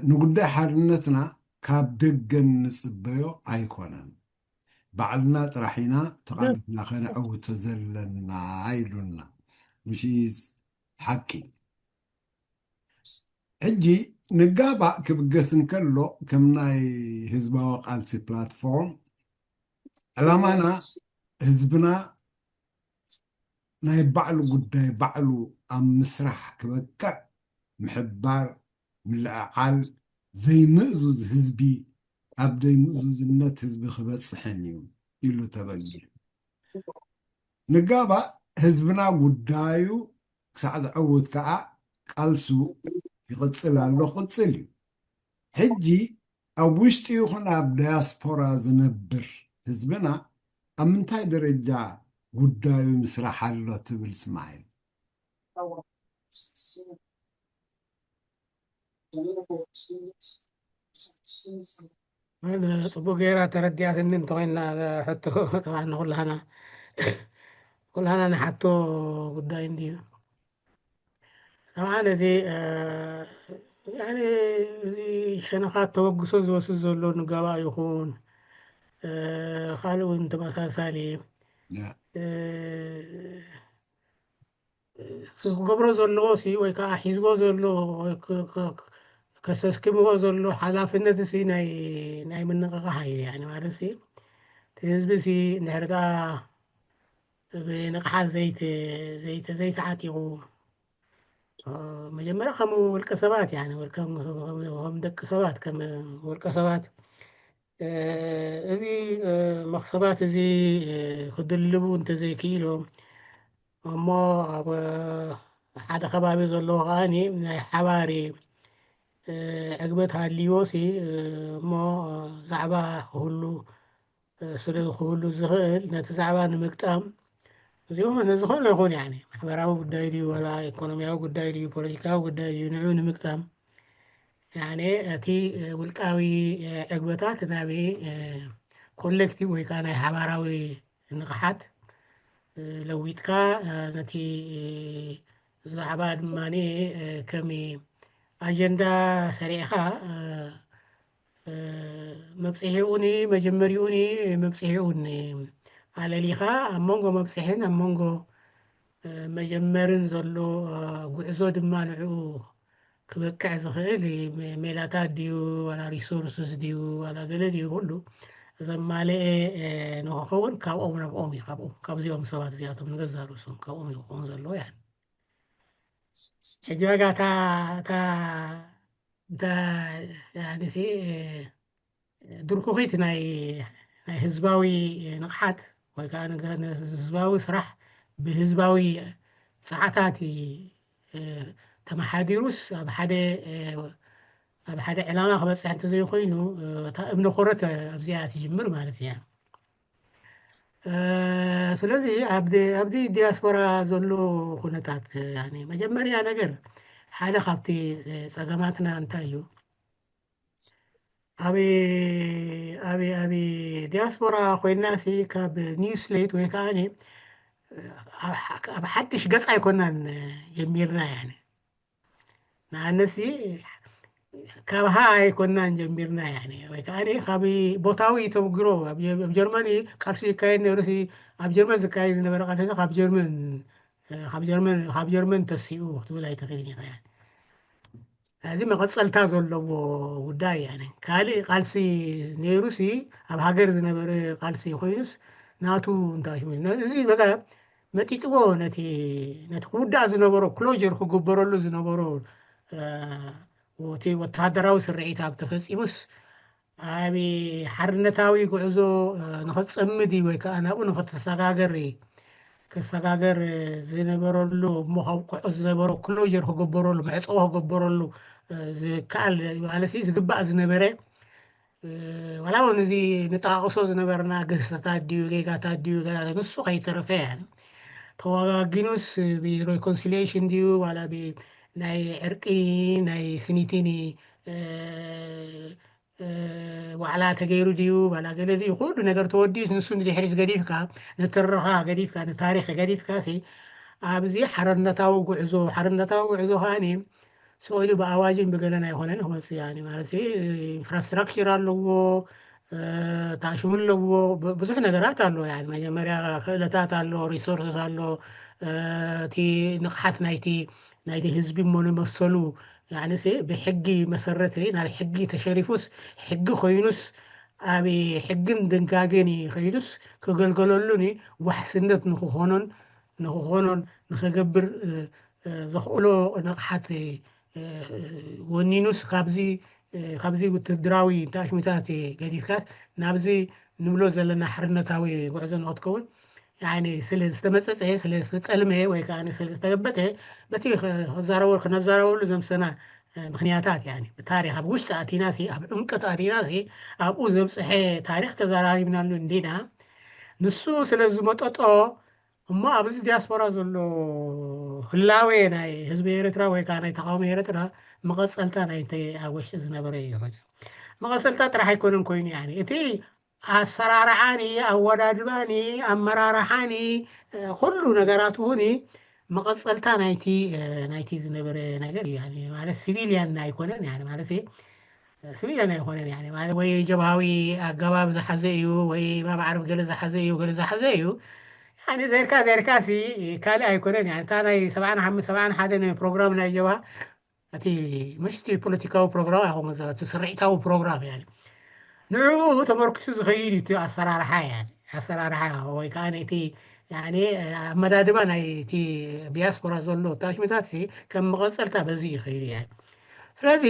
ንጉዳይ ሓርነትና ካብ ደገ ንጽበዮ ኣይኮነን፣ ባዕልና ጥራሕ ኢና ተቓሊስና ከነዕውቶ ዘለና ኢሉና። which is ሓቂ። ሕጂ ንጋባእ ክብገስ እንከሎ ከም ናይ ህዝባዊ ቃልሲ ፕላትፎርም ዕላማና ህዝብና ናይ ባዕሉ ጉዳይ ባዕሉ ኣብ ምስራሕ ክበቅዕ ምሕባር፣ ምልዕዓል፣ ዘይምእዙዝ ህዝቢ ኣብ ዘይምእዙዝነት ህዝቢ ክበፅሕን እዩ ኢሉ ተበጊሱ። ንጋባእ ህዝብና ጉዳዩ ክሳዕ ዘዐውት ከዓ ቃልሱ ይቕፅል ኣሎ፣ ክቕፅል እዩ። ሕጂ ኣብ ውሽጢ ይኹን ኣብ ዳያስፖራ ዝነብር ህዝብና ኣብ ምንታይ ደረጃ ጉዳዩ ምስራሕ ኣሎ ትብል እስማዒል? ኣነ ጽቡቅ ገይራ ተረዲኣትኒ እንተኮይና ሕቶ ጠብዓ ንኩላህና ኩላህና ንሓቶ ጉዳይ እንድዩ። ጠብዓ ነዚ ያኒ እዚ ሸነኻት ተበግሶ ዝወስድ ዘሎ ንጋባእ ይኹን ካልእ እውን ተመሳሳሊ ክገብሮ ዘለዎ ሲ ወይ ከዓ ሒዝዎ ዘሎ ከሰስክምዎ ዘሎ ሓላፍነት ሲ ናይ ናይ ምንቕቓሕ እዩ። ያኒ ማለት ሲ እቲ ህዝቢ ሲ እንድሕር ደኣ ብንቕሓት ዘይተ ዘይተ ዘይተዓጢቑ መጀመርያ ከም ውልቀ ሰባት ያኒ ከም ደቂ ሰባት ከም ውልቀ ሰባት እዚ መኽሰባት እዚ ክድልቡ እንተዘይክኢሎም እሞ ኣብ ሓደ ከባቢ ዘለዎ ከዓኒ ናይ ሓባሪ ዕግበት ሃልይዎ ሲ እሞ ዛዕባ ክህሉ ስለ ክህሉ ዝኽእል ነቲ ዛዕባ ንምግጣም እዚኦም ነዝኾነ ይኹን ያኒ ማሕበራዊ ጉዳይ ድዩ ወላ ኢኮኖሚያዊ ጉዳይ ድዩ ፖለቲካዊ ጉዳይ ድዩ ንዑ ንምግጣም ያኒ እቲ ውልቃዊ ዕግበታት ናብ ኮሌክቲቭ ወይ ከዓ ናይ ሓባራዊ ንቕሓት ለዊጥካ ነቲ ዛዕባ ድማ ከም ኣጀንዳ ሰሪዕካ መብፅሒኡኒ መጀመሪኡኒ መብፅሒኡኒ ኣለሊኻ ኣብ መንጎ መብፅሒን ኣብ መንጎ መጀመርን ዘሎ ጉዕዞ ድማ ንዕኡ ክበቅዕ ዝኽእል ሜላታት ድዩ ዋላ ሪሶርስስ ድዩ ዋላ ገለ ድዩ ኩሉ ዘማልአ ንክኸውን ካብኦም ናብኦም እዩ ካብኦም ካብዚኦም ሰባት እዚኣቶም ንገዛ ርእሶም ካብኦም እዩ ክኸውን ዘለዎ ያ ሕጂ ዋጋ እታ እታ እንተ ያኒ ሲ ድርኩኺት ናይ ናይ ህዝባዊ ንቕሓት ወይ ከዓ ንገ- ንህዝባዊ ስራሕ ብህዝባዊ ሰዓታት እ፣ ተመሓዲሩስ ኣብ ሓደ እ፣ ኣብ ሓደ ዕላማ ክበፅሕ እንተዘይኮይኑ እ፣ እታ እምነ ኮረት ኣብዚኣ ትጅምር ማለት እያ። ስለዚ ኣብዚ ዲያስፖራ ዘሎ ኩነታት መጀመርያ ነገር ሓደ ካብቲ ፀገማትና እንታይ እዩ? ኣብ ኣብ ኣብ ዲያስፖራ ኮይና ሲ ካብ ኒውስ ሌት ወይ ከዓ ኣብ ሓድሽ ገፅ ኣይኮናን ጀሚርና ያኒ ንኣነሲ ካብ ሃ ኣይኮናን ጀሚርና ያኒ ወይ ከዓ ካብ ቦታዊ ተምግሮ ኣብ ጀርመን ቃልሲ ይካየድ ነይሩ። ኣብ ጀርመን ዝካየድ ዝነበረ ቃልሲ ካብ ጀርመን ካብ ጀርመን ካብ ጀርመን ተሲኡ ክትብል ኣይትኽእልን ኢኻ። እዚ መቐፀልታ ዘለዎ ጉዳይ ያኒ ካልእ ቃልሲ ነይሩሲ ኣብ ሃገር ዝነበረ ቃልሲ ኮይኑስ ናቱ እንታይ ሽሙ እዚ በቃ መጢጥዎ ነቲ ነቲ ክውዳእ ዝነበሮ ክሎጀር ክግበረሉ ዝነበሮ እቲ ወተሃደራዊ ስርዒት ኣብ ተፈፂሙስ ኣብ ሓርነታዊ ጉዕዞ ንኽትፀምድ ወይ ከዓ ናብኡ ንኽትሰጋገር ክሰጋገር ዝነበረሉ እሞ ከብቅዖ ዝነበሮ ክሎጀር ክግበረሉ መዕፀዎ ክግበረሉ ዝከኣል ማለት ዝግባእ ዝነበረ ዋላ እውን እዚ ንጠቃቅሶ ዝነበርና ግህሰታት ድዩ ጌጋታት ድዩ ገላ ንሱ ከይተረፈ ተዋጋጊኑስ ብሬኮንሲሊሽን ድዩ ዋላ ናይ ዕርቂ ናይ ስኒቲኒ ዋዕላ ተገይሩ ድዩ ዋላ ገለ ድዩ ኩሉ ነገር ተወዲኡስ ንሱ ንድሕሪት ገዲፍካ ንትረኻ ገዲፍካ ንታሪክ ገዲፍካ ሲ ኣብዚ ሓርነታዊ ጉዕዞ ሓርነታዊ ጉዕዞ ከዓኒ ስቕ ኢሉ ብኣዋጅን ብገለን ኣይኮነን ክመፅእ ያኒ ማለት ኢንፍራስትራክቸር ኣለዎ ታሽሙ ኣለዎ ብዙሕ ነገራት ኣለዎ ያኒ መጀመርያ ክእለታት ኣሎ ሪሶርስስ ኣሎ እቲ ንቕሓት ናይቲ ናይቲ ህዝቢ እሞ ንመሰሉ ያኒ ሲ ብሕጊ መሰረት ናብ ሕጊ ተሸሪፉስ ሕጊ ኮይኑስ ኣብ ሕግን ድንጋገን ከይዱስ ክገልገለሉን ዋሕስነት ንክኾኖን ንክኾኖን ንክገብር ዘኽእሎ ንቕሓት ወኒኑስ ካብዚ ካብዚ ውትድራዊ ተኣሽሚታት ገዲፍካስ ናብዚ ንብሎ ዘለና ሓርነታዊ ጉዕዞ ንክትከውን ስለ ዝተመፀፀ ስለ ዝተጠልመ ወይ ከዓ ስለ ዝተገበጠ በቲ ክዛረበሉ ክነዛረበሉ ዘምሰና ምክንያታት ብታሪክ ኣብ ውሽጢ ኣቲናሲ ኣብ ዕምቀት ኣቲናሲ ኣብኡ ዘብፅሐ ታሪክ ተዘራሪብናሉ እንዲና ንሱ ስለ ዝመጠጦ እሞ ኣብዚ ዲያስፖራ ዘሎ ህላዌ ናይ ህዝቢ ኤርትራ ወይ ከዓ ናይ ተቃውሞ ኤርትራ መቐፀልታ ናይቲ ኣብ ውሽጢ ዝነበረ እዩ ይኾነ መቐፀልታ ጥራሕ ኣይኮነን ኮይኑ ያኒ እቲ ኣሰራርዓኒ ኣወዳድባኒ ኣመራርሓኒ ኩሉ ነገራት እውን መቐፀልታ ናይቲ ናይቲ ዝነበረ ነገር እዩ ማለት ሲቪልያን ኣይኮነን ማለት ሲቪልያን ኣይኮነን ማለት ወይ ጀብሃዊ ኣገባብ ዝሓዘ እዩ ወይ ማብ ዓረብ ገለ ዝሓዘ እዩ ገለ ዝሓዘ እዩ ዘርካ ዘርካ ሲ ካልእ ኣይኮነን እታ ናይ ሰብዓን ሓሙሽተ ሰብዓን ሓደን ፕሮግራም ናይ ጀብሃ እቲ ምሽቲ ፖለቲካዊ ፕሮግራም ኣይኮን እቲ ስርዒታዊ ፕሮግራም ንዕኡ ተመርኪሱ ዝኸይድ እዩ ኣሰራርሓ ኣሰራርሓ ወይ ከዓ ነቲ ኣመዳድባ ናይ እቲ ዲያስፖራ ዘሎ ታሽሚታት ከም መቐፀልታ በዚ ይኸይድ እያ ስለዚ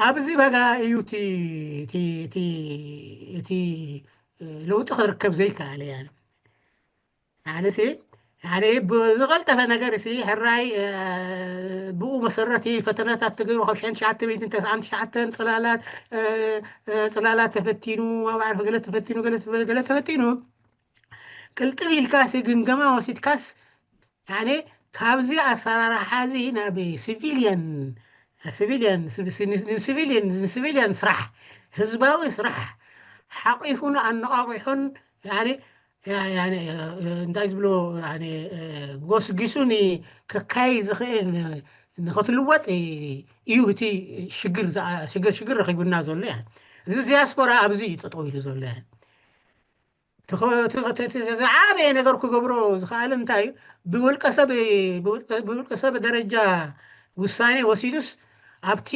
ኣብዚ በጋ እዩ እቲ ለውጢ ክርከብ ዘይከኣለ እያ ኣነሲ ብዝቐልጠፈ ነገር ሲ ሕራይ ብኡ መሰረት ፈተናታት ትግሩ ካብ ሸን ትሽዓተ ሚእትን ተስዓን ትሽዓተን ፅላላት ፅላላት ተፈቲኑ ኣብ ዓርፊ ገለ ተፈቲኑ ገለ ተፈቲኑ ቅልጥፍ ኢልካሲ ግምገማ ወሲድካስ ካብዚ ኣሰራርሓ እዚ ናብ ሲቪልያን ሲቪልያን ንሲቪልያን ስራሕ ህዝባዊ ስራሕ ሓቂፉን ኣነቃቂሑን እንታይ ዝብሎ ጎስጊሱኒ ከካይ ዝኽእል ንክትልወጥ እዩ እቲ ሽግር ሽግር ረኪቡና ዘሎ ያ እዚ ዲያስፖራ ኣብዚ እዩ ጠጠው ኢሉ ዘሎ ያ ዝዓበየ ነገር ክገብሮ ዝኽኣለ እንታይ እዩ ብውልቀሰብ ብውልቀሰብ ደረጃ ውሳኔ ወሲዱስ ኣብቲ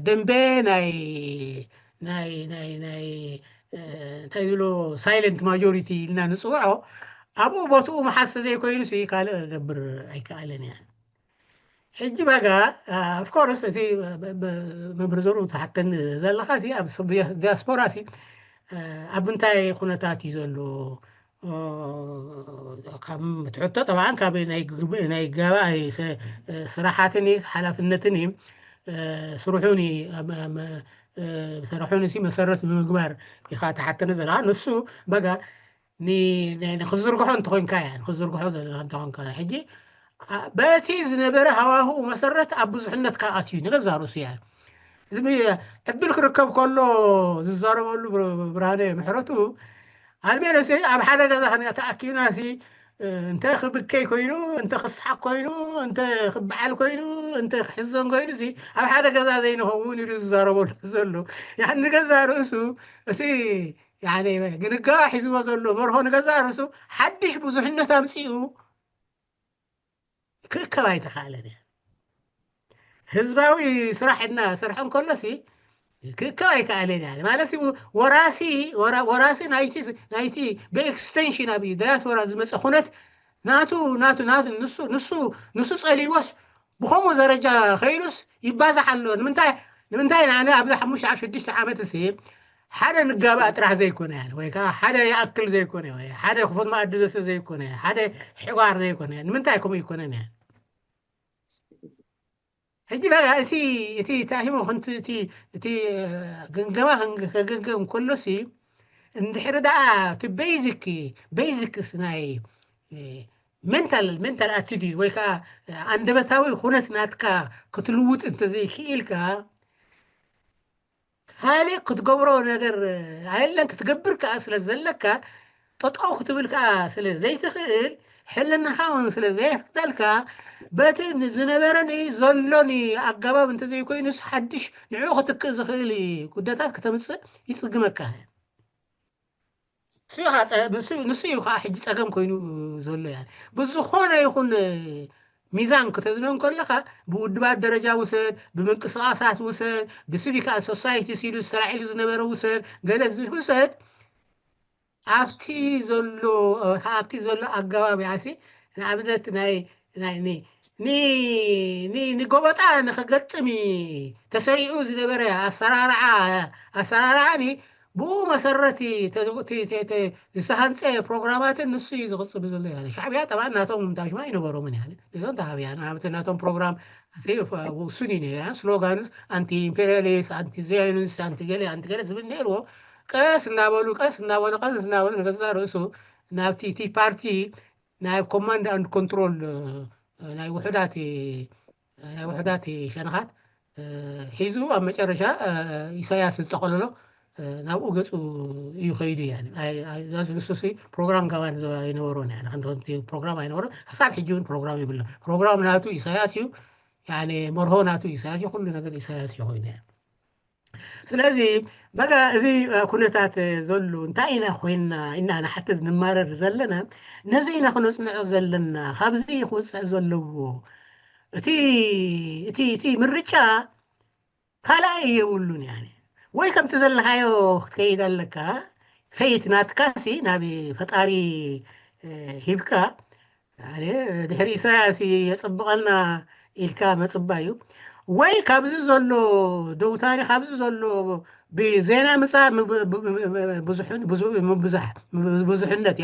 ደንበ ናይ ናይ ናይ ናይ እንታይ ዝብሎ ሳይለንት ማጆሪቲ ኢልና ንፅውዖ ኣብኡ ቦትኡ መሓዝ ተዘይኮይኑ ካልእ ክገብር ኣይከኣለን እያ ሕጂ ባጋ of course እቲ መምህር ዘሩ ትሓተኒ ዘለኻ ሲ ኣብ ዲያስፖራ ሲ ኣብ ምንታይ ኩነታት እዩ ዘሎ ካብ ትሕቶ ጠብዓን ካብ ናይ ገባእ ስራሓትን ሓላፍነትን ስርሑን ስርሑን ሲ መሰረት ብምግባር ኢኻ ትሓተኒ ዘለኻ ንሱ በጋ ንክዝርግሖ እንተኮንካ እያ ንክዝርግሖ ዘለና እንተኮንካ ሕጂ በቲ ዝነበረ ሃዋህኡ መሰረት ኣብ ብዙሕነት ካኣትዩ ንገዛ ርእሱ እያ ዕድል ክርከብ ከሎ ዝዛረበሉ ብርሃነ ምሕረቱ ኣልሜኖስ ኣብ ሓደ ገዛ ተኣኪብና ሲ እንተ ክብከይ ኮይኑ እንተ ክስሓቅ ኮይኑ እንተ ክበዓል ኮይኑ እንተ ክሕዘን ኮይኑ ሲ ኣብ ሓደ ገዛ ዘይንኸውን ኢሉ ዝዛረበሉ ዘሎ ንገዛ ርእሱ እቲ ግንጋዋ ሒዝዎ ዘሎ መርሆ ንገዛ ርእሱ ሓድሽ ብዙሕነት ኣምፅኡ ክእከብ ኣይተኻእለን እያ ህዝባዊ ስራሕ እና ሰርሐ እንከሎሲ ክእከብ ኣይከኣለን እያ ማለት ወራሲ ወራሲ ናይቲ ብኤክስቴንሽን ኣብ ዳያስፖራ ዝመፀ ኩነት ናቱ ናቱ ናቱ ንሱ ንሱ ንሱ ፀሊዎስ ብኸምኡ ደረጃ ከይዱስ ይባዛሕ ኣሎ ንምንታይ ንምንታይ ንኣነ ኣብዚ ሓሙሽተ ሽዱሽተ ዓመት ሲ ሓደ ንጋባእ ጥራሕ ዘይኮነ ወይ ከዓ ሓደ ይኣክል ዘይኮነ ወይ ሓደ ክፉት መኣዲ ዘስተ ዘይኮነ ሓደ ሕጓር ዘይኮነ ንምንታይ ከምኡ ይኮነን እያ ሕጂ በቃ እቲ እቲ ታሂሞ ክንት እቲ እቲ ግምገማ ከገምገም ከሎ ሲ እንድሕሪ ደኣ እቲ ቤዚክ ቤዚክስ ናይ ሜንታል ሜንታል ኣቲቲድ ወይ ከዓ ኣንደበታዊ ኩነት ናትካ ክትልውጥ እንተዘይክኢልካ ካልእ ክትገብሮ ነገር ኣየለን ክትገብር ከዓ ስለ ዘለካ ጠጠው ክትብል ከዓ ስለ ዘይትኽእል ሕልናኻ እውን ስለ ዘየፍቅደልካ በቲ ዝነበረኒ ዘሎኒ ኣገባብ እንተዘይኮይኑስ ሓድሽ ንዕኡ ክትክእ ዝኽእል ጉዳታት ክተምፅእ ይፅግመካ ንሱ እዩ ከዓ ሕጂ ፀገም ኮይኑ ዘሎ ያ ብዝኾነ ይኹን ሚዛን ክተዝኖ እንከለኻ ብውድባት ደረጃ ውሰድ ብምንቅስቃሳት ውሰድ ብሲቪካል ሶሳይቲ ሲሉ ዝተላዒሉ ዝነበረ ውሰድ ገለ ውሰድ ኣብቲ ዘሎ ኣብቲ ዘሎ ኣገባብ ያሲ ንኣብነት ናይ ንጎበጣ ንክገጥም ተሰሪዑ ዝነበረ ኣሰራርዓ ኣሰራርዓ ብኡ መሰረት ዝተሃንፀ ፕሮግራማትን ንሱ እዩ ዝቕፅሉ ዘሎ ያ ሻዕብያ ጠባን ናቶም ምምታሽማ ኣይነበሮምን ያ እዞም ተሃብያ ናቶም ፕሮግራም ውሱን እዩ ነያ ስሎጋንስ ኣንቲ ኢምፔሪያሊስት ኣንቲ ዚዮኒስት ኣንቲ ገለ ኣንቲ ገለ ዝብል ነይርዎ ቀስ እናበሉ ቀስ እናበሉ ቀስ እናበሉ ንገዛ ርእሱ ናብቲ እቲ ፓርቲ ናይ ኮማንድ ኣንድ ኮንትሮል ናይ ውሕዳት ናይ ውሕዳት ሸነኻት ሒዙ ኣብ መጨረሻ ኢሳያስ ዝጠቐለሎ ናብኡ ገፁ እዩ ከይዱ ንሱ ፕሮግራም ከማን ኣይነበሮን ፕሮግራም ኣይነበሮ ክሳብ ሕጂ እውን ፕሮግራም ይብሎ ፕሮግራም ናቱ ኢሳያስ እዩ መርሆ ናቱ ኢሳያስ እዩ ኩሉ ነገር ኢሳያስ እዩ ኮይኑ ስለዚ በጋ እዚ ኩነታት ዘሎ እንታይ ኢና ኮይና ኢና ንሓትት ንማረር ዘለና ነዚ ኢና ክነፅንዖ ዘለና ካብዚ ክወፅዕ ዘለዎ እቲ እቲ እቲ ምርጫ ካልኣይ የብሉን ያ ወይ ከምቲ ዘለካዮ ክትከይድ ኣለካ ፈይት ናትካሲ ናብ ፈጣሪ ሂብካ ድሕሪ ኢሳያስ የፅብቐልና ኢልካ መፅባይ እዩ ወይ ካብዚ ዘሎ ደውታኒ ካብዚ ዘሎ ብዜና ምፃእ ብዙሕነት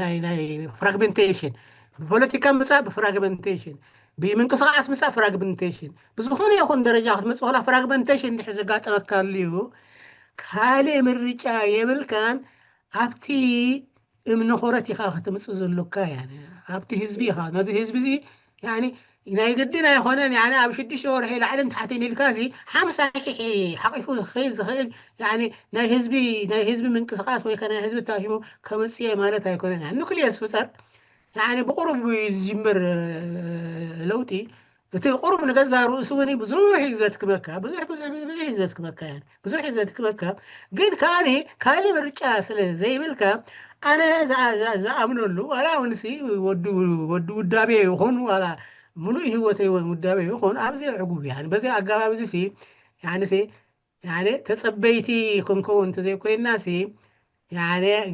ናይ ፍራግመንቴሽን ብፖለቲካ ምፃእ ብፍራግመንቴሽን ብምንቅስቃስ ምፃእ ፍራግመንቴሽን ብዝኾነ ይኹን ደረጃ ክትመፅእ ከላ ፍራግመንቴሽን እንድሕር ዘጋጠመካ ኣልዩ ካልእ ምርጫ የብልካን ኣብቲ እምነ ኮረት ኢኻ ክትምፅእ ዘሎካ እያ ኣብቲ ህዝቢ ኢኻ ነዚ ህዝቢ እዚ ናይ ግድን ኣይኮነን ኣብ ሽዱሽተ ወርሒ ላዕልን ታሕትን ኢልካ እዚ ሓምሳ ሽሕ ሓቂፉ ዝኽእል ዝኽእል ናይ ህዝቢ ናይ ህዝቢ ምንቅስቃስ ወይ ናይ ህዝቢ ታሽሙ ከምፅየ ማለት ኣይኮነን ኑክልየስ ፍጠር ብቁሩብ ዝጅምር ለውጢ እቲ ቁሩብ ንገዛ ርእሱ እውን ብዙሕ እዩ ዘትክመካ ብዙሕ ብዙሕ ብዙሕ እዩ ዘትክመካ ብዙሕ እዩ ዘትክመካ ግን ከዓኒ ካልእ ምርጫ ስለ ዘይብልካ ኣነ ዝኣምነሉ ዋላ እውን ወዲ ውዳቤ ይኹን ዋላ ሙሉእ ህይወተይ እውን ውዳቤ ይኹን ኣብዚ ዕጉብ እያ በዚ ኣገባብ እዚ ተፀበይቲ ክንከውን እንተዘይኮይና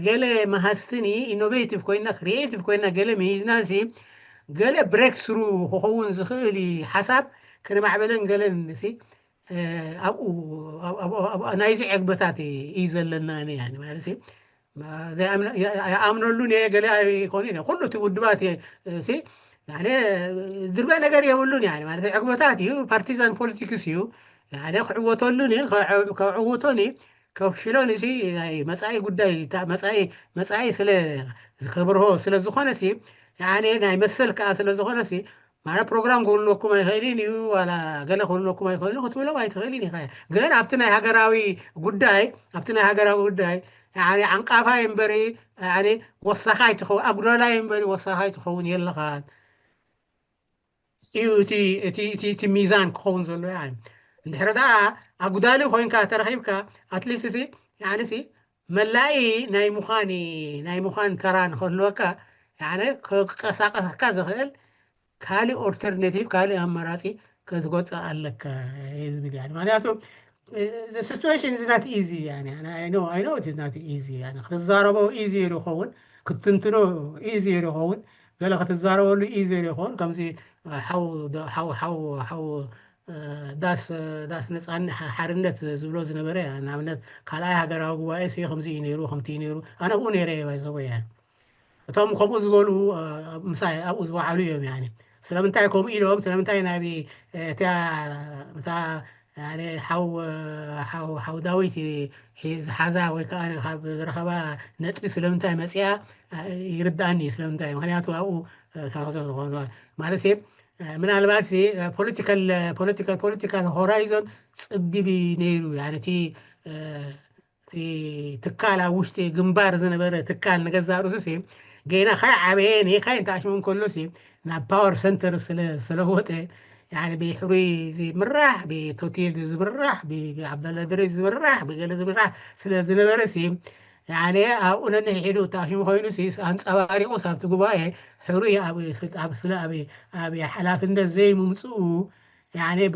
ገለ መሃዝትኒ ኢኖቬቲቭ ኮይና ክሪኤቲቭ ኮይና ገለ ምሂዝና ገለ ብሬክ ስሩ ክኸውን ዝኽእል ሓሳብ ክነማዕበለን ገለን ሲ ኣብኡ ናይዚ ዕግበታት እዩ ዘለና። ማለት ይኣምነሉን እየ፣ ገለ ኣይኮኑን እየ። ኩሉ እቲ ውድባት ሲ ድርበ ነገር የብሉን። ማለት ዕግበታት እዩ፣ ፓርቲዛን ፖለቲክስ እዩ። ክዕወተሉን ከዕውቶን ከፍሽሎን ሲ ናይ መፃኢ ጉዳይ መፃኢ ስለ ዝከብርሆ ስለ ዝኾነ ሲ ናይ መሰል ከዓ ስለ ዝኾነ ሲ ማለት ፕሮግራም ክህልወኩም ኣይኽእልን እዩ ዋላ ገለ ክህልወኩም ኣይኽእልን ክትብሎም ኣይትኽእልን ኢኻ። ግን ኣብቲ ናይ ሃገራዊ ጉዳይ ኣብቲ ናይ ሃገራዊ ጉዳይ ዓንቃፋይ እምበሪ ወሳኻይ ትኸውን፣ ኣጉዳላይ እምበሪ ወሳኻይ ትኸውን የለኻን እዩ እቲ ሚዛን ክኸውን ዘሎ። እንድሕሪ ደኣ ኣጉዳሊ ኮይንካ ተረኺብካ ኣትሊስት ሲ መላኢ ናይ ምዃን ናይ ምዃን ተራ ንክህልወካ ክቀሳቀሰካ ዝኽእል ካልእ ኦልተርኔቲቭ ካልእ ኣማራፂ ክትጎፅእ ኣለካ ዝብል። ምክንያቱ situation is not easy። I know it is not easy። ክትዛረቦ ኢዚ ይኸውን፣ ክትትንትኖ ኢዚ ይኸውን፣ ገለ ክትዛረበሉ ኢዚ ይኸውን። ከምዚ ሓው ሓው ሓው ሓው ዳስ ዳስ ነፃን ሓርነት ዝብሎ ዝነበረ ንኣብነት ካልኣይ ሃገራዊ ጉባኤ ሲ ከምዚ እዩ ነይሩ ከምቲ እዩ ነይሩ ኣነ ብኡ ነይረ ባይዘወ እያ። እቶም ከምኡ ዝበሉ ምሳይ ኣብኡ ዝበዓሉ እዮም። ስለምንታይ ከምኡ ኢሎም ስለምንታይ ናብ እታ ሓው ሓው ዳዊት ዝሓዛ ወይ ከዓ ካብ ዝረኸባ ነጥቢ ስለምንታይ መፅያ ይርዳእኒ። ስለምንታይ ምክንያቱ ኣብኡ ሳክሰ ዝኾኑ ማለት ምናልባት ፖለቲካል ፖለቲካል ፖለቲካል ሆራይዞን ፅቢብ ነይሩ። እቲ ትካል ኣብ ውሽጢ ግንባር ዝነበረ ትካል ንገዛእ ርእሱ ሲ ገና ካይ ዓበየ ንካይ እንተኣሽሙ እንከሎ ሲ ናብ ፓወር ሰንተር ስለወጠ ብሕሩይ ዝምራሕ ብቶቴል ዝምራሕ ብዓብደላ ድሬ ዝምራሕ ብገለ ዝምራሕ ስለ ዝነበረ ሲ ኣብኡ ነንሕሒዱ ተኣሽሙ ኮይኑ ሲ ኣንፀባሪቑ ሳብቲ ጉባኤ ሕሩይ ኣብ ሓላፍነት ዘይምምፅኡ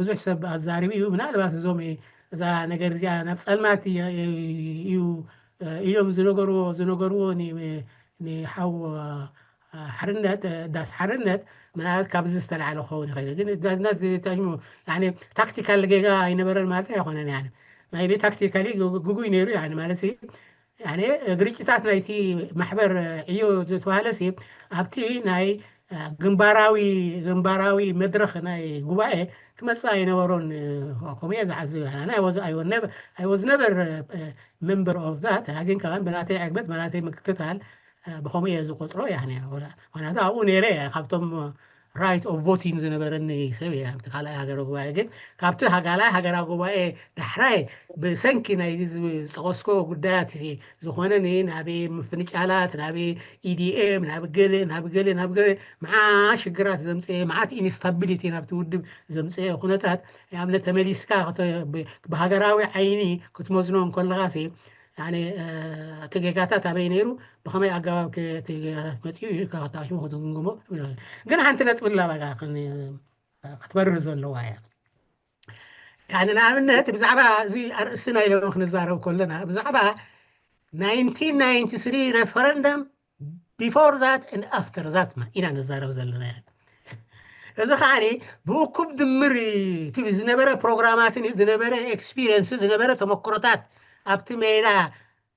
ብዙሕ ሰብ ኣዛሪቡ እዩ። ምናልባት እዞም እዛ ነገር እዚኣ ናብ ፀልማት እዩ ኢሎም ዝነገርዎ ዝነገርዎ ንሓው ሓርነት ዳስ ሓርነት ምናልባት ካብዚ ዝተላዕለ ክኸውን ይኽእል። ግን ዳዝናት ታክቲካል ጌጋ ኣይነበረን ማለት ኣይኮነን። ቢ ታክቲካሊ ግጉይ ነይሩ ማለት ግርጭታት ናይቲ ማሕበር ዕዮ ዝተባሃለ ኣብቲ ናይ ግንባራዊ ግንባራዊ መድረኽ ናይ ጉባኤ ክመፅእ ኣይነበሮን። ከምኡ እየ ዝዓዝብ። I was never member of that። ግን ከማን ብናተይ ዕግበት ብናተይ ምክትታል ብከምኡ እየ ዝቆፅሮ። ምክንያቱ ኣብኡ ነይረ ካብቶም right of voting ዝነበረኒ ሰብ እየ ኣብቲ ካልኣይ ሃገራዊ ጉባኤ። ግን ካብቲ ካልኣይ ሃገራዊ ጉባኤ ዳሕራይ ብሰንኪ ናይዚ ዝጠቐስኮ ጉዳያት ዝኾነ ናብ ምፍንጫላት ናብ ኢዲኤም ናብ ገለ ናብ ገለ ናብ ገለ መዓ ሽግራት ዘምፅአ መዓት ኢንስታቢሊቲ ናብቲ ውድብ ዘምፅአ ኩነታት ኣብነት ተመሊስካ ብሃገራዊ ዓይኒ ክትመዝኖ እንከለኻ እቲ ጌጋታት ኣበይ ነይሩ ብኸመይ ኣገባብ እቲ ጌጋታት መፅኡ ኢልካ ክተኣሽሙ ክትግምግሞ። ግን ሓንቲ ነጥቢ ኣላ ክትበርር ዘለዋ እያ። ንኣብነት ብዛዕባ እዚ ኣርእስቲ ናይ ሎም ክንዛረብ ከለና ብዛዕባ ናይንቲን ናይንቲ ስሪ referendum before that and after that ኢና ንዛረብ ዘለና። እዚ ከዓ ብእኩብ ድምር ዝነበረ ፕሮግራማትን ዝነበረ ኤክስፒሪንስ ዝነበረ ተመክሮታት ኣብቲ ሜዳ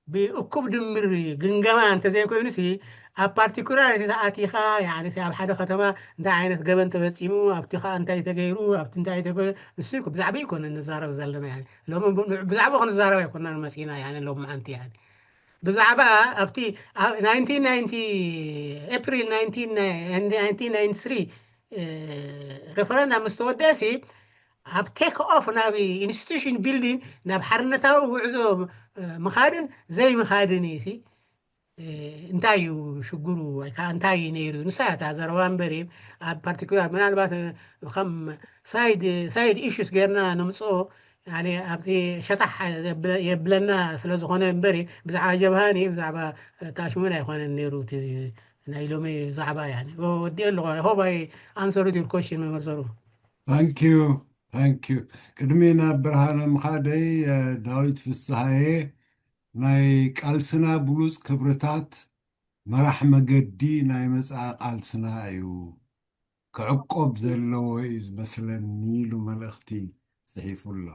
ብእኩብ ድምር ግምገማ እንተዘይኮይኑ ኣብ ፓርቲኩላር ተኣቲኻ ኣብ ሓደ ከተማ እንታይ ዓይነት ገበን ተፈፂሙ ኣብቲ ከዓ እንታይ ተገይሩ ኣብቲ እንታይ ተገይሩ ንሱ ብዛዕባ ይኮነ ንዛረብ ዘለና። ሎም ብዛዕባ ክንዛረብ ኣይኮና መፂና ሎም መዓንቲ ብዛዕባ ኣብቲ ኤፕሪል referendum ምስ ተወደእሲ ኣብ take off ናብ institution building ናብ ሓርነታዊ ጉዕዞ ምኻድን ዘይምኻድን እዩ። እንታይ እዩ ሽግሩ ወይ ከዓ እንታይ እዩ ነይሩ? ንሳ እያ እታ ዘረባ እምበሪ ኣብ ፓርቲኩላር ምናልባት ከም ሳይድ ሳይድ ኢሹስ ጌርና ነምፅኦ ኣብቲ ሸታሕ የብለና ስለ ዝኾነ እምበሪ ብዛዕባ ጀብሃን ብዛዕባ ታሽሙን ኣይኮነን ነይሩ። ናይ ሎሚ ዛዕባ ወዲኦ ኣለኹ። I hope I answered your question መምህር ዘሩ። Thank you, thank you። ቅድሚ ናብ ብርሃነ ምኻደይ ዳዊት ፍስሃየ ናይ ቃልስና ብሉፅ ክብርታት መራሕ መገዲ ናይ መፃኢ ቃልስና እዩ። ክዕቆብ ዘለዎ እዩ ዝመስለኒ ኢሉ መልእኽቲ ጽሒፉ ኣሎ።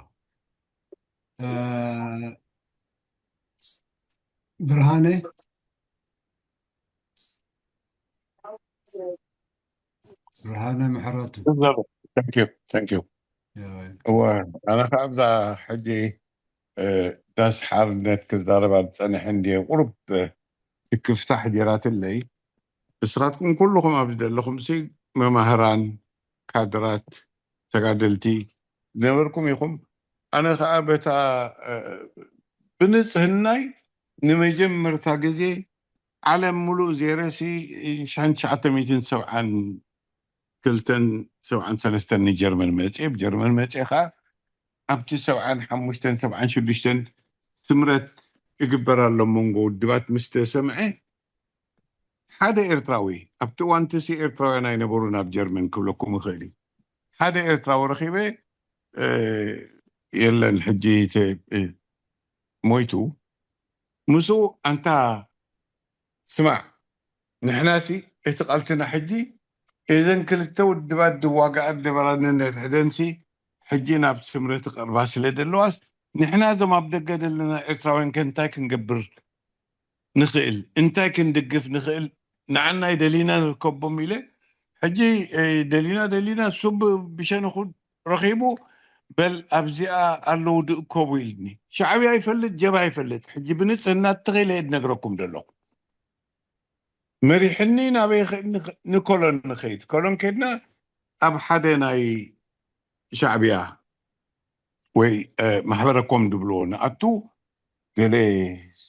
እ፣ ብርሃነ፣ ብርሃነ ምሕረቱ። Thank you, thank you። እ፣ እወ፣ ኣነ ከዓ ኣብዛ ሕጂ፣ እ፣ ዳስ ሓርነት ክዛረባ ዝጸንሐ እንድየ ቁሩብ፣ እ፣ ትክፍታ ሕዲራትለይ። ንስኻትኩም ኩልኹም ኣብዚ ዘለኹም ሲ መማህራን፣ ካድራት፣ ተጋደልቲ ነበርኩም ኢኹም። ኣነ ከዓ በታ፣ እ፣ ብንጽህናይ ንመጀመርታ ግዜ ዓለም ሙሉእ ዜረሲ ሻን ትሽዓተ ሚእትን ሰብዓን ክልተን ሰብዓን ሰለስተን ንጀርመን መጽየ። ብጀርመን መጽየ ከዓ ኣብቲ ሰብዓን ሓሙሽተን ሰብዓን ሽዱሽተን ስምረት እግበር ኣሎ መንጎ ውድባት ምስ ተሰምዐ፣ ሓደ ኤርትራዊ፣ ኣብቲ እዋን እቲ ኤርትራውያን ኣይነበሩን ኣብ ጀርመን ክብለኩም ይኽእል እዩ። ሓደ ኤርትራዊ ረኺበ፣ እ፣ የለን ሕጂ ተ-፣ እ፣ ሞይቱ። ምስኡ ኣንታ ስማዕ፣ ንሕናሲ እቲ ቃልስና ሕጂ እዘን ክልተ ውድባት ዝዋጋኣ ዝነበራ ነንሕድሕደንሲ ሕጂ ናብ ስምረት ይቐርባ ስለ ዘለዋስ፣ ንሕና እዞም ኣብ ደገ ዘለና ኤርትራውያን ከ እንታይ ክንገብር ንኽእል? እንታይ ክንድግፍ ንኽእል? ንዓናይ ደሊና ንርከቦም ኢለ ሕጂ፣ እ፣ ደሊና ደሊና እሱ ብ-፣ ብሸነኹ ረኺቡ፣ በል ኣብዚኣ ኣለዉ ድእከቡ ኢልኒ። ሻዕብያ ይፈልጥ፣ ጀብሃ ይፈልጥ። ሕጂ ብንጽህና ተኸኢለ እየ ዝነግረኩም ዘለኹ። መሪሕኒ ናበይ ኸ-፣ ንኸ-፣ ንኮሎን ንኸይድ። ኮሎን ከድና ኣብ ሓደ ናይ ሻዕብያ ወይ፣ እ፣ ማሕበረ ኮም ዝብልዎ ንኣቱ፣ ገለ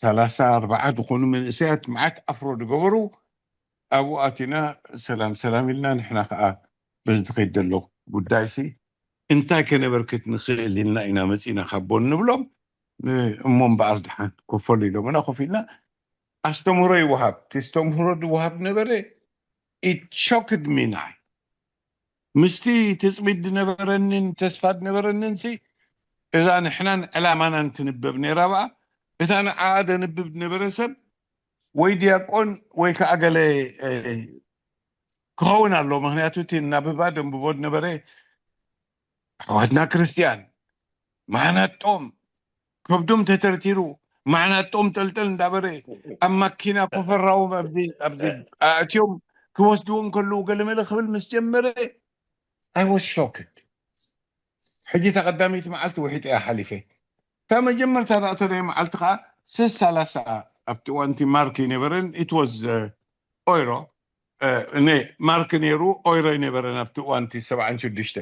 ሰላሳ ኣርባዓ ዝኾኑ መንእሰያት መዓት ኣፍሮ ዝገበሩ ኣብኡ ኣቲና ሰላም ሰላም ኢልና፣ ንሕና ከዓ በዚ ትኸይድ ዘሎ ጉዳይሲ እንታይ ከነበርክት ንኽእል ኢልና ኢና መጺእና ካብ ቦን ንብሎም። እ፣ እሞ እምበኣር ደሓን ክፈሉ ኢሎምና ኮፍ ኢልና። ኣስተምህሮ ይወሃብ። እቲ ኣስተምህሮ ዝወሃብ ነበረ፣ it shocked me ናይ ምስቲ ትጽቢት ዝነበረንን ተስፋ ዝነበረንን ሲ፣ እዛ ንሕናን ዕላማናን ትንበብ ነይራ። በኣ እታ ንዓኣ ዘንብብ ዝነበረ ሰብ ወይ ዲያቆን ወይ ከዓ ገለ፣ እ፣ ክኸውን ኣለዎ። ምኽንያቱ እቲ እናብባ ዘንብቦ ዝነበረ ኣሕዋትና ክርስትያን ማዕናጦም ከብዶም ተተርቲሩ፣ ማዕናጦም ጠልጠል እንዳበረ፣ ኣብ ማኪና ኮፈራዎም ኣብዚ፣ ኣብዚ ኣእትዮም ክወስድዎ እንከለዉ ገለመለ ክብል ምስ ጀመረ፣ I was shocked። ሕጂ እታ ቀዳመይቲ መዓልቲ ውሒጠ እያ ሓሊፈ። እታ መጀመርታ ዳእቶ ናይ መዓልቲ ከዓ ሰስ ሰላሳ ኣብቲ እዋንቲ ማርክ ይነበረን፣ it was፣ እ፣ ኦይሮ፣ እ፣ ነ-፣ ማርክ ነይሩ፣ ኦይሮ ይነበረን ኣብቲ እዋንቲ ሰብዓን ሽዱሽተ።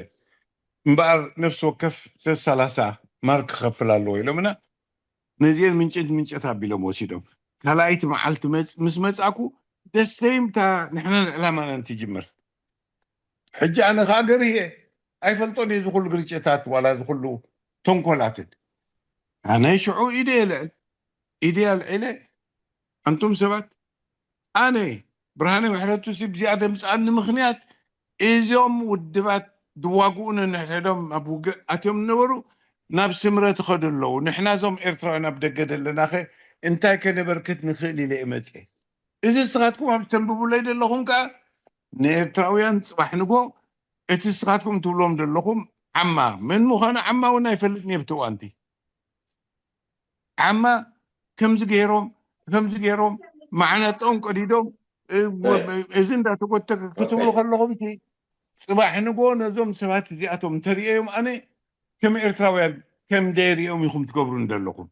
እምበኣር ነፍሲ ወከፍ ሰስ ሰላሳ ማርክ ክኸፍል ኣለዎ ኢሎምና። ነዚአን ምንጭት ምንጭት ኣቢሎም ወሲዶም። ካልኣይቲ መዓልቲ መጽ-፣ ምስ መጻኩ ደስተይምታ ንሕናን ዕላማናን ትጅምር። ሕጂ ኣነ ከዓ ገርህየ ኣይፈልጦን እየ ዝኹሉ ግርጭታት ዋላ ዝኹሉ ተንኮላትን። ኣነ ሽዑ ኢደ የልዕል፣ ኢደ ኣልዒለ፣ ኣንቱም ሰባት፣ ኣነ ብርሃነ ምሕረቱ ሲ ብዚኣ ደምፅኣኒ ምኽንያት እዞም ውድባት ድዋግኡ ነንሕድሕዶም ኣብ ውግእ ኣትዮም ዝነበሩ ናብ ስምረት ይኸዱ ኣለዉ። ንሕና እዞም ኤርትራውያን ኣብ ደገ ዘለናኸ እንታይ ከነበርክት ንኽእል ኢለ እየ መፅየ። እዚ ንስኻትኩም ኣብ ተንብቡለይ ዘለኹም ከዓ ንኤርትራውያን ፅባሕ ንጎ እቲ ንስኻትኩም ትብልዎም ዘለኹም ዓማ መን ምዃኑ ዓማ እውን ኣይፈልጥን እየ ብቲ እዋንቲ። ዓማ ከምዚ ገይሮም ከምዚ ገይሮም ማዕናጦም ቀዲዶም፣ እ፣ ወ-፣ እዚ እንዳተጎተተ ክትብሉ ከለኹም እቲ ፅባሕ ንጎ ነዞም ሰባት እዚኣቶም እንተርእዮም ኣነ ከም ኤርትራውያን ከም ደይርእዮም ኢኹም ትገብሩኒ ዘለኹም።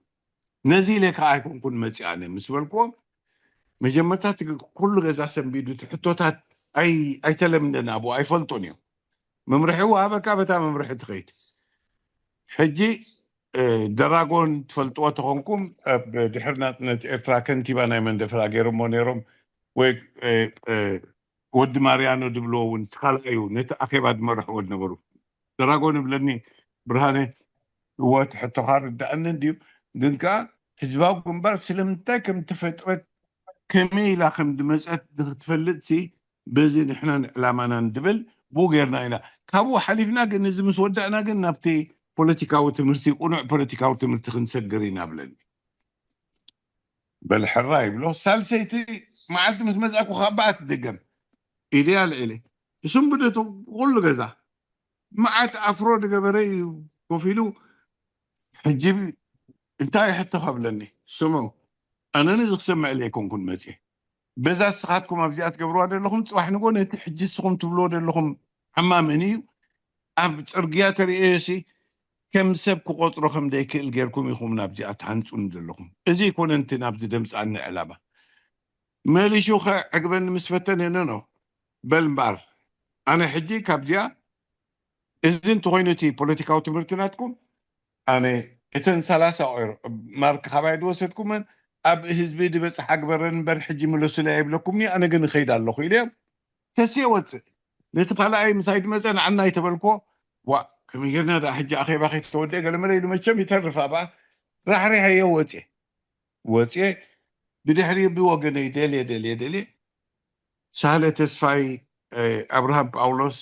ነዚ ኢለ ከዓ ኣይኮንኩን መፂእ ኣነ ምስ በልክዎም መጀመርታ እቲ ኩሉ ገዛ ሰንቢዱ እቲ ሕቶታት ኣይ-፣ ኣይተለምደን ኣብኡ ኣይፈልጡን እዮም። መምርሒ ወሃበካ በታ መምርሒ ትኸይድ። ሕጂ እ፣ ደራጎን ትፈልጥዎ ተኾንኩም ኣብ ድሕሪ ናጽነት ኤርትራ ከንቲባ ናይ መንደፈራ ገይሮሞ ነይሮም ወይ፣ እ፣ እ፣ ወዲ ማርያኖ ዝብልዎ እውን ትኻልኣዩ ነቲ ኣኼባ ዝመርሕዎ ዝነበሩ። ደራጎን ይብለኒ ብርሃነ፣ እወ እቲ ሕቶኻ ርዳእኒ እንድዩ፣ ግን ከኣ ህዝባዊ ግንባር ስለምንታይ ከም ተፈጥረት ከመይ ኢላ ከም ዝመጸት ንክትፈልጥ ሲ በዚ ንሕናን ዕላማናን ድብል ብኡ ጌርና ኢና። ካብኡ ሓሊፍና ግን እዚ ምስ ወዳእና ግን ናብቲ ፖለቲካዊ ትምህርቲ፣ ቁኑዕ ፖለቲካዊ ትምህርቲ ክንሰግር ኢና ብለኒ። በል ሕራ ይብሎ። ሳልሰይቲ መዓልቲ ምስ መጻእኩ ካብ በኣ ትድገም። ኢደይ ኣልዒለ። እሱም ብደቱ ኩሉ ገዛ መዓት ኣፍሮ ዝገበረ እዩ ኮፍ ኢሉ። ሕጂ እንታይ ሕቶ ከብለኒ? ስሙ፣ ኣነ ነዚ ክሰምዕ ዘይኮንኩን መፅየ። በዛ ንስኻትኩም ኣብዚኣ ትገብርዋ ዘለኹም፣ ፅባሕ ንጎ ነቲ ሕጂ ንስኹም ትብልዎ ዘለኹም ሓማምን እዩ። ኣብ ፅርግያ ተርእዮ ሲ ከም ሰብ ክቆፅሮ ከም ዘይክእል ጌርኩም ኢኹም ናብዚኣ ትሃንፁኒ ዘለኹም። እዚ ኣይኮነን እቲ ናብዚ ደምፃኒ ዕላማ። መሊሹ ከዕግበኒ ምስ ፈተነ፣ ኖ ኖ በል እምበኣር፣ ኣነ ሕጂ ካብዚኣ፣ እዚ እንተኾይኑ እቲ ፖለቲካዊ ትምህርቲ ናትኩም፣ ኣነ እተን ሰላሳ ኦይሮ ማርክ ካባይ ዝወሰድኩመን ኣብ ህዝቢ ዝበፅሓ ግበረን እምበር ሕጂ ምለሱለይ ኣይብለኩምኒ፣ ኣነ ግን እኸይድ ኣለኹ ኢለዮም። ተስየ ወፅእ። ነቲ ካልኣይ ምሳይ ዝመፀ ንዓና ኣይተበልኮ። ዋ፣ ከመይ ጌርና ደኣ ሕጂ ኣኼባ ከይተወደአ ገለመለ ኢሉ መቸም ይተርፍ ኣብኣ። ራሕሪሐዮ ወፅየ። ወፅየ። ብድሕሪ ብወገነይ ደልየ ደልየ ደልየ ሳህለ ተስፋይ፣ ኣብርሃም ጳውሎስ፣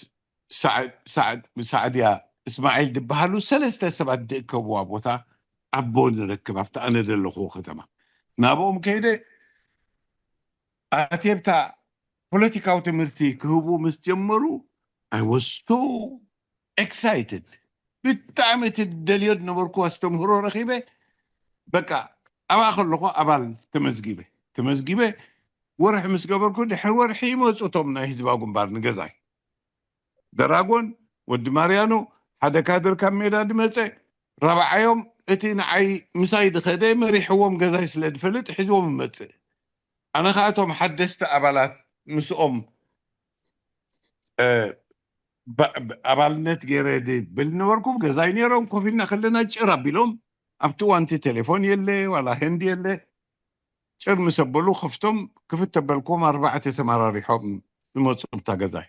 ሳዕድያ እስማዒል ዝበሃሉ ሰለስተ ሰባት ዝእከብዋ ቦታ ኣቦ ንረክብ ኣብቲ ኣነ ዘለኹ ከተማ። ናብኦም ከይደ ኣትየብታ ፖለቲካዊ ትምህርቲ ክህቡ ምስ ጀመሩ፣ I was so excited። ብጣዕሚ እቲ ደልዮ ዝነበርኩ ኣስተምህሮ ረኺበ። በቃ ኣብኣ ከለኹ ኣባል ተመዝጊበ ተመዝጊበ ወርሒ ምስ ገበርኩ፣ ድሕሪ ወርሒ ይመፁ እቶም ናይ ህዝባዊ ግንባር ንገዛይ። ደራጎን፣ ወዲ ማርያኖ፣ ሓደ ካድር ካብ ሜዳ ዝመፀ፣ ራብዓዮም እቲ ንዓይ ምሳይ ዝኸደ መሪሕዎም ገዛይ ስለ ዝፈልጥ ሒዝዎም እመፅእ። ኣነ ከዓ እቶም ሓደስቲ ኣባላት ምስኦም ኣባልነት ገይረ ዝብል ነበርኩም። ገዛይ ነይሮም። ኮፍ ኢልና ከለና ጭር ኣቢሎም፣ ኣብቲ እዋንቲ ቴሌፎን የለ ዋላ ህንድ የለ። ጭር ምስ ኣበሉ ከፍቶም ክፍት ተበልኩም ኣርባዕተ ተመራሪሖም ዝመፁ ብታ ገዛይ።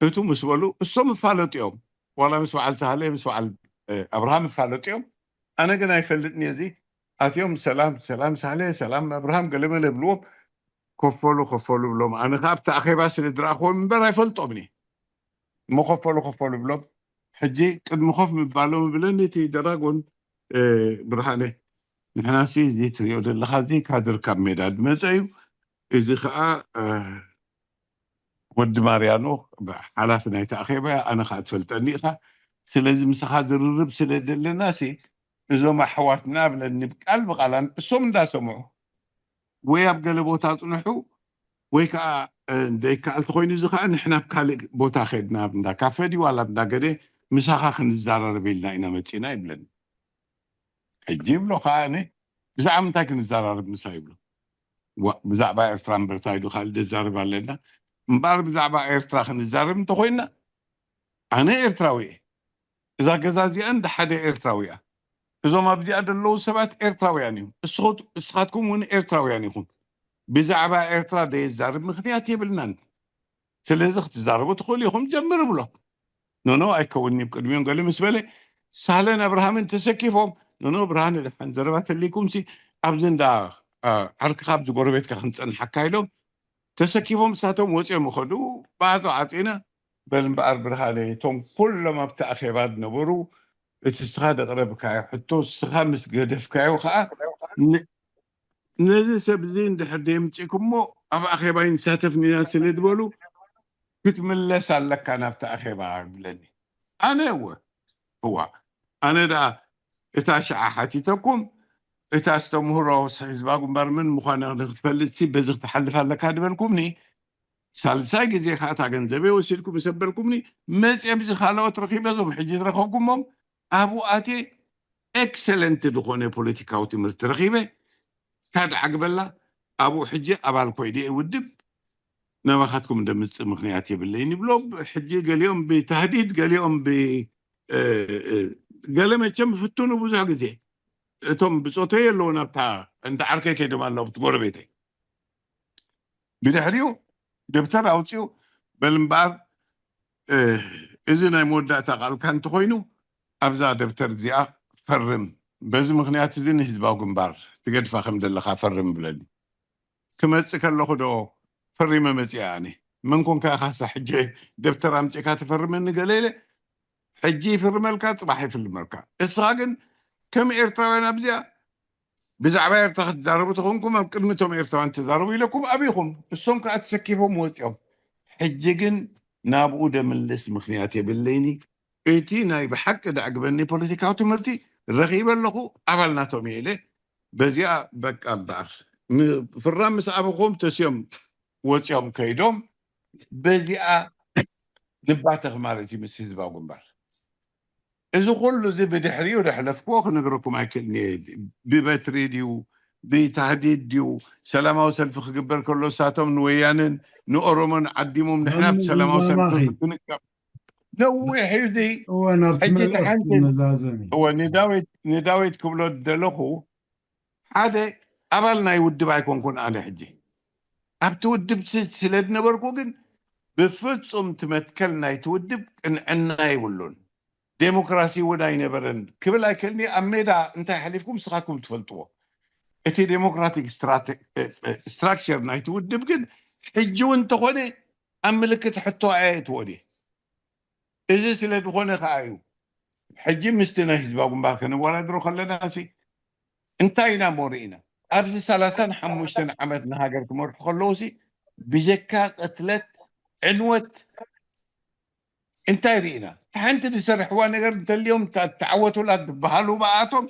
እቱ ምስ በሉ እሶም እፋለጡ እዮም። ዋላ ምስ በዓል ሳህለ ምስ በዓል ኣብርሃም እፋለጡ እዮም። ኣነ ግን ኣይፈልጥን እየ። እዚ ኣትዮም ሰላም ሰላም ሳህለ ሰላም ኣብርሃም ገለመለ ብልዎም። ከፈሉ ከፈሉ ብሎም። ኣነ ከዓ ኣብቲ ኣኼባ ስለ ዝረኣኽዎም እምበር ኣይፈልጦምን እየ። እሞ ከፈሉ ከፈሉ ብሎም። ሕጂ ቅድሚ ኮፍ ምባሎም ብለኒ እቲ ደራጎን፣ ብርሃነ፣ ንሕናሲ እዚ ትሪኦ ዘለኻ እዚ ካድር ካብ ሜዳ ዝመፀ እዩ። እዚ ከዓ ወዲ ማርያኖ ሓላፊ ናይቲ ኣኼባ፣ ኣነ ከዓ ትፈልጠኒ ኢኻ። ስለዚ ምሳኻ ዝርርብ ስለ ዘለና ሲ እዞም ኣሕዋትና ብለኒ ብቃል ብቃል፣ እሶም እንዳሰምዑ ወይ ኣብ ገለ ቦታ ጽንሑ ወይ ከዓ ዘይከኣል ተኮይኑ እዚ ከዓ ንሕና ኣብ ካልእ ቦታ ከድና ኣብ እንዳ ካፈ ድዩ ዋላ ኣብ እንዳ ገደ ምሳኻ ክንዛራረብ ኢልና ኢና መጺና ይብለኒ። ሕጂ ይብሎ ከዓ ኣነ ብዛዕባ ምንታይ ክንዛራረብ ምሳ ይብሎ። ብዛዕባ ኤርትራ እምበርታ ኢሉ ካልእ ደዛርብ ኣለና እምበኣር ብዛዕባ ኤርትራ ክንዛረብ እንተኮይንና ኣነ ኤርትራዊ እየ። እዛ ገዛ እዚኣ እንደ ሓደ ኤርትራዊ እያ። እዞም ኣብዚኣ ዘለዉ ሰባት ኤርትራውያን እዮም። እስኻትኩም እውን ኤርትራውያን ኢኹም። ብዛዕባ ኤርትራ ደየዛርብ ምክንያት የብልናን። ስለዚ ክትዛረቡ ትኽእሉ ኢኹም ጀምር ብሎ። ኖኖ ኣይከውንኒ ብቅድሚኦም ገለ ምስ በለ ሳህለን ኣብርሃምን ተሰኪፎም ኖኖ ብርሃነ ደሓን ዘረባ ተልይኩም ሲ ኣብዚ እንዳ ዓርክኻ ኣብዚ ጎረቤትካ ክንፀንሓካ ኢሎም ተሰኪፎም እሳቶም ወፂኦም ይኸዱ። ማዕፆ ዓፂና በል እምበኣር ብርሃነ እቶም ኩሎም ኣብቲ ኣኼባ ዝነበሩ እቲ ስኻ ዘቕረብካዮ ሕቶ ስኻ ምስ ገደፍካዮ ከዓ ነዚ ሰብ እዚ እንድሕር ደየምፅእኩሞ ኣብ ኣኼባ ይንሳተፍ ኢና ስለ ዝበሉ ክትምለስ ኣለካ ናብቲ ኣኼባ ይብለኒ። ኣነ እወ እዋ ኣነ ደኣ እታ ሸዓ ሓቲተኩም እታ ኣስተምህሮ ህዝባ ግንባር ምን ምዃና ንክትፈልጥ ሲ በዚ ክትሓልፍ ኣለካ ዝበልኩምኒ ሳልሳይ ግዜ ከዓ እታ ገንዘበይ ወሲድኩም ምስ ኣበልኩምኒ መፅየ ብዚ ካልኦት ረኪበ እዞም ሕጂ ዝረከብኩሞም ኣብኡ ኣትየ ኤክሰለንት ዝኾነ ፖለቲካዊ ትምህርቲ ረኪበ። ታድዓ ግበላ ኣብኡ ሕጂ ኣባል ኮይነ እየ ውድብ ናባኻትኩም እንደምፅእ ምክንያት የብለይን ይብሎም። ሕጂ ገሊኦም ብታህዲድ ገሊኦም ብ ገለ መቸም ፍትኑ ብዙሕ ግዜ እቶም ብፆተይ ኣለዉ ናብታ እንተ ዓርከይ ከይዶም ኣለዉ ኣብቲ ጎረቤተይ ብድሕሪኡ ደብተር ኣውፅኡ በል እምበኣር እዚ ናይ መወዳእታ ቃልካ እንተኮይኑ ኣብዛ ደብተር እዚኣ ፈርም በዚ ምክንያት እዚ ንህዝባዊ ግንባር ትገድፋ ከም ዘለካ ፈርም ብለኒ ክመፅእ ከለኹ ዶ ፈሪመ መፅእ ኣነ መን ኮንካ ኢኻ ሳ ሕጂ ደብተር ኣምፅእካ ትፈርመኒ ገለ ኢለ ሕጂ ይፍርመልካ ፅባሕ ይፍልመልካ እስኻ ግን ከም ኤርትራውያን ኣብዚኣ ብዛዕባ ኤርትራ ክትዛረቡ ተኾንኩም ኣብ ቅድሚ እቶም ኤርትራውያን ተዛረቡ ኢለኩም ኣቢኹም እሶም ከዓ ተሰኪፎም ወፂኦም ሕጂ ግን ናብኡ ደምልስ ምኽንያት የብለይኒ። እቲ ናይ ብሓቂ ደዕግበኒ ፖለቲካዊ ትምህርቲ ረኺበ ኣለኹ፣ ኣባል ናቶም እየ ኢለ በዚኣ በቃ እምበኣር። ም-፣ ፍራም ምስ ኣበኹም ተስዮም ወፂኦም ከይዶም በዚኣ ንባተኽ ማለት እዩ ምስ ህዝባዊ ግንባር። እዚ ኩሉ እዚ ብድሕሪኡ ደሕለፍክዎ ክነግረኩም ኣይክእልን እየ። ብበትሪ ድዩ ብታህዲድ ድዩ ሰላማዊ ሰልፊ ክግበር ከሎ እሳቶም ንወያንን ንኦሮሞን ዓዲሞም ንሕና ብሰላማዊ ሰልፊ ክንቀ ነዊሕ እዩ እዚ። እወ ናብቲ መልእኽቲ መዛዘሚ እወ ንዳዊት ንዳዊት ክብሎ ደለኹ ሓደ ኣባል ናይ ውድብ ኣይኮንኩን ኣነ ሕጂ ኣብቲ ውድብ ስለ ዝነበርኩ ግን ብፍጹም ትመትከል ናይቲ ውድብ ቅንዕና ይብሉን ዴሞክራሲ እውን ኣይነበረን ክብል ኣይክእልኒ ኣብ ሜዳ እንታይ ሓሊፍኩም ስኻትኩም ትፈልጥዎ እቲ ዴሞክራቲክ ስትራክቸር ናይቲ ውድብ ግን ሕጂ እውን እንተኾነ ኣብ ምልክት ሕቶ ኣየእትዎን እየ እዚ ስለ ዝኾነ ከዓ እዩ ሕጂ ምስቲ ናይ ህዝባዊ ግንባር ከነወዳድሮ ከለና ሲ እንታይ ኢና እሞ ርኢና ኣብዚ ሰላሳን ሓሙሽተን ዓመት ንሃገር ክመርሑ ከለዉ ሲ ብጀካ ቅትለት ዕንወት እንታይ ርኢና ሓንቲ ዝሰርሕዋ ነገር እንተልዮም ተዓወቱላ ዝበሃሉ ብኣቶም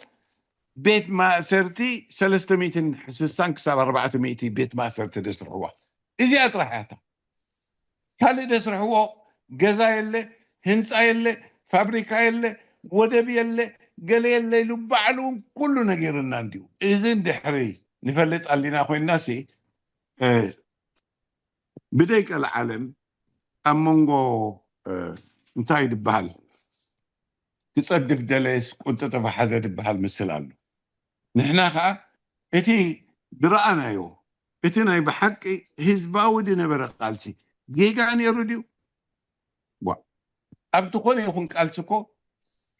ቤት ማእሰርቲ ሰለስተ ሚእትን ስሳን ክሳብ ኣርባዕተ ሚእቲ ቤት ማእሰርቲ ዘስርሕዋ እዚኣ ጥራሕ እያ ካልእ ዘስርሕዎ ገዛ የለ ህንፃ የለ ፋብሪካ የለ ወደብ የለ ገለ የለ ኢሉ ባዕሉ እውን ኩሉ ነጊርና እንድዩ እዚ እንድሕሪ ንፈልጥ ኣሊና ኮይንና ሲ ብደይ ቀልዓለም ኣብ መንጎ እንታይ ዝበሃል ክፀድፍ ደለየስ ቁንጥጥፍ ሓዘ ዝበሃል ምስል ኣሎ ንሕና ከዓ እቲ ዝረኣናዮ እቲ ናይ ብሓቂ ህዝባዊ ዝነበረ ቃልሲ ጌጋ ነይሩ ድዩ ኣብ ዝኾነ ይኹን ቃልሲ እኮ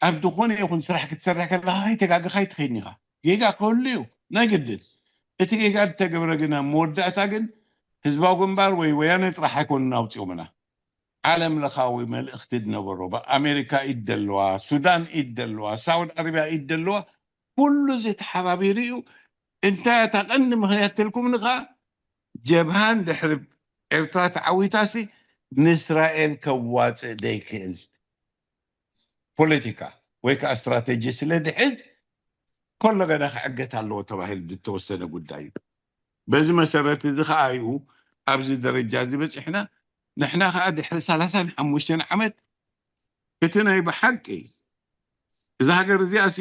ኣብ ዝኾነ ይኹን ስራሕ ክትሰርሕ ከለካ ከይተጋገካ ኣይትኸይድን ኢኻ ጌጋ ክህሉ እዩ ናይ ግድን እቲ ጌጋ ዝተገብረ ግና መወዳእታ ግን ህዝባዊ ግንባር ወይ ወያነ ጥራሕ ኣይኮኑን ኣውፅኦምና ዓለም ለኻዊ መልእኽቲ ዝነበሮ ኣሜሪካ ኢድ ዘለዋ ሱዳን ኢድ ዘለዋ ሳውዲ ዓረቢያ ኢድ ዘለዋ ኩሉ እዚ ተሓባቢሩ እዩ እንታይ እታ ቀንዲ ምኽንያት ተልኩም ንኻ ጀብሃ እንድሕሪ ኤርትራ ተዓዊታሲ ንእስራኤል ከዋፅእ ዘይክእል ፖለቲካ ወይ ከዓ ስትራቴጂ ስለ ድሕዝ ከሎ ገና ክዕገት ኣለዎ ተባሂሉ ዝተወሰነ ጉዳይ እዩ በዚ መሰረት እዚ ከዓ እዩ ኣብዚ ደረጃ እዚ በፂሕና ንሕና ከዓ ድሕሪ ሰላሳን ሓሙሽተን ዓመት እቲ ናይ ብሓቂ እዛ ሃገር እዚኣ ሲ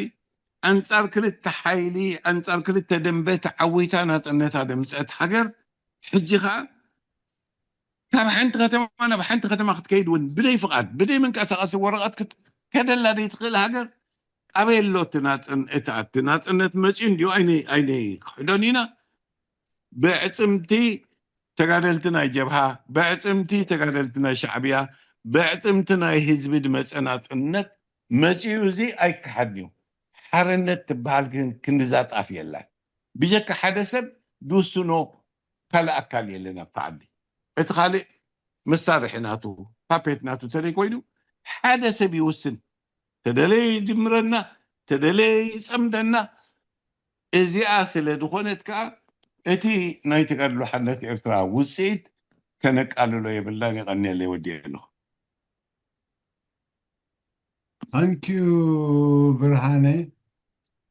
ኣንፃር ክልተ ሓይሊ ኣንፃር ክልተ ደንበ ተዓዊታ ናፅነታ ደምፀት ሃገር ሕጂ ከዓ ካብ ሓንቲ ከተማ ናብ ሓንቲ ከተማ ክትከይድ እውን ብደይ ፍቓድ ብደይ መንቀሳቐሲ ወረቐት ክትከደላ ደይ ትኽእል ሃገር ኣበይ ኣሎ እቲ ናፅን እቲ ኣቲ ናፅነት መፅዩ እንዲዩ ኣይነ ኣይነ ክሕዶን ኢና ብዕፅምቲ ተጋደልቲ ናይ ጀብሃ ብዕፅምቲ ተጋደልቲ ናይ ሻዕብያ ብዕፅምቲ ናይ ህዝቢ ዝመፀ ናፅነት መፅዩ እዚ ኣይከሓድን እዩ ሓርነት ትበሃል ግን ክንድዛ ጣፍ የላን ብጀካ ሓደ ሰብ ዝውስኖ ካልእ ኣካል የለን ኣብቲ ዓዲ እቲ ካልእ መሳርሒ ናቱ ፓፔት ናቱ ተለይ ኮይኑ ሓደ ሰብ ይውስን ተደለየ ይድምረና ተደለየ ይፀምደና እዚኣ ስለ ዝኾነት ከዓ እቲ ናይ ተጋድሎ ሓርነት ኤርትራ ውፅኢት ከነቃልሎ የብልናን የቐንየለይ ወዲኤ ኣለኹ ታንኪዩ ብርሃነ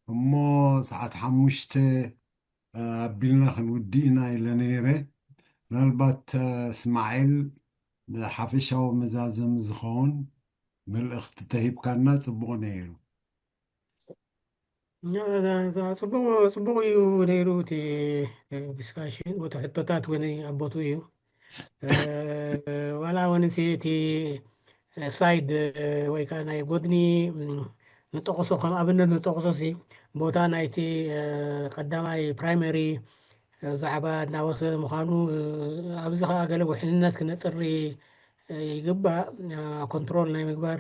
እሞ ሰዓት ሓሙሽተ ኣቢልና ክንውድእ ኢና ኢለ ነይረ ምናልባት እስማዒል ሓፈሻዊ መዛዘሚ ዝኸውን መልእኽቲ ተሂብካና ፅቡቕ ነይሩ ጽቡቕ እዩ ነይሩ እቲ ዲስካሽን ቦቲ ሕቶታት እውን ኣቦቱ እዩ ዋላ እውን እቲ ሳይድ ወይ ከዓ ናይ ጎድኒ ንጠቕሶ ከም ኣብነት ንጠቕሶ ሲ ቦታ ናይቲ ቀዳማይ ፕራይመሪ ዛዕባ እናወሰደ ምዃኑ ኣብዚ ከዓ ገለ ውሕልነት ክነጥሪ ይግባእ ኮንትሮል ናይ ምግባር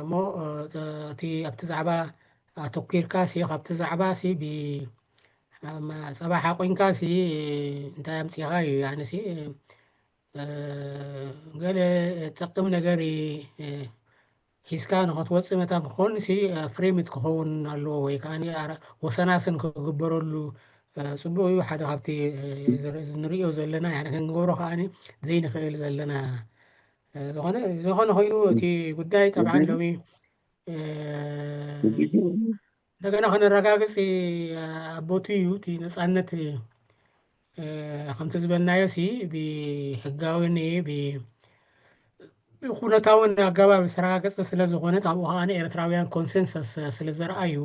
እሞ እቲ ኣብቲ ዛዕባ ኣተኪርካ ሲ ካብቲ ዛዕባ ሲ ብ ጸባሓ ቆንካ ሲ እንታይ ኣምጺኻ እዩ ያኒ ሲ ገለ ጠቅም ነገር ሒዝካ ንኸትወፅእ መታን ክኾን ሲ ፍሬምት ክኸውን ኣለዎ ወይ ከዓ ወሰናስን ክግበረሉ ፅቡቅ እዩ ሓደ ካብቲ ንሪኦ ዘለና ክንገብሮ ከዓ ዘይንኽእል ዘለና ዝኾነ ዝኾነ ኮይኑ እቲ ጉዳይ ጠብዓን ሎሚ እንደገና ከነረጋግፅ ኣብ ቦቱ እዩ። እቲ ነፃነት ከምቲ ዝበልናዮ ሲ ብሕጋዊን ብኩነታውን ኣገባብ ዝተረጋገፀ ስለ ዝኾነ ኣብኡ ከዓ ኤርትራውያን ኮንሰንሰስ ስለ ዘረኣዩ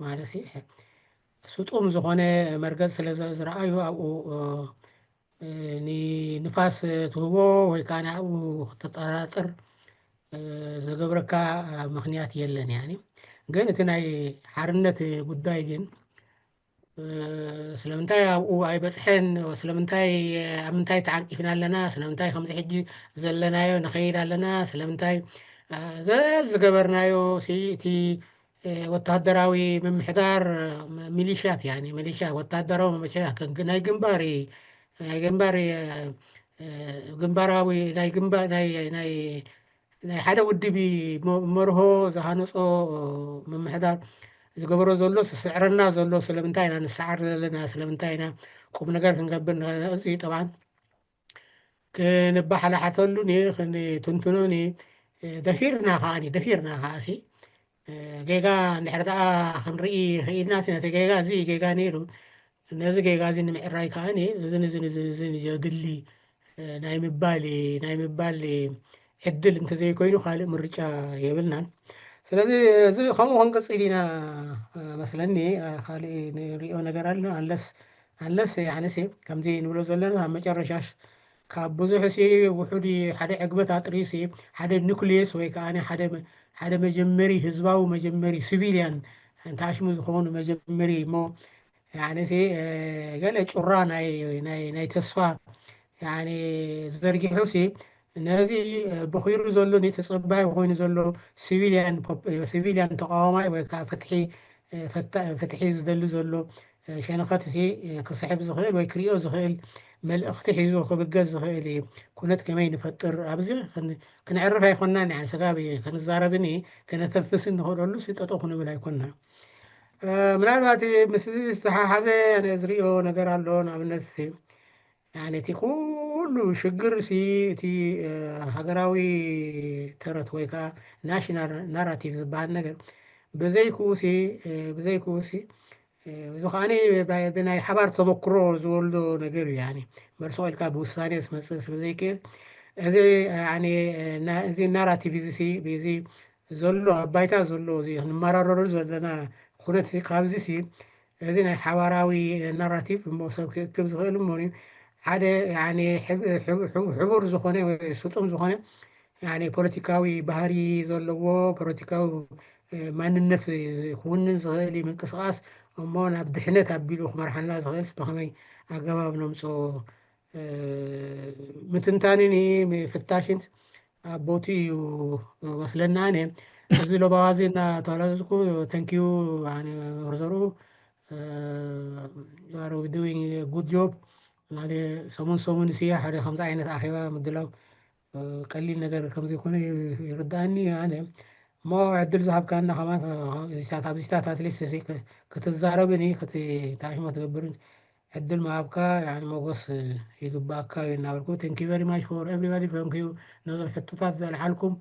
ማለት ስጡም ዝኾነ መርገፅ ስለ ዝረኣዩ ኣብኡ ንንፋስ ትህቦ ወይ ከዓ ንኣብኡ ክትጠራጥር ዝገብረካ ምክንያት የለን። ያኒ ግን እቲ ናይ ሓርነት ጉዳይ ግን ስለምንታይ ኣብኡ ኣይበፅሐን? ስለምንታይ ኣብ ምንታይ ተዓንቂፍና ኣለና? ስለምንታይ ከምዚ ሕጂ ዘለናዮ ንኸይድ ኣለና? ስለምንታይ ዝገበርናዮ እቲ ወታደራዊ ምምሕዳር ሚሊሻት ያ ሚሊሻ ወታደራዊ መመሸያ ናይ ግንባር ናይ ግንባር ግንባራዊ ናይ ግንባር ናይ ናይ ናይ ሓደ ውድብ መርሆ ዝሃነፆ ምምሕዳር ዝገበሮ ዘሎ ስስዕረና ዘሎ ስለምንታይ ኢና ንሰዓር ዘለና ስለምንታይ ኢና ቁም ነገር ክንገብር እዚ ጠብዓን ክንበሓላሓተሉን ክንትንትኖን ደፊርና ከዓኒ ደፊርና ከዓሲ ጌጋ እንድሕር ደኣ ክንርኢ ክኢልና ነቲ ጌጋ እዚ ጌጋ ነይሩ ነዚ ጌጋ እዚ ንምዕራይ ከዓኒ እዝን እዝን እዝን እዝን ዘድሊ ናይ ምባል ናይ ምባል ዕድል እንተዘይኮይኑ ካልእ ምርጫ የብልናን። ስለዚ እዚ ከምኡ ክንቅፅል ኢና መስለኒ። ካልእ ንሪኦ ነገር ኣሎ ኣንለስ ኣንለስ ያነሲ ከምዚ ንብሎ ዘለና ኣብ መጨረሻሽ ካብ ብዙሕ ሲ ውሑድ ሓደ ዕግበት ኣጥርዩ ሲ ሓደ ኑክሊየስ ወይ ከዓ ሓደ መጀመሪ ህዝባዊ መጀመሪ ሲቪልያን እንተኣሽሙ ዝኾኑ መጀመሪ እሞ ያኒ ገለ ጩራ ናይ ተስፋ ያኒ ዘርጊሑ ሲ ነዚ በኺሩ ዘሎ ተፀባይ ኮይኑ ዘሎ ሲቪልያን ተቃዋማይ ወይ ከዓ ፍትሒ ፍትሒ ዝደሊ ዘሎ ሸነኸት ሲ ክስሕብ ዝኽእል ወይ ክሪኦ ዝኽእል መልእኽቲ ሒዙ ክብገስ ዝኽእል ኩነት ከመይ ንፈጥር ኣብዚ ክንዕርፍ ኣይኮናን ያ ስጋብ ክንዛረብን ክነተንፍስን ንኽእለሉ ጠጠው ክንብል ኣይኮና ምናልባት ምስ ዝተሓሓዘ ዝሪኦ ነገር ኣሎ ንኣብነት እቲ ኩሉ ሽግር ሲ እቲ ሃገራዊ ተረት ወይ ከዓ ናሽናል ናራቲቭ ዝበሃል ነገር ብዘይክኡ ሲ ብዘይክኡ ሲ እዚ ከዓ ብናይ ሓባር ተመክሮ ዝወልዶ ነገር እዩ መርሶ ኢልካ ብውሳኔ ዝመፅእ ስለዘይክእል እዚ እዚ ናራቲቭ እዚ እዚ ዘሎ ኣብ ባይታ ዘሎ እዚ ክንመራረረሉ ዘለና ኩነት ካብዚ ሲ እዚ ናይ ሓባራዊ ናራቲቭ እሞ ሰብ ክእክብ ዝኽእል እሞ ሓደ ሕቡር ዝኾነ ስጡም ዝኾነ ፖለቲካዊ ባህሪ ዘለዎ ፖለቲካዊ ማንነት ክውንን ዝኽእል ምንቅስቃስ እሞ ናብ ድሕነት ኣቢሉ ክመርሓና ዝኽእል ብኸመይ ኣገባብ ነምፅኦ ምትንታንን ፍታሽን ኣብ ቦቲ እዩ መስለና ነ እዚ ሎባዋዚ እና ተዋላዝኩ ተንኪዩ መርዘሩ are doing good job ሰሙን ሰሙን ስያ ሓደ ከምዚ ዓይነት ኣኼባ ምድላው ቀሊል ነገር ከምዘይኮነ ይርዳእኒ ኣነ እሞ ዕድል ዝሃብካና ከማን ኣብዚታት ኣትሊስት ክትዛረብን ክትታሽሞ ትገብርን ዕድል ምሃብካ ሞጎስ ይግባእካ እዩ እናበልኩ thank you very much for everybody thank you ነዞም ሕቶታት ዘልዓልኩም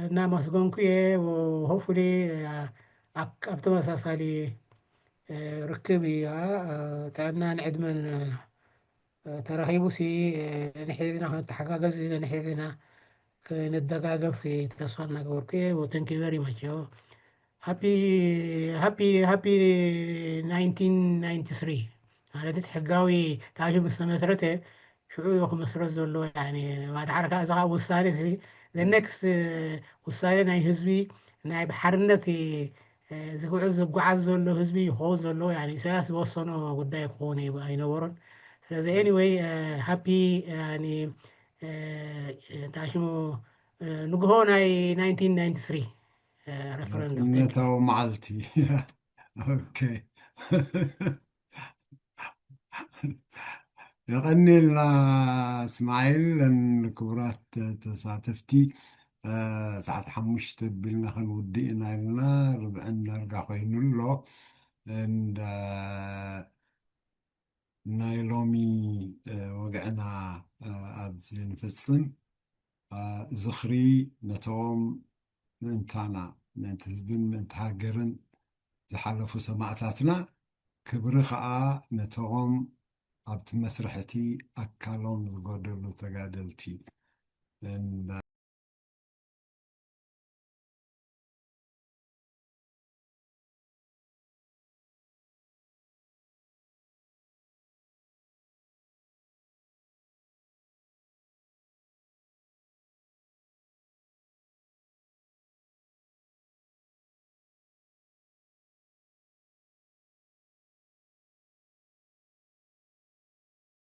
እናመስገንኩ እየ hopefully ኣብ ተመሳሳሊ ርክብ ጥዕናን ዕድመን ተረኺቡ ሲ ንሕዝና ክንተሓጋገዝ ንሕዝና ክንደጋገፍ ተስፋ እናገበርኩ እየ thank you very much happy happy happy nineteen ninety-three ማለት እቲ ሕጋዊ ታሪኹ ምስ ተመስረተ ሽዑ እዩ ክመስረት ዘሎ ባድዓር ከዓ እዚ ከዓ ውሳኔ next ውሳኔ ናይ ህዝቢ ናይ ብሓርነት ዝጉዕዝ ዝጓዓዝ ዘሎ ህዝቢ ይኸውን ዘሎ ኢሳያስ ዝወሰኖ ጉዳይ ክኸውን ኣይነበሮን ስለዚ anyway happy ታሽሙ ንግሆ ናይ nineteen ninety-three referendum ነታዊ መዓልቲ okay የቐኒልና እስማዒል ክቡራት ተሳተፍቲ ሰዓት ሓሙሽተ ቢልና ክንውድእ ኢና ኢልና ርብዕን ዳርጋ ኮይኑ ኣሎ እንዳ ናይ ሎሚ ወግዕና ኣብዚ ንፍፅም ዝኽሪ ነቶም ምእንታና፣ ምእንቲ ህዝብን ምእንቲ ሃገርን ዝሓለፉ ሰማእታትና፣ ክብሪ ኸኣ ነቶም ኣብቲ መስርሕ እቲ ኣካሎም ዝጎደሉ ተጋደልቲ።